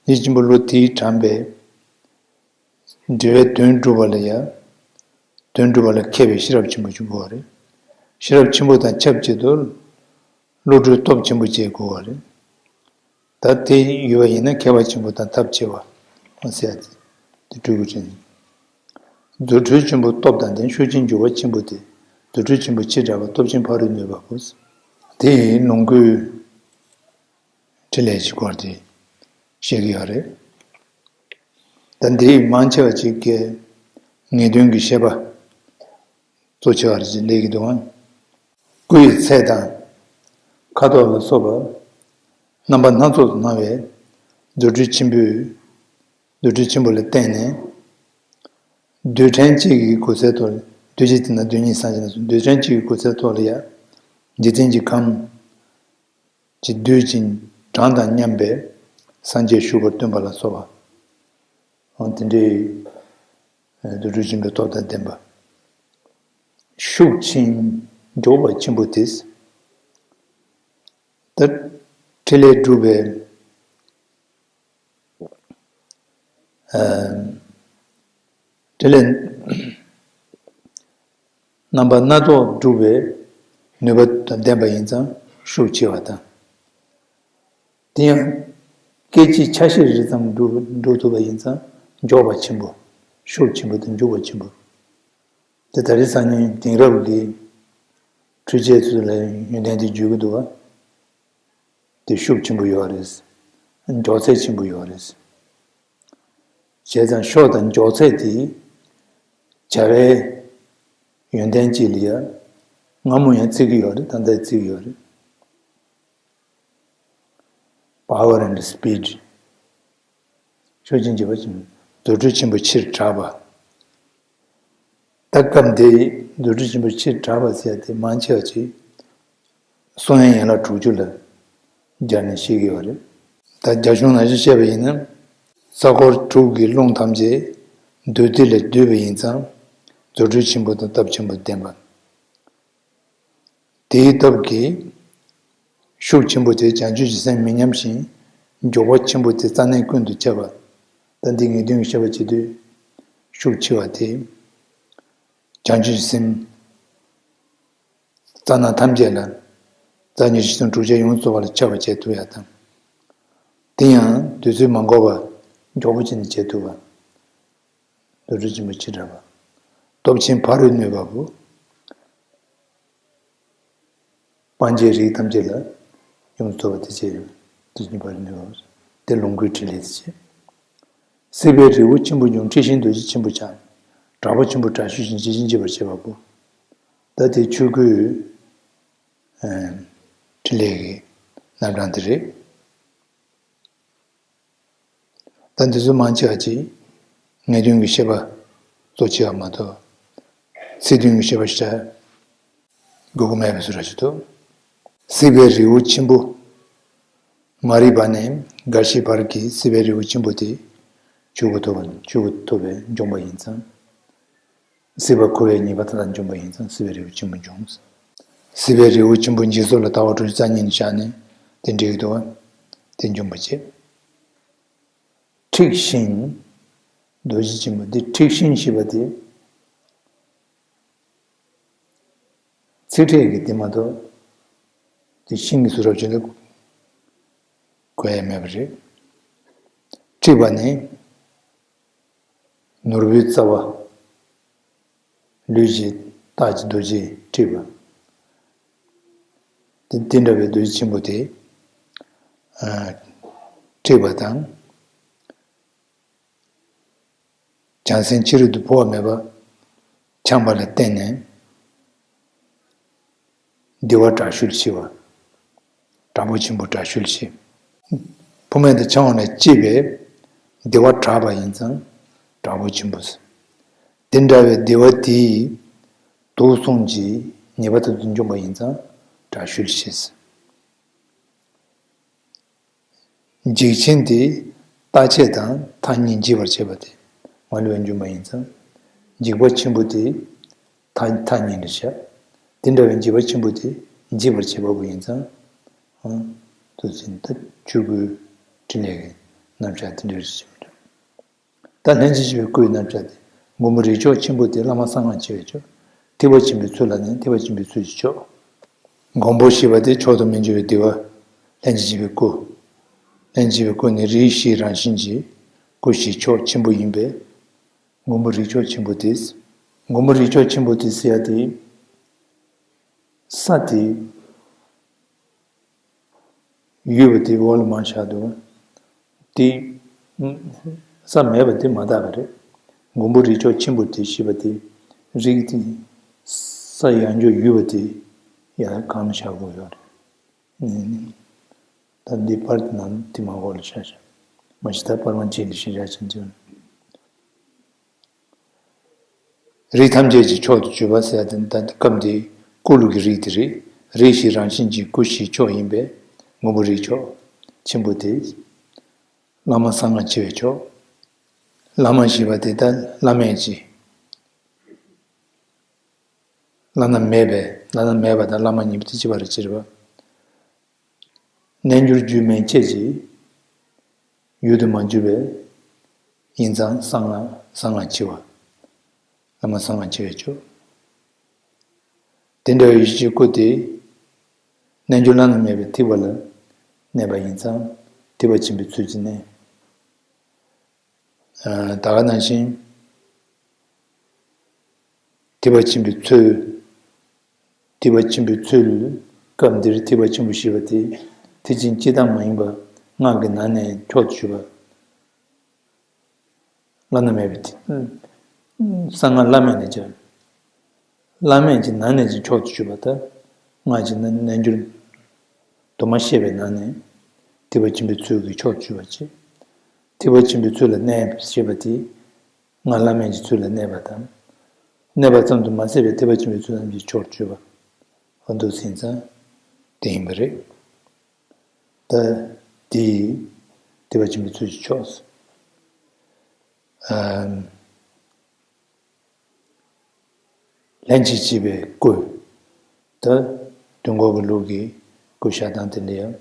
སྙིང་རྗེ་ཆེན་པོ་བློ་དེས་དྲངས་པས། འབྲེལ་བའི་དོན་སྒྲུབ་པ་ལ་ཡང་། དོན་སྒྲུབ་པ་ལ་མཁས་པའི་ཤེས་རབ་ཆེན་པོ་ཞིག་དགོས་པ་རེད། ཤེས་རབ་ཆེན་པོ་དང་ཆབས་ཅིག་ཏུ། བློ་གྲོས་སྟོབས་ཆེན་པོ་བཅས་དགོས་པ་རེད། ད་དེ་ཡོད་པ་ཡིན་ན་མཁས་པ་ཆེན་པོ་དང་ཐབས་ཆེ་བ་ཟེར་ཡ་དེ་སྤྲུལ་སྐུ་ཅན། རྫུ་འཕྲུལ་ཆེན་པོ་སྟོབས་དང་ལྡན། ཤུགས་ཅན་འཇུག་པ་ཆེན་པོ་སྟེ། རྫུ་འཕྲུལ་ཆེན་པོ་ཆེར་གྲགས་པ། སྟོབས་ཆེན་ཕ་རོལ་ནུས་པ་པོ། དེ་ཡི་ལོངས་སྐུའི་ཕྲིན་ལས་ཀྱི་སྐོར་དེ་བཤད་ཀྱི་ཡོད་རེད། ད་འདིའི་མང་ཆེ་བ་ཅིག་གིས་ངེས་དོན་གྱི་བཤད་པ་གཙོ་ཆེ་བ་རེད་ཅེས་ལབ་ཀྱི་འདུག་ཨང་། སྐུ་ཡི་ཚད་དང་། ཁ་དོག་ལ་སོགས་པ་རྣམ་པ་སྣ་ཚོགས་སུ་སྣང་བའི་རྫུ་འཕྲུལ་ཆེན་པོས། རྫུ་འཕྲུལ་ཆེན་པོ་ལ་བརྟེན་ནས། རྡུལ་ཕྲན་གཅིག་གི་གོ་ས་ཐོག་ལ། རྡུལ་གཅིག་དེ་ན་རྡུལ་སྙེད་སངས་རྒྱས་རྣམས་སོ། རྡུལ་ཕྲན་གཅིག་གི་གོ་ས་ཐོག་ལ་ཡང་། འཇིག་རྟེན་གྱི་ཁམས་ཀྱི་རྡུལ་གྱི་གྲངས་དང་མཉམ་པའི་སངས་རྒྱས་བཞུགས་པར་སྟོན་པ་ལ་སོགས་པ། འོ་དེ་འདྲའི་རྫུ་འཕྲུལ་ཆེན་པོའི་སྟོབས་དང་ལྡན་པ། ཤུགས་ཆེན་མགྱོགས་པ་ཆེན་པོ་དེས། ད་ཕྲིན་ལས་སྒྲུབ་པའི། ཨ། དེ་ལས་རྣམ་པ་སྣ་ཚོགས་སྒྲུབ་པའི་ནུས་པ་དང་ལྡན་པ་ཡིན་ཙང་ཤུགས་ཆེ་བ་དང་། དེ་ཡང་སྐད་ཅིག་ཆ་ཤས་རེ་ཙམ་སྒྲུབ་སྒྲུབ་ཐུབ་པ་ཡིན་ཙང་མགྱོགས་པ་ཆེན་པོ། ཤུགས་ཆེན་པོ་དང་མགྱོགས་པ་ཆེན་པོ། དེ་ད་རེས་སང་ཉིན་དེང་རབས་ཀྱི་འཕྲུལ་ཆས་ཚོ་ལ་ཡོན་ཏན་དེ་བརྗོད་ཀྱི་འདུག་བ། དེ་ཤུགས་ཆེན་པོ་ཡོད་རེད། མགྱོགས་ཚད་ཆེན་པོ་ཡོད་རེད། བྱས་ཙང་ཤུགས་དང་མགྱོགས་ཚད་དེ་བྱ་བའི་ཡོན་ཏན་གཅིག་ལ་ཡ་སྔ་མོ་ཡང་བརྩི་གི་ཡོད་རེད། ད་ལྟ་བརྩི་གི་ཡོད་རེད། Power and speed. ཤུགས་ཆེན་གྱི་བ་ཆེན་པོ། རྫུ་འཕྲུལ་ཆེན་པོ་ཆེར་གྲགས་པ། ད་སྐབས་འདིའི་རྫུ་འཕྲུལ་ཆེན་པོ་ཆེར་གྲགས་པ་ཟེར་དེ་མང་ཆེ་བ་ཅིག་གསུང་ཡན་ཡན་ལག་དྲུག་ཅུ་ལ་སྦྱར་ནས་བཤད་ཀྱི་ཡོད་རེད། ད་རྒྱ་གཞུང་ནང་བཞིན་བཤད་པ་ཡིན་ན། ས་འཁོར་དྲུག་གི་རླུང་ཐམས་ཅད་འདུས་ཏེ་ལ་འདུས་པ་ཡིན་ཙང་རྫུ་འཕྲུལ་ཆེན་པོ་དང་སྟོབས་ཆེན་པོ་ལྡན་པ། དེའི་སྟོབས་ཀྱིས་ཤུགས་ཆེན་པོ་དེ་བྱང་ཆུབ་ཀྱི་སེམས་མི་ཉམས་ཤིང་། མགྱོགས་པ་ཆེན་པོ་དེ་རྩ་གནས་ཀུན་ཏུ་ཁྱབ་པ། ད་འདི་ངེས་དོན་གྱི་བཤད་པ་བྱེད་དུས། ཤུགས་ཆེ་བ་དེ་བྱང་ཆུབ་ཀྱི་སེམས་རྩ་རྣམས་ཐམས་ཅད་ལ་རྩ་ཉིད་ཀྱི་སེམས་དྲུག་ཆར་ཡོངས་སུ་རྫོགས་པ་ལ་ཁྱབ་པ་བྱེད་ཐུབ་ཡ་དང་། དེ་ཡང་དུས་ཚོད་མ་འགོར་བར་མགྱོགས་པོ་བྱས་ནས་བྱེད་ཐུབ་པ། རྫུ་འཕྲུལ་ཆེན་པོ་ཆེར་གྲགས་པ། སྟོབས་ཆེན་ཕ་རོལ་ནུས་པ་པོ། སྤང་བྱའི་རིགས་ཐམས་ཅད་ལ་ཡོངས་སུ་རྫོགས་པ་དེ་བྱས་ཡོད། དེ་བཞིན་ཕ་རོལ་ནུས་པ་པོ། དེ་ལོངས་སྐུའི་ཕྲིན་ལས་དེ་བྱས། སྲིད་པའི་རི་བོ་ཆེན་པོ་འབྱུང་། འཁྲི་ཤིང་རྡོ་རྗེ་ཆེན་པོ་འཆང་། དྲག་པོ་ཆེན་པོ་དྲག་ཤུལ་བཞིན། ཇི་བཞིན་འཇིག་པར་བྱེད་པ་པོ། ད་དེ་ཆོས་སྐུའི་ཨ་ཕྲིན་ལས་ཀྱི་རྣམ་གྲངས་དེ་རེད། ད་འདི་ཚོ་མང་ཆེ་བ་ཅིག་ངེས་དོན་གྱི་བཤད་པ་གཙོ་ཆེ་བ་མ་གཏོགས། ཚིག་དོན་གྱི་བཤད་པ་ཞིག་དགོས་མཁོ་མེད་པའི་བཟོ་འདྲ་ཞིག་འདུག། སྲིད་པའི་རི་བོ་ཆེན་པོ། མ་རིག་པ་ནས་རྒ་ཤིའི་བར་གྱི་སྲིད་པའི་རི་བོ་ཆེན་པོ་དེ་ཆོས་སྐུ་ཐོབ་པ། ཆོས་སྐུ་ཐོབ་པས་འཇོམས་པ་ཡིན་ཙང་། སྲིད་པ་འཁོར་བའི་ཉེས་པ་མཐའ་དག་འཇོམས་པ་ཡིན་ཙང་སྲིད་པའི་རི་བོ་ཆེན་པོ་འབྱུང་། སྲིད་པའི་རི་བོ་ཆེན་པོ་འཇིག་ཚོགས་ལ་ལྟ་བ་དྲུག་ཅུ་རྩ་གཉིས་ནས་བཞག་ནས་དེ་འགྲིག་གི་འདུག་བ། དེ་འཇོམས་པ་བྱེད། འཁྲི་ཤིང་རྡོ་རྗེ་ཆེན་པོ་འདི། འཁྲི་ཤིང་ཞེས་པ་དེ་ཚིག་ཕྲད་ཀྱི་དེ་མ་གཏོགས། དེ་ཤིང་གི་བཟོ་འདྲ་ཅིག་འདུག། གོ་ཡ་མེད་པ་རེད། དཀྲིས་པ་ནི་ནོར་བུའི་རྩ་བ། ལུས་ཀྱི་རྟགས་ཀྱི་རྡོ་རྗེ་དཀྲིས་པ། དེ་དེ་འདྲ་བའི་རྡོ་རྗེ་ཆེན་པོ་དེ་ཨ་དཀྲིས་པ་དང་། བྱང་སེམས་ཕྱི་རོལ་དུ་འཕོ་བ་མེད་པ་འཆང་བ་ལ་བརྟེན་ནས་བདེ་བ་དྲག་ཤུལ་ཤེས་པ། དྲག་པོ་ཆེན་པོ་དྲག་ཤུལ་ཤེས། འཕོ་མེད་དུ་འཆང་བ་ལ་སྐྱེས་པའི་བདེ་བ་དྲག་པ་ཡིན་ཙང་དྲག་པོ་ཆེན་པོ་ཟེར། དེ་འདྲ་བའི་བདེ་བ་དེས་དུག་གསུམ་གྱི་ཉེས་པ་དག་ཏུ་འཇོམས་པ་ཡིན་ཙང་དྲག་ཤུལ་ཤེས་ཟེར། འཇིགས་ཆེན་དེ་རྟག་ཆད་དང་མཐའ་གཉིས་འབྱེད་པར་བྱེད་པ་སྟེ། མ་ལུས་པ་འཇོམས་པ་ཡིན་ཙང་། འཇིགས་པ་ཆེན་པོ་དེ་མཐའ་མཐའ་གཉིས་ལ་བཞག་དེ་འདྲ་བའི་འཇིགས་པ་ཆེན་པོ་དེ་འབྱེད་པར་བྱེད་པ་པོ་ཡིན་ཙང་། ཨང་། དུ་ཟིན་ད་ཆོས་སྐུའི་ཕྲིན་ལས་ཀྱི་རྣམ་གཞག་དེ་འདྲ་རེད་ཟེར་གྱི་འདུག་ད་ལྷན་ཅིག་སྐྱེས་པའི་སྐུའི་རྣམ་གཞག་དེ། མགོན་པོ་རིགས་མཆོག་ཆེན་པོ་དེ་བླ་མ་གསང་སྔགས་ཆེ་བའི་མཆོག་ཐེག་པ་ཆེན་པོའི་ཚུལ་ལ་གནས། ཐེག་པ་ཆེན་པོའི་ཚུལ་གྱི་མཆོག་མགོན་པོ་ཞེས་པ་དེ་མཆོག་ཏུ་མི་འགྱུར་བའི་བདེ་བ། ལྷན་ཅིག་སྐྱེས་པའི་སྐུ། ལྷན་ཅིག་སྐྱེས་པའི་སྐུ་ནི་རིགས་བཞིའི་རང་བཞིན་གྱི་སྐུ་བཞིའི་མཆོག་ཆེན་པོ་ཡིན་པས། མགོན་པོ་རིགས་མཆོག་ཆེན་པོ་དེ། མགོན་པོ་རིགས་མཆོག་ཆེན་པོ་དེ་ཟེར་ཡ་དེ། ས་དེ། ཡོད་པ་དེ་འོག་ལ་མར་བཞག་འདུག་དེ། ས་མེད་པ་དེ་མ་དག་པ་རེད། མགོན་པོ་རིགས་མཆོག་ཆེན་པོ་དེ་ཞེས་པ་དེ། རིགས་དེ། ས་ཡང་འཇོག་ཡོད་པ་དེ། ཡང་གང་ལ་བཞག་དགོས་ཡོད་རེད། ད་འདི་པར་ནང་དེ་མ་འོག་ལ་བཞག་བཞག་མ་གཞི་ད་པར་མ་བྱས་ལ་ཞེས་བཞག་ཕྱིན་ཚུལ། རིགས་ཐམས་ཅད་ཀྱི་མཆོག་ཏུ་གྱུར་པ་ཟེར་ཡ་དེ་ད་སྐབས་འདིའི་སྐུ་ལུགས་ཀྱི་རིགས་དེ་རེད། རིགས་བཞིའི་རང་བཞིན་གྱི་སྐུ་བཞིའི་མཆོག་ཡིན་པས་མགོན་པོ་རིགས་མཆོག་ཆེན་པོ་དེ། བླ་མ་གསང་སྔགས་ཆེ་བའི་མཆོག་བླ་མ་ཞེས་པ་དེ་ད་བླ་མེད་ཀྱི། བླ་ན་མེད་པའི་བླ་ན་མེད་པ་དང་བླ་མ་གཉིས་པོ་དེ་གཅིག་པ་རེད་ཅེས་པ། རྣལ་འབྱོར་རྒྱུད་མན་ཆད་ཀྱི་ཡུལ་དུ་མ་གྱུར་པའི་ཡིན་ཙང་གསང་སྔགས་གསང་སྔགས་ཆེ་བ། བླ་མ་གསང་སྔགས་ཆེ་བའི་མཆོག་དེ་འདྲ་བའི་ཡེ་ཤེས་ཀྱི་སྐུ་དེ། རྣལ་འབྱོར་བླ་ན་མེད་པའི་ཐེག་པ་ལ་གནས་པ་ཡིན་ཙང་ཐེག་པ་ཆེན་པོའི་ཚུལ་གྱིས་གནས། ད་ག་ནང་བཞིན། ཐེག་པ་ཆེན་པོའི་ཚུལ། ཐེག་པ་ཆེན་པོའི་ཚུལ། སྐབས་འདིར་ཐེག་པ་ཆེན་པོ་ཞེས་པ་དེ། ཐེག་ཆེན་སྤྱི་དང་མ་ཡིན་པ་སྔགས་ཀྱི་ནང་ནས་མཆོག་ཏུ་གྱུར་པ། བླ་ན་མེད་པའི་ཐེག་གསང་སྔགས་བླ་མེད་ནས་སྦྱར། བླ་མེད་ཀྱི་ནང་ནས་ཀྱང་མཆོག་ཏུ་གྱུར་པ་དང་། སྔགས་ཀྱི་རྣལ་འབྱོར་དུ་མ་ཤེས་པའི་ནང་ནས་ཐེག་པ་ཆེན་པོའི་ཚུལ་གྱིས་མཆོག་ཏུ་གྱུར་པ་བྱས། ཐེག་པ་ཆེན་པོའི་ཚུལ་ལ་གནས་ཞེས་པ་དེ། སྔགས་བླ་མེད་ཀྱི་ཚུལ་ལ་གནས་པ་དང་། གནས་པ་ཙམ་དུ་མ་ཟད་པའི་ཐེག་པ་ཆེན་པོའི་ཚུལ་ཐམས་ཅད་མཆོག་ཏུ་གྱུར་པ། འོ་འདུག་ཟིན་ཙང་དེ་ཡིན་པ་རེད། ད་དེ་ཐེག་པ་ཆེན་པོའི་ཚུལ་གྱི་མཆོག་ལྷན་ཅིག་སྐྱེས་པའི་སྐུ། ད་དུས་འཁོར་གྱི་ལུགས་ཀྱི་སྐུ་ཤ་སྟངས་དེ་འདྲ་ཡང་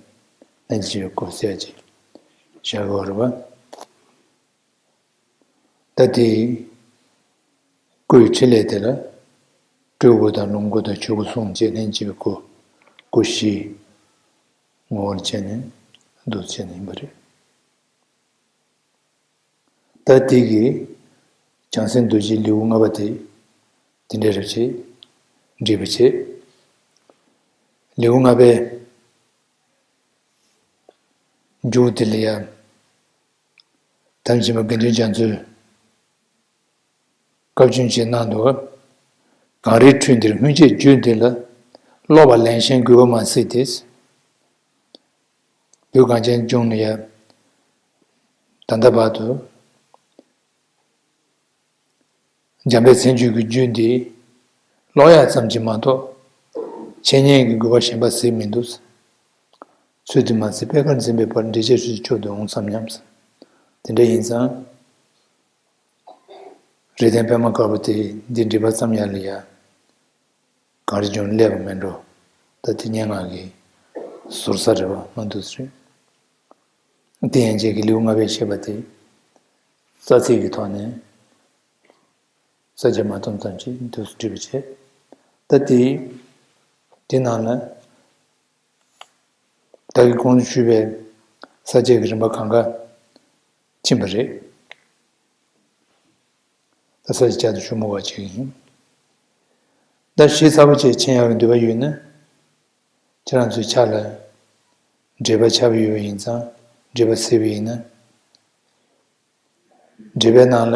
ལྷན་ཅིག་སྐྱེས་པའི་སྐུ་ཟེར་ཅིག་བཞག་གི་ཡོད་རེད་པ། ད་དེ་སྐུའི་ཕྲིན་ལས་དེ་ལ་སྤྲུལ་སྐུ་དང་ལོངས་སྐུ་དང་ཆོས་སྐུ་གསུམ་བཅས་ལྷན་ཅིག་སྐྱེས་པའི་སྐུ། སྐུ་བཞིའི་ངོ་བོར་བྱས་ནས་འདུག་བྱས་ནས་ཡིན་པ་རེད། ད་དེ་གིས་བྱང་སེམས་རྡོ་རྗེའི་ལེའུ་ལྔ་པ་དེ་དེ་འདྲ་རེ་བྱས་འགྲེལ་པ་བྱས། ལེའུ་ལྔ་པའི་མཇུག་དེ་ལ་ཡང་དམ་ཆེན་པ་དགེ་འདུན་རྒྱ་མཚོས་བཀའ་བཀྱོན་ཅིག་གནང་འདུག་གངས་རིའི་ཁྲོད་འདིར་སྔོན་ཆད་རྒྱུད་འདི་ལ་ཀློག་པ་ལན་གཞན་དགོས་པ་མ་སྲིད་དེ། བོད་གངས་ཅན་ལྗོངས་ནས་ཡང་ད་ལྟ་བར་དུ་འཇམ་དཔལ་མཚན་བརྗོད་ཀྱི་རྒྱུད་འདི་ཀློག་ཡག་ཙམ་གྱིས་མ་གཏོགས་འཆད་ཉན་གྱི་དགོས་པ་གཞན་པ་གཟིགས་མི་འདུག་ཚུལ་དུ་མ་ཟད་པད་དཀར་འཛིན་པའི་བར་འགྲེལ་བྱེད་ཚུལ་གྱི་ཕྱོགས་དུ་འོང་བསམ་སྙམ། དེ་འདྲ་ཡིན་ཙང་། རིགས་ལྡན་པད་མ་དཀར་པོ་དེ་འདི་འགྲེལ་པ་བརྩམས་ཡག་ལ་ཡ། གངས་རི་ལྗོངས་སླེབས་པ་མེད་འགྲོ། ད་དེ་སྙན་ངག་གི་ཟུར་ས་རེད་བ་མ་འདུག་ཟེར། དེ་ཡན་ཆད་ཀྱི་ལེའུ་ལྔ་པའི་བཤད་པ་དེ། རྩ་ཚིག་གི་ཐོག་ནས་ས་བརྒྱ་མ་སྟོང་ཙམ་ཞིག་འདུག་སེ་བྲིས་པ་བྱས། ད་དེ་དེ་ནང་ལ་ད་གིན་གོང་དུ་ཞུས་པའི་ ས་བཅད་ཀྱི་རིམ་པ་གང་ག་ཕྱིན་པ་རེད། ད་ས་བཅད་བསྐྱར་དུ་ཞུ་མི་དགོས་པ་ཅིག་ཡིན། ད་ཞིབ་ཚགས་པོ་བྱས་མཁྱེན་ཡག་གི་འདོད་པ་ཡོད་ན། ཁྱེད་རང་ཚོའི་ཕྱག་ལ་འགྲེལ་པ་ཆགས་པ་ཡོད་པ་ཡིན་ཙང་འགྲེལ་པ་གཟིགས་པ་ཡིན་ན། འགྲེལ་པའི་ནང་ལ་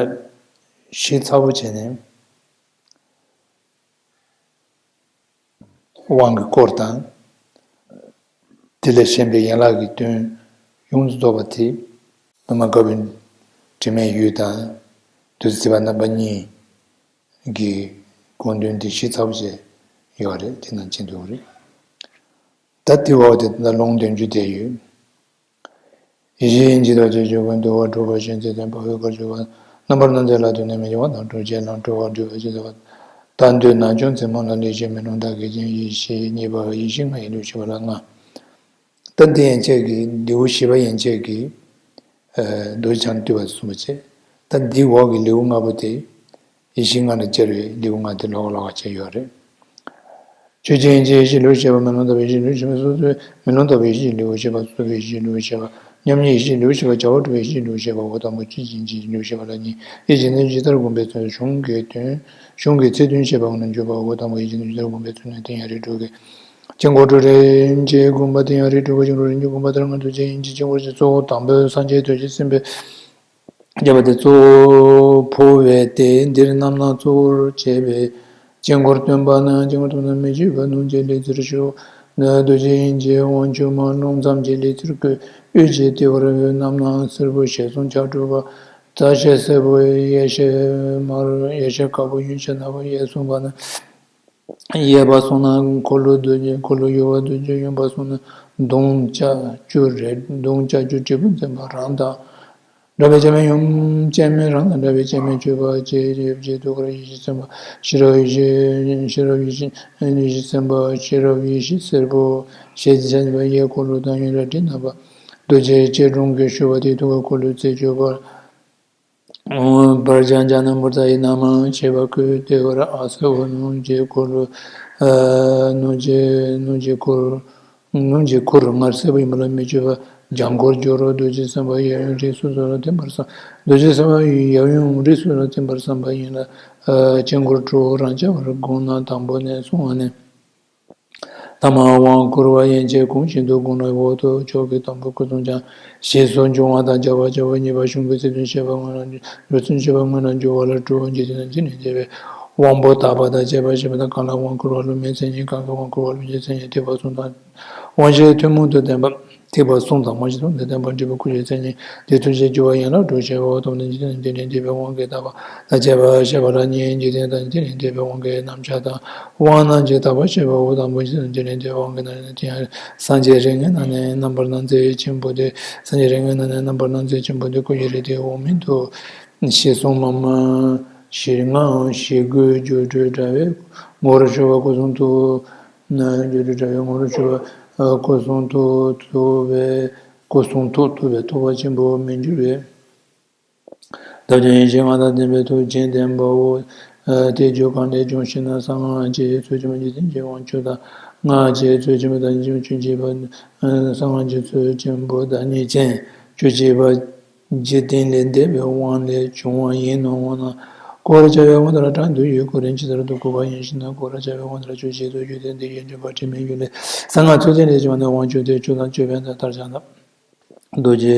ཞིབ་ཚགས་པོ་བྱས་ནས། དབང་གི་སྐོར་དང་། དེ་ལས་གཞན་པའི་ཡན་ལག་གི་དོན་ཡོངས་སུ་རྫོགས་པ་དེ། ཨ་མ་དཀར་པོའི་དྲི་མེད་ཡུལ་དང་། བདུད་རྩི་བ་རྣམ་པ་གཉིས་ཀྱི་དགོངས་དོན་དེ་ཞིབ་ཚགས་པོ་བྱས་ཡོད་རེད། དེ་ནང་ཕྱིན་འདུག་རེད། ད་དེ་འོག་དེ་ད་ལུང་དོན་བརྒྱུད་དེ་ཡོད། ཡེ་ཤེས་དབྱིངས་ཀྱི་ཐོག་ཅེས་བརྗོད་ཀུན་བཏུས་པ་གྲུབ་པ་ཤེས་ཚད་བརྟན་པ་འོད་དཀར་བརྗོད་པ་རྣམ་པར་སྣང་མཛད་ལ་དོན་ནི་མི་འགྱུར་བ་དང་གྲོལ་བྱེད་ལམ་གྲོལ་བ་འགྲུབ་པ་ཤེས་ཚད་པ། ལྟ་འདོད་རྣམས་ཀྱང་ཚིག་མང་ལ་ལེགས་བཤད་མེ་ལོང་དག་གི་རྒྱན་ཡེ་ཤེས་གཉིས་པ་ཡེ་ཤེས་ལྔ་ཡི་ལེའུ་བཞི་པ་ལ་ལྔ། ད་འདི་ཡན་ཆད་ཀྱི་ལེའུ་བཞི་པ་ཡན་ཆད་ཀྱི་རྡོ་རྗེ་འཆང་བསྟོད་པ་གསུངས་པ་བྱས། ད་འདི་འོག་གི་ལེའུ་ལྔ་པོ་དེ་ཡེ་ཤེས་ལྔ་ལ་སྦྱར་བའི་ལེའུ་ལྔ་དེ་ལོགས་ཀ་ལོགས་ཀ་བྱས་ཡོད་རེད། ཆོས་ཅན་ཡེ་ཤེས་ལེའུ་བཞི་པ། མེ་ལོང་ལྟ་བུའི་ཡེ་ཤེས་ལེའུ་བཞི་པ། སོ་སོའི་མེ་ལོང་ལྟ་བུའི་ཡེ་ཤེས་ལེའུ་བཞི་པ། སོ་སོའི་ཡེ་ཤེས་ལེའུ་བཞི་པ། མཉམ་ཉིད་ཡེ་ཤེས་ལེའུ་བཞི་པ། བྱ་བ་གྲུབ་པའི་ཡེ་ཤེས་ལེའུ་བཞི་པ། འོད་དང་པོ་ཆོས་ཅན་ཡེ་ཤེས་ལེའུ་བཞི་པ་ལ་གཉིས། ཡེ་ཤེས་ནི་ཇི་ལྟར་བསྒོམ་པའི་ཚུལ། གཞུང་གི་དོན། གཞུང་གི་ཚིག་དོན་བཤད་པ་ནས་བརྗོད་པ། འོད་དང་པོ་ཡེ་ཤེས་ནི་ཇི་ལྟར་བསྒོམ་པའི་ཚུལ་ནས་དེ་ཡང་རིགས་དྲུག་གི་དཀྱིལ་འཁོར་དྲུག་རིམ་གྱིས་བསྒོམ་པ། དེ་ཡང་རིགས་དྲུག་གི་དཀྱིལ་འཁོར་རིམ་གྱིས་བསྒོམ་པ་ལྟར་སྔོན་དུ་རྡོ་རྗེ་དབྱིངས་ཀྱི་དཀྱིལ་འཁོར་གྱི་གཙོ་བོ་དང་པོའི་སངས་རྒྱས་རྡོ་རྗེ་སེམས་དཔའི་རྒྱས་པ་དེ་གཙོ་བོ་འཕོ་བས་ཏེ། འདིར་རྣམ་སྣང་གཙོ་བོར་བྱས་པའི་དཀྱིལ་འཁོར་སྟོན་པ་ནི། དཀྱིལ་འཁོར་སྟོན་པ་ནི་མི་བསྐྱོད་པ་རྣམས་ཀྱི་ལུས་རྩལ་ཤོག། རྡོ་རྗེ་དབྱིངས་ཀྱི་དབང་ཕྱུག་མ་རླུང་ཙམ་གྱི་ལུས་རྩལ་བཀོད། དབུས་ཀྱི་ལྟེ་བར་རྣམ་སྣང་སེར་པོ་ཞལ་གསུམ་ཆགས་གྲུབ་པ། རྩ་ཤེས་སེར་པོ་ཡེ་ཤེས་དམར། ཡེ་ཤེས་དཀར་པོ་གཡོན་ཕྱོགས་ནག་པོ། གཡས་གསུམ་པ་ནི། གཡས་པ་གསུམ་ན་འཁོར་ལོ་རྡོ་རྗེ། འཁོར་ལོ་གཡོན་པ་རྡོ་རྗེ། གཡོན་པ་གསུམ་ན་མདུང་ལྕགས་ཀྱུ་རེད། མདུང་ལྕགས་ཀྱུ་དྲིལ་བུ་འཛིན་པ་རང་དང་། འདྲ་བའི་སྤྱན་མའི་ཡུམ། སྤྱན་མའི་རང་དང་འདྲ་བའི་སྤྱན་མའི་སྤྱོད་པ་བཅས་ཡོད་ཅེས་ཐུགས་ཀར་ཡེ་ཤེས་སེམས་དཔའ་ཤེས་རབ་ཡེ་ཤེས། ཤེས་རབ་ཡེ་ཤེས་ཡེ་ཤེས་སེམས་དཔའ་ཤེས་རབ་ཡེ་ཤེས་སེར་པོ་ཞལ་གྱི་ཕྱག་གཉིས་པ་གཡས་འཁོར་ལོ་དང་གཡོན་རལ་གྲི་བསྣམས་པ། རྡོ་རྗེ་སྐྱིལ་ཀྲུང་གིས་བཞུགས་པ་དེའི་ཐུགས་ཀར་འཁོར་ལོའི་རྩེ་སྤྱོད་པ། བར་ལྕང་ལྕང་སྣ་འབུར་རྩ་ཡི་རྣམ་མང་བྱེད་པ་བཀོད། ལྟེ་བར་ཨ་སེར་པོ་སྣུམ་གྱི་འཁོར་ལོ། སྣུམ་གྱི་སྣུམ་གྱི་འཁོར། སྣུམ་གྱི་འཁོར་ངར་སེར་པོ་ཡིན་པ་ལ་མི་བསྐྱོད་པ། ལྗང་འཁོར་སྦྱོར་རོ། རྡོ་རྗེ་སེམས་དཔའ་ཡབ་ཡུམ་རིགས་སོ་སོ་ལ་ཐིམ་པར་བསམ། རྡོ་རྗེ་སེམས་དཔའ་ཡབ་ཡུམ་རིགས་སོ་སོ་ལ་ཐིམ་པར་བསམ་པ་ཡིན་ལ། དཀྱིལ་འཁོར་དྲུག་རང་རྐྱ་བར་བསྒོམས་ན། དང་པོ་ནས་གསུང་བ་ནི། ཐ་མ་དབང་བསྐུར་བ་ཡན་ཆད་གོང་བཞིན་དུ་བསྒོམས་ལ། འོག་ཏུ་མཆོག་གི་དང་པོ་སྐུ་གསུང་ཀྱང་ཞེས་སུ་འབྱུང་བ་དང་། རྒྱས་པར་བྱ་བ་གཉིས་པ་གཞུང་གི་ཚིག་དོན་བཤད་པ་སྔོན་ལ་འགྱུར། ཚུལ་བཤད་པ་སྔོན་ལ་འགྱུར་བ་ལ་གྲུབ་པ་འཇིག་རྟེན་ན་འཇིག་རྟེན་འདས་པའི་དབང་པོ་དག་པ་དང་བཅས་པ་བཤད་པ་དང་། གང་ལ་དབང་བསྐུར་བ་ལུས་མེད་མཚན་ཉིད། གང་གིས་དབང་བསྐུར་བ་ལུས་ཀྱི་མཚན་ཉིད། ཐེག་པ་གསུམ་དང་དབང་ཤེས་ཐུན་མོང་དུ་ལྡན་པ། ཐེག་པ་གསུམ་དང་དབང་ཤེས་ཐུན་མོང་དུ་ལྡན་པ་འབྲས་བུ་སྐུ་གསུང་ཐུགས་ཀྱི་མཚན་ཉིད་དེ། ཐུགས་རྗེ་སྒྱུ་མ་ཡན་ལག་དྲུག་བཤད་པའོ། དང་པོ་ནི་འཇིག་རྟེན་ན་འཇིག་རྟེན་འདས་པའི་དབང་གིས་དག་པ་དང་བཅས་པ་བཤད་པ་ལ་གཉིས། འཇིག་རྟེན་དང་འཇིག་རྟེན་འདས་པའི་དབང་གི་རྣམ་གཞག་དང་། དབང་རྣམས་ཀྱི་དག་པ་བཤད་པའོ། དང་པོ་འཇིག་རྟེན་དང་འཇིག་རྟེན་འདས་པའི་དབང་གི་རྣམ་གཞག་དེ་ཡང་། སངས་རྒྱས་རིགས་ལྔའི་ནང་ནས་རྣམ་པར་སྣང་མཛད་ཆེན་པོ་དེ། སངས་རྒྱས་རིགས་ལྔའི་ནང་ནས་རྣམ་པར་སྣང་མཛད་ཆེན་པོ་དེ་སྐུ་ཡི་རིགས་དེའི་འོག་མིན་དུ། ཞེས་གསུངས་མ་མ། ཞེས་ལྔའམ་ཞེ་དགུའི་སྒྱུ་འཕྲུལ་དྲ་བའི་ངོ་བོར་ཞུགས་པ་སྐུ་གསུང་ཐུགས། སྒྱུ་འཕྲུལ་དྲ་བའི་ངོ་བོར་ཞུགས་པ་སྐུ་གསུང་ཐུགས། ཐུགས་པའི་སྐུ་གསུང་ཐུགས། ཐུབ་པའི་ཐུབ་པ་ཆེན་པོ་མི་འགྱུར་བའི། ཐབས་ཀྱང་ཡེ་ཤེས་ལྔ་དང་ལྡན་པའི་ཐུགས་རྗེ་ལྡན་པའོ། དེ་རྒྱུད་གང་ལས་བྱུང་ཞེ་ན། གསང་སྔགས་ཀྱི་ཚུལ་ཁྲིམས་འཇིག་རྟེན་གྱི་དབང་ཕྱུག་དང་། སྔགས་ཀྱི་ཚུལ་ཁྲིམས་བདག་ཉིད་ཅན། བཅུ་གཅིག་པ། གསང་སྔགས་ཀྱི་ཚུལ་ཁྲིམས་བདག་ཉིད་ཅན། བཅུ་གཅིག་པ། འཇིག་རྟེན་ལས་འདས་པའི་དབང་ལས་བྱུང་བ་ཡིན་ནོ། འོ་ན། བསྐོར་བྱ་བའི་དབང་དང་གྲངས་དུ་ཡོད། ཁོ་རང་ཇི་ལྟར་དུ་བསྐོར་བ་ཡིན་ཞེ་ན། བསྐོར་བྱ་བའི་དབང་དང་ཆོས་ཅན་དུ་ཡོད་དེ། འདི་ཡི་འཇུག་པ་དྲི་མེད་ཡུལ་ལས། གསང་སྔགས་ཚུལ་ཁྲིམས་ལས་བྱུང་བ་ནི། དབང་ཕྱུག་དེ་མཆོག་དང་སྤྱོད་པའི་མཐའ་ལྟར་ཀྱང་དང་། རྡོ་རྗེ་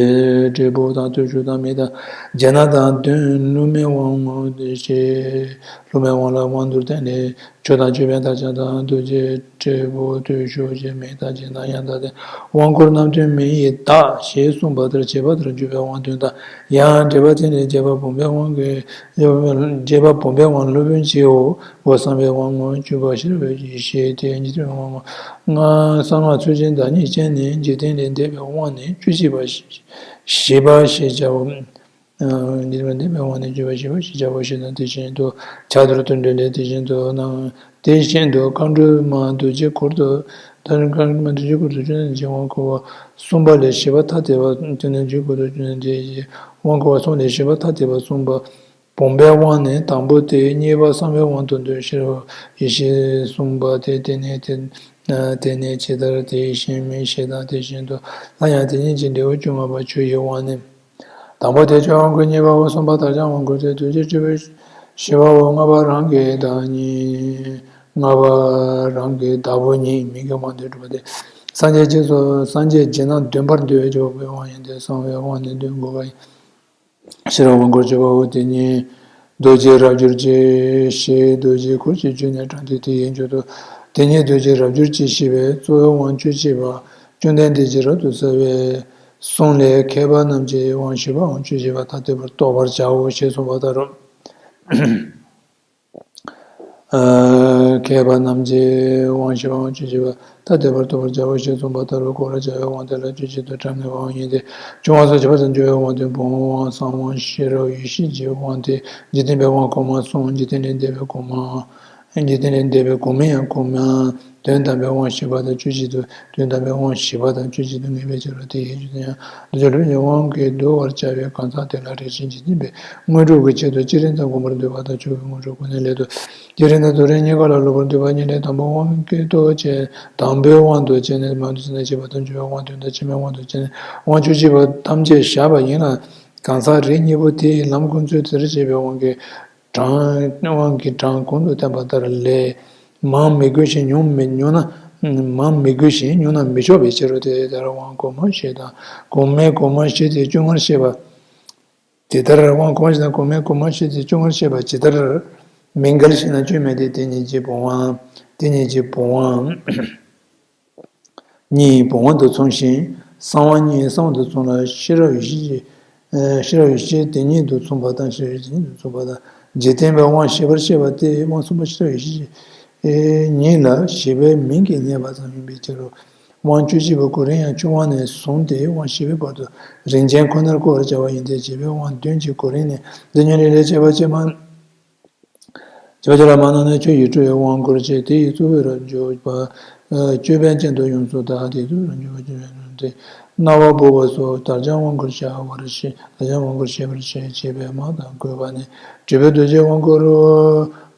དྲིལ་བུ་དང་། བརྟུལ་ཞུགས་དང་། མེ་དང་། རྒྱ་སྣ་དང་། གདོན། ལུ་མའི་དབང་ངོ་། ཞེས་ལུ་མའི་དབང་ལ་དབང་དུ་བསྟན་ནས། མཆོག་དང་སྤྱོད་པའི་མཐའ་ཀྱང་དང་། རྡོ་རྗེ་དྲིལ་བུ། བརྟུལ་ཞུགས་ཀྱི་མེ་དང་། རྒྱ་སྣ་ཡང་དག་སྟེ། དབང་བསྐུར་རྣམ་ཐོས་མེ་ཡིས་དག་ཞེས་གསུངས་པ་ལྟར་བྱས་པ་ལྟར་འཇུག་པའི་དབང་དོན་དང་། ཡང་འགྲེལ་པ་དེ་ནི་རྒྱས་པ་བུམ་པའི་དབང་གི། རྒྱས་པ་བུམ་པའི་དབང་སློབ་དཔོན་གྱིའོ། འོ་གསང་བའི་དབང་ངོ་། བཅུ་པ་ཤེས་རབ་ཡེ་ཤེས་ཏེ། འཇིག་རྟེན་དབང་ངོ་། ལྔ། གསང་སྔགས་ཚུལ་ཁྲིམས་བདག་ཉིད་ཅན་ནི། འཇིག་རྟེན་ལས་འདས་པའི་དབང་ནི་བཅུ་གཅིག་པ་ཞེས་པ་ཞེས་བྱའོ། འཇིག་རྟེན་ལས་འདས་པའི་དབང་ནི་བཅུ་པ་ཞེས་པ་ཞེས་བྱའོ་ཞེ་ན། དེ་བཞིན་དུ་ཕྱག་རྡོར་དོན་འགྲེལ་ལས། དེ་བཞིན་དུ་ན། དེ་བཞིན་དུ་མཁའ་འགྲོ་མ་རྡོ་རྗེ་འཁོར་དུ། ད་ནི་མཁའ་འགྲོ་མ་རྡོ་རྗེ་འཁོར་དུ་བཅུ་གནས་ཀྱི་དབང་བསྐུར་བ་གསུམ་པ་ལས་བཞི་པ་ཐ་དད་པ། བཅུ་གནས་ཀྱི་འཁོར་དུ་བཅུ་གནས་དེ་ཡི་དབང་བསྐུར་བ་གསུམ་ལས་བཞི་པ་ཐ་དད་པ་གསུངས་པ། བུམ་པའི་དབང་ནི་དང་པོ་སྟེ། གཉིས་པ་གསང་བའི་དབང་དུ་འདོད། ཤེས་རབ་ཡེ་ཤེས་གསུངས་པ་སྟེ། དེ་ནས་དེ་ དེ་ནི་ཇི་ལྟར་དེ་བཞིན་མིན་ཞེས་དང་། དེ་བཞིན་དུ་ལྷ་ཡང་དེ་ཉིད་ཀྱི་འབྲས་བུ་བཅོ་ལྔ་པ་ཆོས་ཀྱི་དབང་ནི། དང་པོ་དེ་ཆོས་དབང་བསྐུར་གཉིས་པའོ། གསུམ་པ་དལ་འབྱོར་དབང་བསྐུར་ཏེ། དོལ་རྒྱལ་སྤྲུལ་པའི་ཞི་བའོ། ལྔ་པ་རང་གི་བདག་ཉིད། ལྔ་པ་རང་གི་བདག་པོ་ཉིད་མིང་གི་དབང་དུ་གྲུབ་པ་སྟེ། སངས་རྒྱས་རྗེས་སུ་སངས་རྒྱས་རྗེས་གནང་འདོན་པར་འདོད་པའི་དབང་ཡིན་ཏེ། གསང་བའི་དབང་ནི་འདོན་དགོས་པ་ཡིན། ཤེས་རབ་དབང་བསྐུར་བཅུ་པའོ། དེ་ཉིད་རྡོ་རྗེ་རབ་བསྒྱུར་གྱིས། ཞེས་རྡོ་རྗེའི་འཁོར་གྱི་བཅུད་ནས་དྲངས་ཏེ་དེ་ཡི་མཇུག་ཏུ། དེ་ཉིད་རྡོ་རྗེ་རབ་བསྒྱུར་གྱིས་ཞེས་པས་གཙོ་བོའི་དབང་བཅུ་གཅིག་པ་བཅོམ་ལྡན་འདས་ཀྱིས་རབ་ཏུ་གསལ་བའི་གསུང་ལས། མཁས་པ་རྣམས་ཀྱིས་དབང་བཞི་པའང་བཅུ་གཅིག་པ་ཐ་དད་པར་རྟོགས་པར་བྱའོ་ཞེས་གསུངས་པ་ལྟར། མཁས་པ་རྣམས་ཀྱིས་དབང་བཞི་པའང་བཅུ་གཅིག་པ་ཐ་དད་པར་རྟོགས་པར་བྱའོ་ཞེས་གསུངས་པ་ལྟར། བསྐོར་བར་བྱ་བའི་དབང་དེ་ལ་བཅུ་གཅིག་ཏུ་གྲངས་ངེས་པའང་ཡིན་ཏེ། བཅུ་པ་སོགས་བྱེད་པ་དང་འཇུག་པའི་དབང་དེ་བུམ་དབང་གསང་དབང་ཤེས་རབ་ཡེ་ཤེས་ཀྱི་དབང་སྟེ། འཇིག་རྟེན་པའི་དབང་གོང་མ་གསུམ། འཇིག་རྟེན་ལས་འདས་པའི་གོང་མ། འཇིག་རྟེན་ལས་འདས་པའི་གོང་མའི་ཡང་གོང་མ། དོན་དམ་པའི་དབང་བཞི་པ་དང་བཅུ་གཅིག་ཏུ། དོན་དམ་པའི་དབང་བཞི་པ་དང་བཅུ་གཅིག་ཏུ་ངེས་པའི་ཕྱིར་རོ། དེ་ཡི་རྒྱུ་དེ་ཡང་རྡོ་རྗེ་སློབ་དཔོན་གྱི་དབང་གིས་བསྡུ་བར་བྱ་བའི་གང་ཟག་དེ་ལ་རེ་ཞིག་འཇིག་རྟེན་པའི་དངོས་གྲུབ་ཀྱི་ཆེད་དུ་སྤྱིར་རིན་ཐང་བསྒོམ་པར་འདོད་པ་དང་། མཆོག་གི་དངོས་གྲུབ་ཁོ་ནའི་སླད་དུ་སྤྱིར་རིན་ཐང་དུ་རིན་གཉིས་ཀ་ལ་སློབ་པར་འདོད་པ་གཉིས་ལས། དང་པོའི་དབང་གིས་རྟོགས་བྱས། དང་པོའི་དབང་དུ་བྱས་ནས་མང་དུ་བྱས་ནས་བྱེད་པ་དང་། འཇུག་པའི་དབང་དོན་དང་། ཕྱི་མའི་དབང་དུ་བྱས་ནས་དབང་བཅུ་གཅིག་པ་ཐམས་ཅད་བཞག་པ་ཡིན་ལ། གང་ཟག་རིགས་གཉིས་པོ་དེ་ཡི་ལམ་ཀུན་རྫོབ་དེར་བྱེད་པའི་དབང་གིས། གྲངས་དབང་གིས་གྲངས་གོང་དུ་བསྟན་པ་ལྟར་ལས། མང་མི་དགོས་ཤིང་ཉུང་མི་ཉུང་ན། མང་མི་དགོས་ཤིང་ཉུང་ན་མི་ཆོག་པའི་ཕྱིར་རོ། དེ་ལྟར་དབང་གོང་མ་བཞི་དང་གོང་མའི་གོང་མ་བཞི་སྟེ་བཅོ་ལྔར་བཤད་པ། དེ་ལྟར་དབང་གོང་མ་བཞི་དང་གོང་མའི་གོང་མ་བཞི་སྟེ་བཅོ་ལྔར་བཤད་པ་ཇི་ལྟར་མི་འགལ་ཞེ་ན། བཅོས་མིན་ཏེ། དེ་ཉིད་ཀྱི་བུམ་དབང་། དེ་ཉིད་ཀྱི་བུམ་དབང་གཉིས་བུམ་དབང་དུ་མཚུངས་ཤིང་། གསང་བ་གཉིས་གསང་བ་དུ་མཚུངས་ལ། ཤེས་རབ་ཡེ་ཤེས་ཀྱི། ཨ་ཤེས་རབ་ཡེ་ཤེས་དེ་ཉིད་དུ་མཚུངས་པ་དང་། ཤེས་རབ་ཡེ་ཤེས་དེ་ཉིད་དུ་མཚུངས་པ་དང་། འཇིག་རྟེན་པའི་དབང་བཞི་པར་བཤད་པ་སྟེ། དབང་གསུམ་པ་ཤེས་རབ་ཡེ་ཤེས་ཉིད་ལ་བཞི་པའི་མིང་གིས་བསྙད་པ་ཙམ་ཡིན་པའི་ཕྱིར་རོ། དབང་བཅུ་གཅིག་པོ་གོ་རིམ་ཡང་བཅུ་པ་ནས་བཟུང་སྟེ་དབང་བཞི་པའི་བར་དུ་རིམ་ཅན་ཁོ་ནར་བསྐོར་བར་བྱ་བ་ཡིན་ཏེ། བྱེད་པའི་དབང་བདུན་གྱི་གོ་རིམ་ནི། འདི་ཉིད་ནི་ལས་བྱེད་པ་ཅན་མ། བྱེད་པ་ཅན་ལ་མ་སྣང་ནས་ཆོས་ཀྱི་སྤྲུལ་པའི་དབང་བསྐུར་བྱས། དེ་ཡི་གཙོ་བོས་རབ་འཇུག་པ། ཨ་ཅོད་པན་ཅན་དུ་ཡོངས་སུ་དག། དེ་ཡི་གཙོ་བོས་རབ་འཇུག་པ་ཅོད་པན་ཅན་དུ་སྟེ། རྣ་བ་སྦུབས་པ་སོགས་དལ་འབྱོར་དབང་བསྐུར་བྱ་བར་བྱེད། དལ་འབྱོར་དབང་བསྐུར་བྱེད་པར་བྱེད། བྱེད་པས་མ་དང་བཀོད་པ་ནི། སྤྲུལ་པའི་རྡོ་རྗེའི་དབང་བསྐུར་རོ།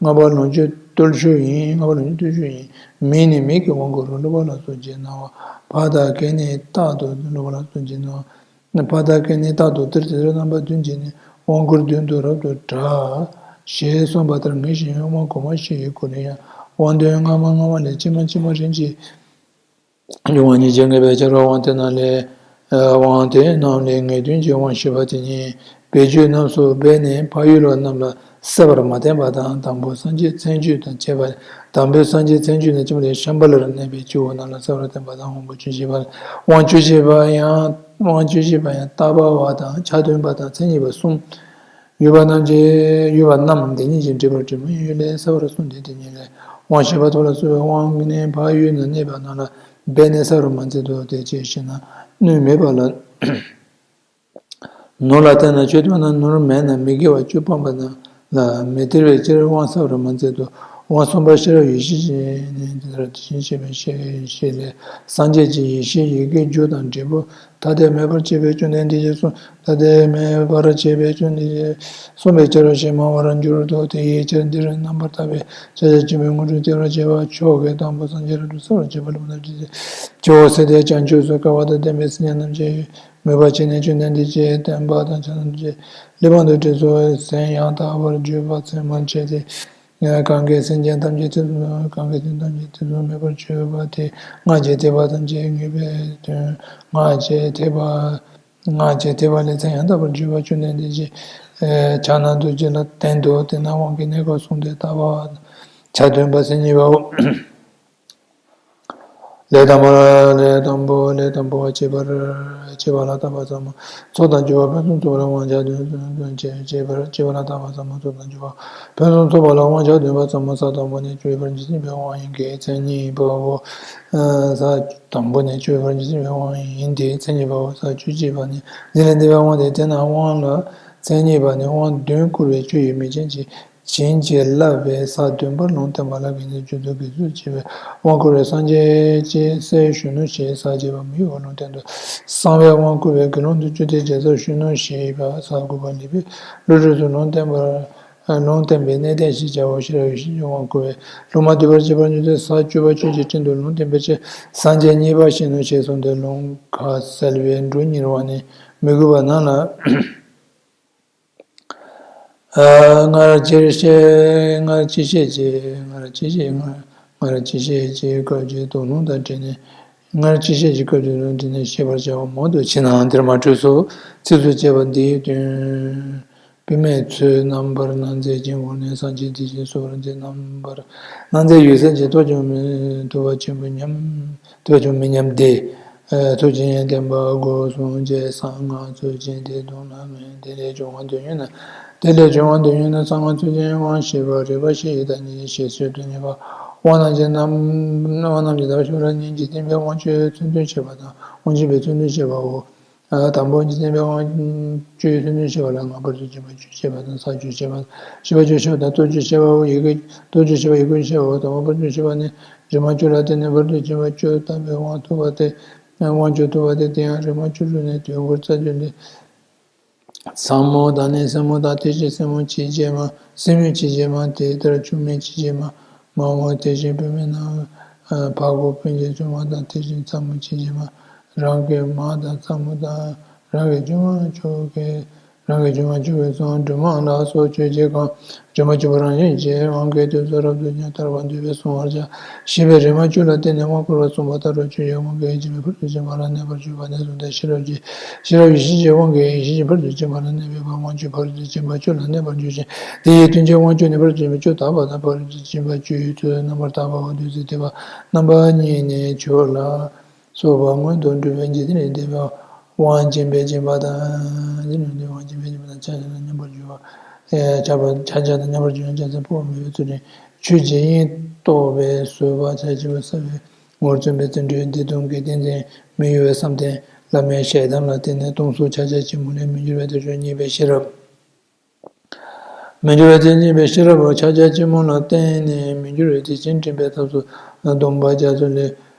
ལྔ་པ་ལོངས་སྤྱོད་བརྟུལ་ཞུགས་ཡིན། ལྔ་པ་ལོངས་སྤྱོད་བརྟུལ་ཞུགས་ཡིན། མིང་ནི་མིག་གི་དབང་བསྐུར་རོ། གློ་བུར་ལ་སོགས་ཀྱི་སྣང་བ། ཕར་དང་གེགས་ནི་རྟག་ཏུ། གློ་བུར་ལ་སོགས་ཀྱི་སྣང་བ། ཕར་དང་གེགས་ནི་རྟག་ཏུ་སྟེར། དེ་ལྟར་རྣམ་པ་བདུན་གྱིས་ནི། དབང་བསྐུར་མདུན་དུ་རབ་ཏུ་གྲགས། ཞེས་གསུངས་པ་ལྟར་ངེས་ཤིང་། དབང་གོང་མ་བཞི་ཡི་གོ་རིམ་ཡང་། དབང་དོན་སྔ་མ་སྔ་མ་ལས། ཕྱི་མ་ཕྱི་མ་རིམ་གྱིས་འབྱུང་བ་ཉིད་ཀྱང་ངེས་པའི་ཕྱིར་རོ། དབང་དེ་རྣམས་ལས། དབང་དེ་རྣམས་ལས་ངེས་དོན་གྱི་དབང་བཞི་པ་དེ་ཉིད་བེད་སྤྱོད་རྣམས་སུ་སྦས་ནས་འཕགས་ཡུལ་བ་རྣམས་ལ་གསལ་བར་མ་བསྟན་པ་དང་། དང་པོ་སངས་རྒྱས་མཚན་བརྗོད་དང་བཅས་པ། དང་པོའི་སངས་རྒྱས་མཚན་བརྗོད་ནི་ཕྱི་མ་ལས། ཤམྦྷ་ལར་གནས་པའི་སྐྱེ་བོ་རྣམས་ལ་གསལ་བར་བསྟན་པ་དང་། དབང་པོ་བཅུ་བཞི་པ། དབང་བཅུ་བཞི་པ་ཡང་། དབང་བཅུ་བཞི་པ་ཡང་། ལྟ་བ་བ་དང་ཆ་མཐུན་པ་དང་མཚན་ཉིད་པ་གསུམ། ཡུལ་བ་རྣམས་ཀྱི། ཡུལ་བ་རྣམས་དེ་ཉིད་ཀྱིས་འདྲིས་པར་འདྲིས་མ་ཡིན་ཡུལ་ལས་གསལ་བར་གསུངས་ཏེ། དེ་ཉིད་ལས། དབང་བཞི་པ་ཐོབ་ལ་གསོལ་བའི་དབང་ནི་འཕགས་ཡུལ་ན་གནས་པ་རྣམས་ལ་སྦས་ནས་གསལ་བར་མ་མཛད་དོ། དེ་ཅིའི་ཕྱིར་ཞེ་ན། སྣོད་མེད་པ་ལ། ནོར་ལ་བརྟེན་ན་ཆོས་སྟོན་ན། ནོར་མེད་ན་མི་དགེ་བ་བཅུ་སྤངས་པ་རྣམས་ལ་མི་སྟེར་བའི་ཕྱིར་དབང་གསལ་བར་མ་མཛད་དོ། དབང་གསུམ་པ་ཤེས་རབ་ཡེ་ཤེས་ཀྱིས་ནི། དེ་ལྟར་དེ་བཞིན་གཤེགས་པའི་ཡེ་ཤེས་ལས། སངས་རྒྱས་ཀྱི་ཡེ་ཤེས་ཡི་གེ་རྒྱུ་དང་འབྲས་བུ་ཐ་དད་མེད་པར་བྱས་པས་བཅོམ་ལྡན་འདས་ཀྱིས་གསུངས། ཐ་དད་མེད་པར་བྱས་པས་བཅོམ་ལྡན་འདས་ཀྱིས་གསུངས་པའི་ཕྱིར་རོ། ཞེས་སྨྲ་བར་འགྱུར་ཏོ། དེ་ཡི་ཕྱིར་འདིར་རྣམ་པར་ཐར་པའི་ཕྱག་རྒྱ་ཆེན་པོའི་དངོས་གྲུབ་སྟེར་བར་བྱེད་པ་མཆོག་གི་དང་པོ་སངས་རྒྱས་རབ་ཏུ་གསལ་བར་བྱེད་པ་ལ་སྤྱི་ཁྱེའུ་སེ་སྟེ་བྱང་ཆུབ་སུ་དཀའ་བ་དང་ལྡན་པའི་སེམས་ཅན་རྣམས་ཀྱིས་མོས་པ་བྱས་ནས་བཅོམ་ལྡན་འདས་ཀྱི་བསྟན་པ་དང་ཕྱག་རྒྱ་ཆེན་པོའི་གླེགས་བམ་དུ་བྲིས་སོ། ཟན་ཡང་དག་པར་བརྗོད་པ་ཚད་མར་བྱས་ཏེ། གང་གིས་སེམས་ཅན་ཐམས་ཅད་ཐེ་ཚོམ། གང་གིས་སེམས་ཅན་ཐམས་ཅད་ཐེ་ཚོམ་མེད་པར་བྱས་པ་དེས་སྔར་གྱི་ཐེག་པ་ཐམས་ཅད་ངེས་པའི་དོན། སྔར་གྱི་ཐེག་པ། སྔར་གྱི་ཐེག་པ་ལས་ཚད་ཡང་དག་པར་བརྗོད་པ་བཅོམ་ལྡན་འདས་ཀྱི་ཕྱག་ན་རྡོ་རྗེ་ལ་བསྟན་ཏོ། དེ་ན་དབང་གི་གནས་སྐབས་གསུངས་ཏེ། ལྟ་བ་ཆ་མཐུན་པ་མཚན་ཉིད་པའོ། ལས་དང་པོ། ལས་དང་པོ། ལས་དང་པོ་བ་བྱེད་པར་བྱེད་པ་ལ་ལྟ་བ་ཙམ་མོ། ཚོགས་དང་སྦྱོར་བ་ཕུན་སུམ་ཚོགས་པ་ལ་དབང་ཆ་བདུན་བྱེད་པར་བྱེད་པ་ལ་ལྟ་བ་ཙམ་མོ། ཚོགས་དང་སྦྱོར་བ་ཕུན་སུམ་ཚོགས་པ་ལ་དབང་ཆ་བདུན་པ་ཙམ་མོ། ས་དང་པོ་ནས་སྤྱོད་པར་འཇིག་རྟེན་པའི་དབང་ཡིན་གྱི་མཚན་ཉིད་པའོ། ས་དང་པོ་ནས་སྤྱོད་པར་འཇིག་རྟེན་པའི་དབང་ཡིན་ཏེ་མཚན་ཉིད་པའོ། ས་བཅུ་གཅིག་པ་ནི་འདི་ལས་འདས་པའི་དབང་སྟེ། དེ་ན་དབང་ལ་མཚན་ཉིད་པ་ནི་དབང་བདུན་བསྐུར་བའི་ཆོས་ཡོད་མིན་ཅན་གྱི་བྱིན་གྱིས་བརླབས་པའི་ས་བདུན་པར་ལུང་བསྟན་པ་ལ་དགེ་འདུན་བཅུ་དང་དགེ་ཚུལ་བྱེད་པའི་དབང་བསྐུར་བས་སངས་རྒྱས་ཀྱི་སྲས་གཞོན་ནུ་ཞེས་ས་བརྒྱད་པ་མི་གཡོ་བར་ལུང་བསྟན་ཏོ། གསང་བའི་དབང་བསྐུར་བས་དགེ་སློང་དུ་བཅུ་སྟེ་རྒྱལ་ཚབ་གཞོན་ནུ་ཞེས་པ་ས་དགུ་པ་ལེགས་པའི་བློ་གྲོས་སུ་ལུང་བསྟན་པར། ལུང་བསྟན་པའི་གནས་བརྟན་ཞེས་བྱ་བ་ཤེས་རབ་ཡེ་ཤེས་ཀྱི་དབང་བསྐུར་བས་ལུང་མ་བསྡུས་པར་བྱེད་པར་འགྱུར་ཏེ། ས་བཅུ་པ་ཆོས་ཀྱི་སྤྲིན་དུ་ལུང་བསྟན་པའི་ཕྱིར་སངས་རྒྱས་གཉིས་པ་ཞིག་ནོ་ཞེས་གསུངས་ཏེ། ལུང་ཁ་གསལ་བའི་འབྲུ་གཉེར་བ་ནི་མི་དགོས་པ་རྣམས་ལ། སྔར་ཅི་བཤད་སྔར་ཅི་བཤད་ཅེས། སྔར་ཅི་བཤད་སྔར་སྔར་ཅི་བཤད་ཅེས་སྐབས་ཀྱི་དོན་ལུང་དང་འབྲེལ་ནས། སྔར་ཅི་བཤད་ཅེས་སྐབས་ཀྱི་དོན་འབྲེལ་ནས་བཤད་པར་བྱ་བ་མང་དུ་མཆིས་ནའང་འདིར་མ་འཕྲོས་སོ། ཚིགས་སུ་བཅད་པ་འདིའི་དོན། བུད་མེད་ཚོས་རྣམ་པར་སྣང་མཛད་ཀྱི་ངོ་ནས་སངས་རྒྱས་དེ་བཞིན་གསོལ་བར་མཛད། རྣམ་པར་སྣང་མཛད་ཡུལ་ས་ཅན་ཐོབ་ཀྱང་མི་ཐོབ་པ་ཆེན་པོ་སྙམ་ཐོབ་ཀྱང་མི་སྙམ་སྟེ། ཐུགས་རྗེ་ཡོན་ཏན་པ་སྒོ་གསུམ་གྱི་གསང་སྔགས་ཚུལ་ཅན་དེ་དང་ལམ་མིན། དེ་ལས་བྱུང་བ་དོན་ཡོད་ན། དེ་ལས་བྱུང་བ་དོན་ཡོད་ན་གསང་སྔགས་ཚུལ་ཅན་དབང་ཤེས་པ་རིག་པ་ཞེས་བྱ་གཉིས་ཞེས་ཚུལ་དུ་གཉིས་པ། དབང་རྣམ་གྱི་རྣམ་དབང་རྣམ་གྱི་ཟླ་བ་ཤོ་ལ་གཉིས་ཀྱིས་བསྟན་པའི་དབང་བཅུའི་མཚོན་དོན་བཤད་པ་དང་། དབང་བཅུ་པའི་མཚོན་དོན་བཤད་པའོ། དང་པོ་འཇིག་རྟེན་པའི་དབང་བཅུའི་མཚོན་དོན་བཤད་པ་ལ་ལྔ་པར་དུ་འབྱེད་པ་བཅུ་བཤད་པ་དང་ས་བཅུ་བཤད་པ་དང་བཞི་པ་བཅུ་བཤད་པ་དང་སྟོབས་བཅུ་བཤད་པའོ། ཡི་གེ་སྟོབས་བཅུ་བཤད་པ་ཡི་གེ་བཅུ་བཤད་པའོ། དང་པོ་པར་དུ་བཤད་པ་ནི་རིམ་པ་བཅུ་ལ་བརྟེན་ནས་བར་དུ་འབྱེད་པ་བཅུ་བཏབ་པའི་དབང་ཐོབ་པ་སྟེ། དབང་བཅུ་ཐོབ་པ་སྟེ། དེ་ཡང་རིམ་པ་བཅུ་དྲུག་ནས་དོན་སྐོར་རྩ་རྒྱུད་འདི། ཚ་མོ་དང་ནི་སྲིང་མོ་དང་དེ་བཞིན་སྲིང་མོ་ཇི་བྱེད་མ་སྲིང་མོ་ཇི་བྱེད་མ་དེ་ལྟར་ཆུང་མོ་ཇི་བྱེད་མ་མ་འོངས་དེ་བཞིན་བུད་མེད་རྣམས་ཕ་གོ་སྤུན་མཆེད་ཆུང་མ་དང་དེ་བཞིན་ཚ་མོ་ཇི་བྱེད་མ་རང་གི་མ་དང་ཚ་མོ་དང་རང་གི་ཆུང་མ་མཆོག་གི་རང་གི་ཆུང་མ་མཆོག་གི་གསུང་སྒྲོལ་མ་ལ་སོགས་ཆོས་བརྒྱད་གང་རིམ་པ་བཅུ་པོ་རང་བཞིན་གྱིས་དབང་གི་དུས་སུ་རབ་ཏུ་ཉམས་ཐར་པ་འདུས་པས་གསུང་བར་བྱ། ཞེས་པའི་རིམ་པ་བཅུ་ལ་བརྟེན་ནས་དབང་བསྐུར་བ་གསུངས་པ་ལྟར་རོ། ཆོས་ཀྱི་དབང་གིས་སྦྱིན་པའི་ཕ་རོལ་ཏུ་ཕྱིན་པ་ལ་གནས་པར་གྱུར་པ་ནས་བཟུང་སྟེ་ཤེས་རབ་ཀྱི་ཤེས་རབ་ཡེ་ཤེས་ཀྱི་དབང་གིས་ཡེ་ཤེས་ཀྱི་ཕ་རོལ་ཏུ་ཕྱིན་པ་ལ་གནས་པའི་བར་དབང་བཅུའི་ཕ་རོལ་ཏུ་ཕྱིན་པ་བཅུ་ལ་གནས་པར་འགྱུར་ཞིང་། དེ་ཡི་དོན་གྱི་དབང་བཅུ་ནི་ཕ་རོལ་ཏུ་ཕྱིན་པ་བཅུ་དག་པ་དང་ཕ་རོལ་ཏུ་ཕྱིན་པ་བཅུ་ཡི་ཚུལ་རྣམ་པར་དག་པའོ། བདུད་རྩི་ཐེག་པ་རྣམ་པ་གཉིས་ནི་ཆོས་ལ་སོགས་པ་མངོན་དུ་འགྲུབ་པའི་འཇིག་རྟེན་ལས་འདས་པའི་དབང་སྦྱིན་པས་སྦྱིན་པ་དང་། འཇིག་རྟེན་ལས་འདས་པའི་དབང་སྦྱིན་པས་སྦྱིན་པ་དང་། ཕྱག་རྒྱ་དང་མཉམ་པར་སྦྱོར་བ། ཕྱག་རྒྱ་དང་མཉམ་པར་སྦྱོར་བ། ཕྱག་འཚལ་སྤོབས་པ་མོས་པའི་ཚུལ་ཁྲིམས། ཆོས་ཀྱི་དབྱིངས་རྟོགས་པའི་བཟོད་པ། ཕྱག་བྱེད་པ་བསམ་པའི་ངོར་བརྩོན་པའི་བརྩོན་འགྲུས། བདེ་སྟོང་གི་ཏིང་འཛིན། མི་གཡོ་བའི་བསམ་གཏན། བླ་མའི་ཞལ་གདམས་ལ་བརྟེན་ནས་སྟོང་གཟུགས་ཕྱག་རྒྱ་ཆེན་མོ་ལས་མི་འགྱུར་བའི་དེ་བཞིན་གཉིས་པའི་ཤེས་རབ། མི་འགྱུར་བའི་དེ་བཞིན་གཉིས་པའི་ཤེས་རབ་ཕྱག་རྒྱ་ཆེན་མོ་ལ་བརྟེན་ནས་མི་འགྱུར་བའི་དེ་བཞིན་འདྲེན་པའི་ཐབས་སུ་སྡོམ་པ་རྒྱ་མཚོ་ལས།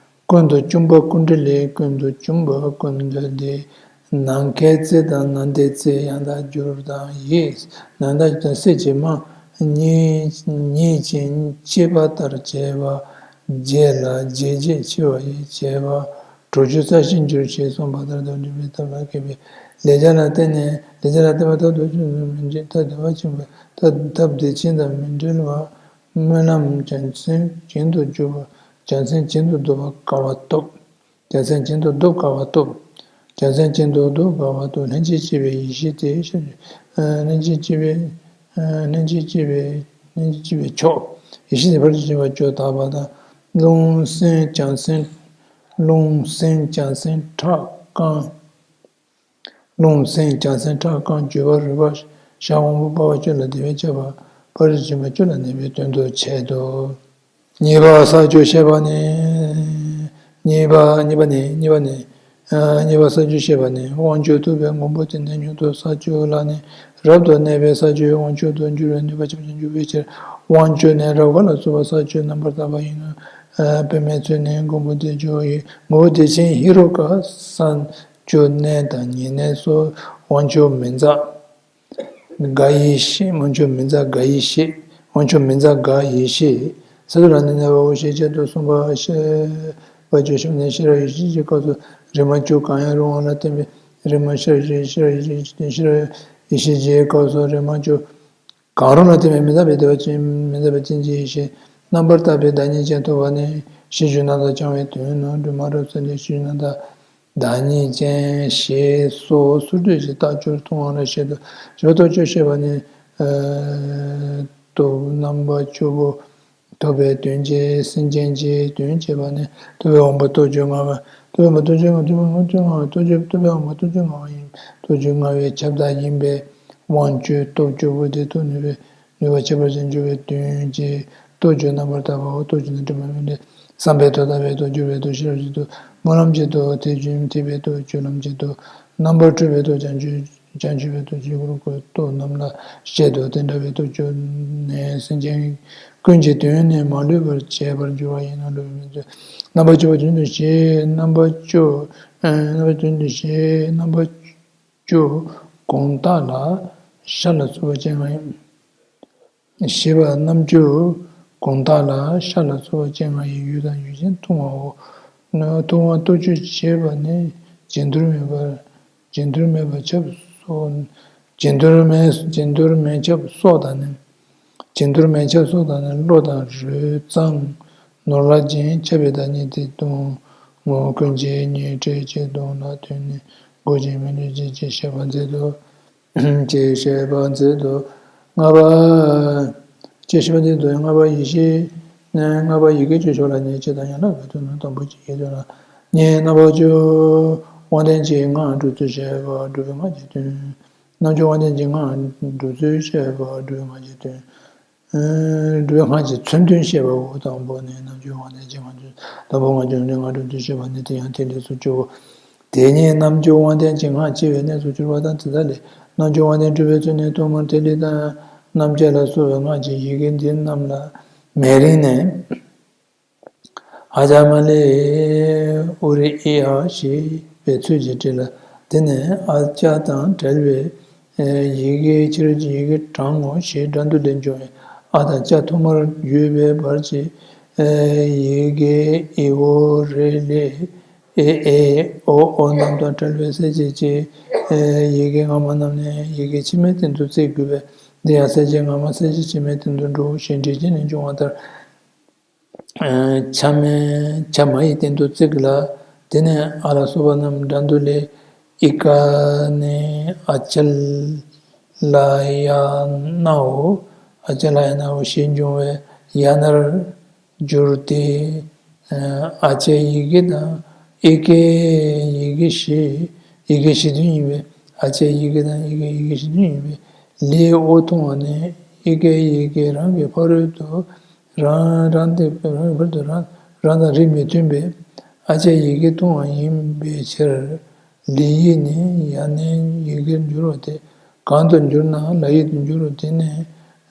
ཀུན་ཏུ་བཅོམ་པ་ཀུན་འདྲེན་ལས། ཀུན་ཏུ་བཅོམ་པ་ཀུན་འདྲེན་ལས། ནམ་མཁའི་རྩེ་དང་ནམ་མཐའི་རྩེ། ཡང་དག་འགྱུར་དང་ཡིད། ནམ་མཁའ་དང་གསེར་གྱི་མ། ཉིད་ཉིད་ཀྱིས་གཅེས་པ་ལྟར་བྱས་པ། བརྗེད་ལ་བརྗེད་བྱེད་ཆེ་བ་ཡིས་བྱས་པ། གྲོགས་ཆོས་རྩ་ཤེས་འགྱུར་ཞེས་གསུངས་པ་ལྟར་དུ་འགྲུབ་པའི་ཐབས་ལ་མཁས་པའི་ལེགས་སྦྱར་ལ་བརྟེན་ནས། ལེགས་སྦྱར་ལ་བརྟེན་པ་ཐབས་དང་ཆོས་ཚུལ་མི་འབྲལ། ཐབས་དང་བ་ཆེན་པོའི་ཐབས་ཐབས་དེ་ཆེན་དང་མི་འབྲལ་བ། སྨོན་ལམ་བྱང་སེམས་བྱིང་དུ་འཇུག་པ། བྱང་སེམས་བྱིང་དུ་ལྡོག་པ་དཀའ་བ་སྟོབས། བྱང་སེམས་བྱིང་དུ་ལྡོག་དཀའ་བ་སྟོབས། བྱང་སེམས་བྱིང་དུ་ལྡོག་དཀའ་བ་སྟོབས། ལྷན་ཅིག་སྐྱེས་པའི་ཡེ་ཤེས་དེ་ཤེས། ལྷན་ཅིག་སྐྱེས་པའི། ལྷན་ཅིག་སྐྱེས་པའི། ལྷན་ཅིག་སྐྱེས་པའི་མཆོག་ཡེ་ཤེས་དེ་ཕར་ཕྱིན་པ་བཅུ་དག་པ་དང་། རླུང་སེམས་བྱང་སེམས། རླུང་སེམས་བྱང་སེམས་ཁྲག་རྐང་། རླུང་སེམས་བྱང་སེམས་ཁྲག་རྐང་། རྒྱུ་བ་རུས་པ་ཤ་དབང་པོ་ལྤགས་པ་བཅུ་ལ་བདེ་བས་ཁྱབ་པ་ཕར་ཕྱིན་པ་བཅུ་ལ་གནས་པའི་དོན་དུ་འཆད་དོ། གཉིས་པ་ས་བཅུ་བཤད་པ་ནི། གཉིས་པ་གཉིས་པ་ནི་གཉིས་པ་ནི། གཉིས་པ་ས་བཅུ་བཤད་པ་ནི། དབང་བཅུ་ཐོབ་པའི་མགོན་པོ་དེ་ནི་མྱུར་དུ་ས་བཅུ་ལ་ནི་རབ་ཏུ་གནས་པས་ས་བཅུའི་དབང་ཕྱུག་ཏུ་འགྱུར་བའི་ནུས་པ་ཆེན་པོ་ཞིག་འཇུག་པའི་ཕྱིར། དབང་ཕྱུག་ནི་རབ་དགའ་ལ་སོགས་པ་ས་བཅུ་རྣམ་པར་དག་པ་ཡིན་ནོ། བུད་མེད་ཚོས་ནི་མགོན་པོ་དེ་བཅུ་ཡི་མགོན་པོ་དེ་བཞིན་ཧེ་རུ་ཀ་ས་བཅུ་གནས་དང་ཉེ་གནས་སོགས་དབང་ཕྱུག་མི་འཛག་དགའ་ཡེ་ཤེས། དབང་ཕྱུག་མི་འཛག་དགའ་ཡེ་ཤེས། དབང་ཕྱུག་མི་འཛག་དགའ་ཡེ་ཤེས། ས་བཅུ་ལ་ནི་གནས་པའོ་ཞེས་བྱ་སྟེ་གསུངས་པ་ཤེས་པ་བཅུ་ཤེས་པ་ནི་ཤེས་རབ་ཡེ་ཤེས་ཀྱི་སྐབས་སུ་རིམ་པ་བཅུ་གང་ཡང་རུང་བ་ལ་བརྟེན་པའི་རིམ་པ་ཤེས་རབ་ཡེ་ཤེས་ཤེས་རབ་ཡེ་ཤེས་ཤེས་རབ་ཡེ་ཤེས་ཀྱི་སྐབས་སུ་རིམ་པ་བཅུ་གང་རུང་ལ་བརྟེན་པའི་མི་འཛག་པའི་བདེ་བ་ཅན་མི་འཛག་པའི་ཅན་གྱི་ཡེ་ཤེས་རྣམ་པར་དག་པའི་བདག་ཉིད་ཅན་ཐོབ་པ་ནི་ཤེས་རྒྱུད་རྣམ་དག་འཆང་བའི་དོན་ནོ། སྒྲོན་མ་རབ་གསལ་ལས་ཤེས་རྒྱུད་རྣམ་དག་བདག་ཉིད་ཅན་ཞེས་སོ་སོར་སྡུད་ཀྱི་རྟགས་སྦྱོར་མཐོང་བ་ལ་བཤད་དོ། བཞི་པ་སྟོབས་བཅུ་བཤད་པ་ནི། སྟོབས་རྣམ་པ་བཅུ་པོ་ཐོབ་པའི་དོན་གྱིས་སེམས་ཅན་གྱི་དོན་བྱེད་པ་ནི་ཐོབ་པའི་དབང་པོ་སྟོབས་བཅུ་མངའ་བ། ཐོབ་པའི་དབང་པོ་སྟོབས་བཅུ་མངའ་བ། ཐོབ་པའི་དབང་པོ་སྟོབས་བཅུ་ཐོབ་པའི་དབང་པོ་སྟོབས་བཅུ་མངའ་བ་ཡིན། སྟོབས་བཅུ་མངའ་བའི་ཁྱབ་བདག་ཡིན་པས་དབང་བཅུ་སྟོབས་བཅུ་པོ་དེ་ཐོབ་ནུས་པའི་ནུས་པ་ཁྱད་པར་ཅན་འཇུག་པའི་དོན་གྱི་སྟོབས་བཅུ་རྣམ་པར་དག་པའོ། སྟོབས་བཅུ་ནི་དྲི་མ་མེད་པའི་བསམ་པའི་དོན། ལྟ་བའི་དོན། སྤྱོད་པའི་དོན། ཤེས་རབ་ཀྱི་དོན། སྨོན་ལམ་གྱི་དོན། ཐེག་ཆེན་ཐེག་པའི་དོན། སྤྱོད་ལམ་གྱི་དོན། རྣམ་པར་གྲོལ་བའི་དོན། བྱང་ཆུབ་བྱང་ཆུབ་པའི་དོན། ཆོས་སྐུ་སྟོབས་རྣམས་ལ་བཤད་དོ། དེ་འདྲ་བའི་སྟོབས་བཅུ་ནི་སེམས་ཅན་ཀུན་གྱི་དོན་ནི་མ་ལུས་པར་བྱེད་པར་འགྱུར་བ་ཡིན་ནོ། རྣམ་པ་བཅུ་པོ་དོན་དུ་བྱེད། རྣམ་པ་བཅུ། རྣམ་པ་དོན་དུ་བྱེད། རྣམ་པ་བཅུ་གང་དག་ལ་ཤར་ལ་སོགས་པ་ཅན་ལྔ་ཡིན། ཞེས་པ་རྣམ་འགྱུར་དགོངས་དག་ལ། ཤ་ལ་སོགས་པ་སྤྱན་ལྔ་ཡི། ཡུལ་དང་ཡུལ་ཅན་མཐོང་བའོ། མཐོང་བ་ལྟོ་ཆོས་ཅེས་པ་ནི་རྗེས་འདུར་མེད་པར། རྗེས་འདུར་མེད་པར་ཁྱབ་སོགས། རྗེས་འདུར་མེད། རྗེས་འདུར་མེད་ཁྱབ་སོགས་དང་ནི། རྗེས་འདུར་མེད་ཁྱབ་སོགས་དང་ནི། བློ་དང་རོལ་གཙང་ནོར་ལྷ་སྦྱིན་ཁྱབ་པའི་བདག་ཉིད་དེ་དང་། ངོ་ཀུན་གྱི་ཉེར་འབྲེལ་གྱི་དོན་ལ་ལྟོས་ནས་མགོ་ཅན་མི་ལུས་ཅན་ཅེས་བཤད་པ་མཛད་དོ། ཅེས་བཤད་པ་མཛད་དོ། ལྔ་པ། ཅེས་བཤད་པ་མཛད་དོ། ལྔ་པ་ཡེ་ཤེས་ནས། ལྔ་པ་ཡི་གེ་བཅུ་ཞོར་ལ་ཉེར་གཅིག་དང་ཡན་ལག་བརྒྱད་དོ། དང་པོ་གཅིག་གི་དོན་ལ་ཉེར། རྣམ་པ་བཅུ་དབང་ལྡན་གྱི་སྔགས་སྒྲུབ་ཚུལ་བཤད་པ། སྒྲུབ་པའི་སྔགས་ཀྱི་དོན། རྣམ་བཅུ་དབང་ལྡན་གྱི་སྔགས་སྒྲུབ་ཚུལ་བཤད་པ། སྒྲུབ་པའི་སྔགས་ཀྱི་དོན། སྒྲུབ་པའི་སྔགས་ཀྱི་མཚོན་དོན་བཤད་པའོ། དང་པོ་ནི་རྣམ་བཅུ་དབང་ལྡན་གྱི་སྔགས་སྒྲུབ། དང་པོ་སྔགས་ཀྱི་ལུས་སྔགས་སྒྲུབ་ཚུལ་བཤད་པ་ནི། དེ་ཡང་ཐིག་ལེ་སོགས་བཅུ་པོ། དེ་ཉིད་རྣམ་བཅུ་དབང་ལྡན་གྱི་སྔགས་ཅེས་པའི་གནས་སུ་གྱུར་པ་དང་། དེ་དག་ལས་རྣམ་བཅུ་དབང་ལྡན་སྒྲུབ་པའི་ཚུལ་ནི། ཐོག་མར་ཐིག་ལེ་དང་རྣམ་བཅད་ལ་སོགས་པའི་སྔགས་ཀྱི་ཡི་གེ་འདི་རྣམས་ལ་མས་རིང་ནས། ཨ་ཙ་མ་ལེ་ཨུ་རེ་ཨེ་ཨ་ཞེས་པའི་ཚུལ་གྱིས་བྲིས་ལ། དེ་ནས་ཨ་ཙ་དང་བྲལ་བའི་ཡི་གེ་ཕྱི་རོལ་གྱི་ཡི་གེ་བགྲང་ངོ་ཞེས་སྒྲ་མདོ་ལས་འབྱུང་བའི་ཨ་དང་ཙ་ཐོག་མར་བརྗོད་པའི་བར་གྱི་ཡི་གེ་ཨི་ཨོ་རེ་ལེ་ཨེ་ཨེ་ཨོ་ཨོ་རྣམས་དང་བྲལ་བའི་གསལ་བྱེད་ཀྱི་ཡི་གེ་སྔ་མ་རྣམས་ནི་ཡི་གེ་ཕྱི་མའི་སྟེང་དུ་བརྩི་དགོས་པས། འདི་ཡང་གསལ་བྱེད་སྔ་མ་གསལ་བྱེད་ཕྱི་མའི་སྟེང་དུ་འགྲོ་ཞེས་འགྲེལ་བྱེད་ནས་འབྱུང་བ་ལྟར། ཕྱ་མའི་ཕྱ་མ་ཡི་སྟེང་དུ་བརྩི་དགོས་ལ། དེ་ནས་ཨ་ལ་སོགས་པ་རྣམས་སྒྲ་མདོ་ལས། ཨི་ཀ་ནས་ཨ་ཅ་ལ་ཡ་ན་འོ། ཨ་ཅ་ལ་ཡ་ན་འོ་ཞེས་འབྱུང་བའི་ཡ་ནར་གྱུར་ཏེ། ཨ་ཅའི་ཡི་གེ་དང་ཨི་ཀའི་ཡི་གེ་བཞི། ཡི་གེ་བཞི་དོན་ཡིན་པས། ཨ་ཅའི་ཡི་གེ་དང་ཨི་ཀའི་ཡི་གེ་བཞི་དོན་ཡིན་པས། ལའི་ཨོ་མཐོང་བ་ནི་ཨི་ཀའི་ཡི་གེ་རང་གི་ཕ་རོལ་ཏུ་རང་རང་སྟེ། རང་གི་ཕ་རོལ་ཏུ་རང་རང་དང་རིགས་མི་མཐུན་པས། ཨ་ཅའི་ཡི་གེ་མཐོང་བ་ཡིན་པའི་ཕྱིར། ལའི་ཡིག་ནི་ཡ་ནའི་ཡི་གེར་འགྱུར་བ་སྟེ། གང་དུ་འགྱུར་ན་ལ་ཡིག་ཏུ་འགྱུར་རོ། དེ་ནས་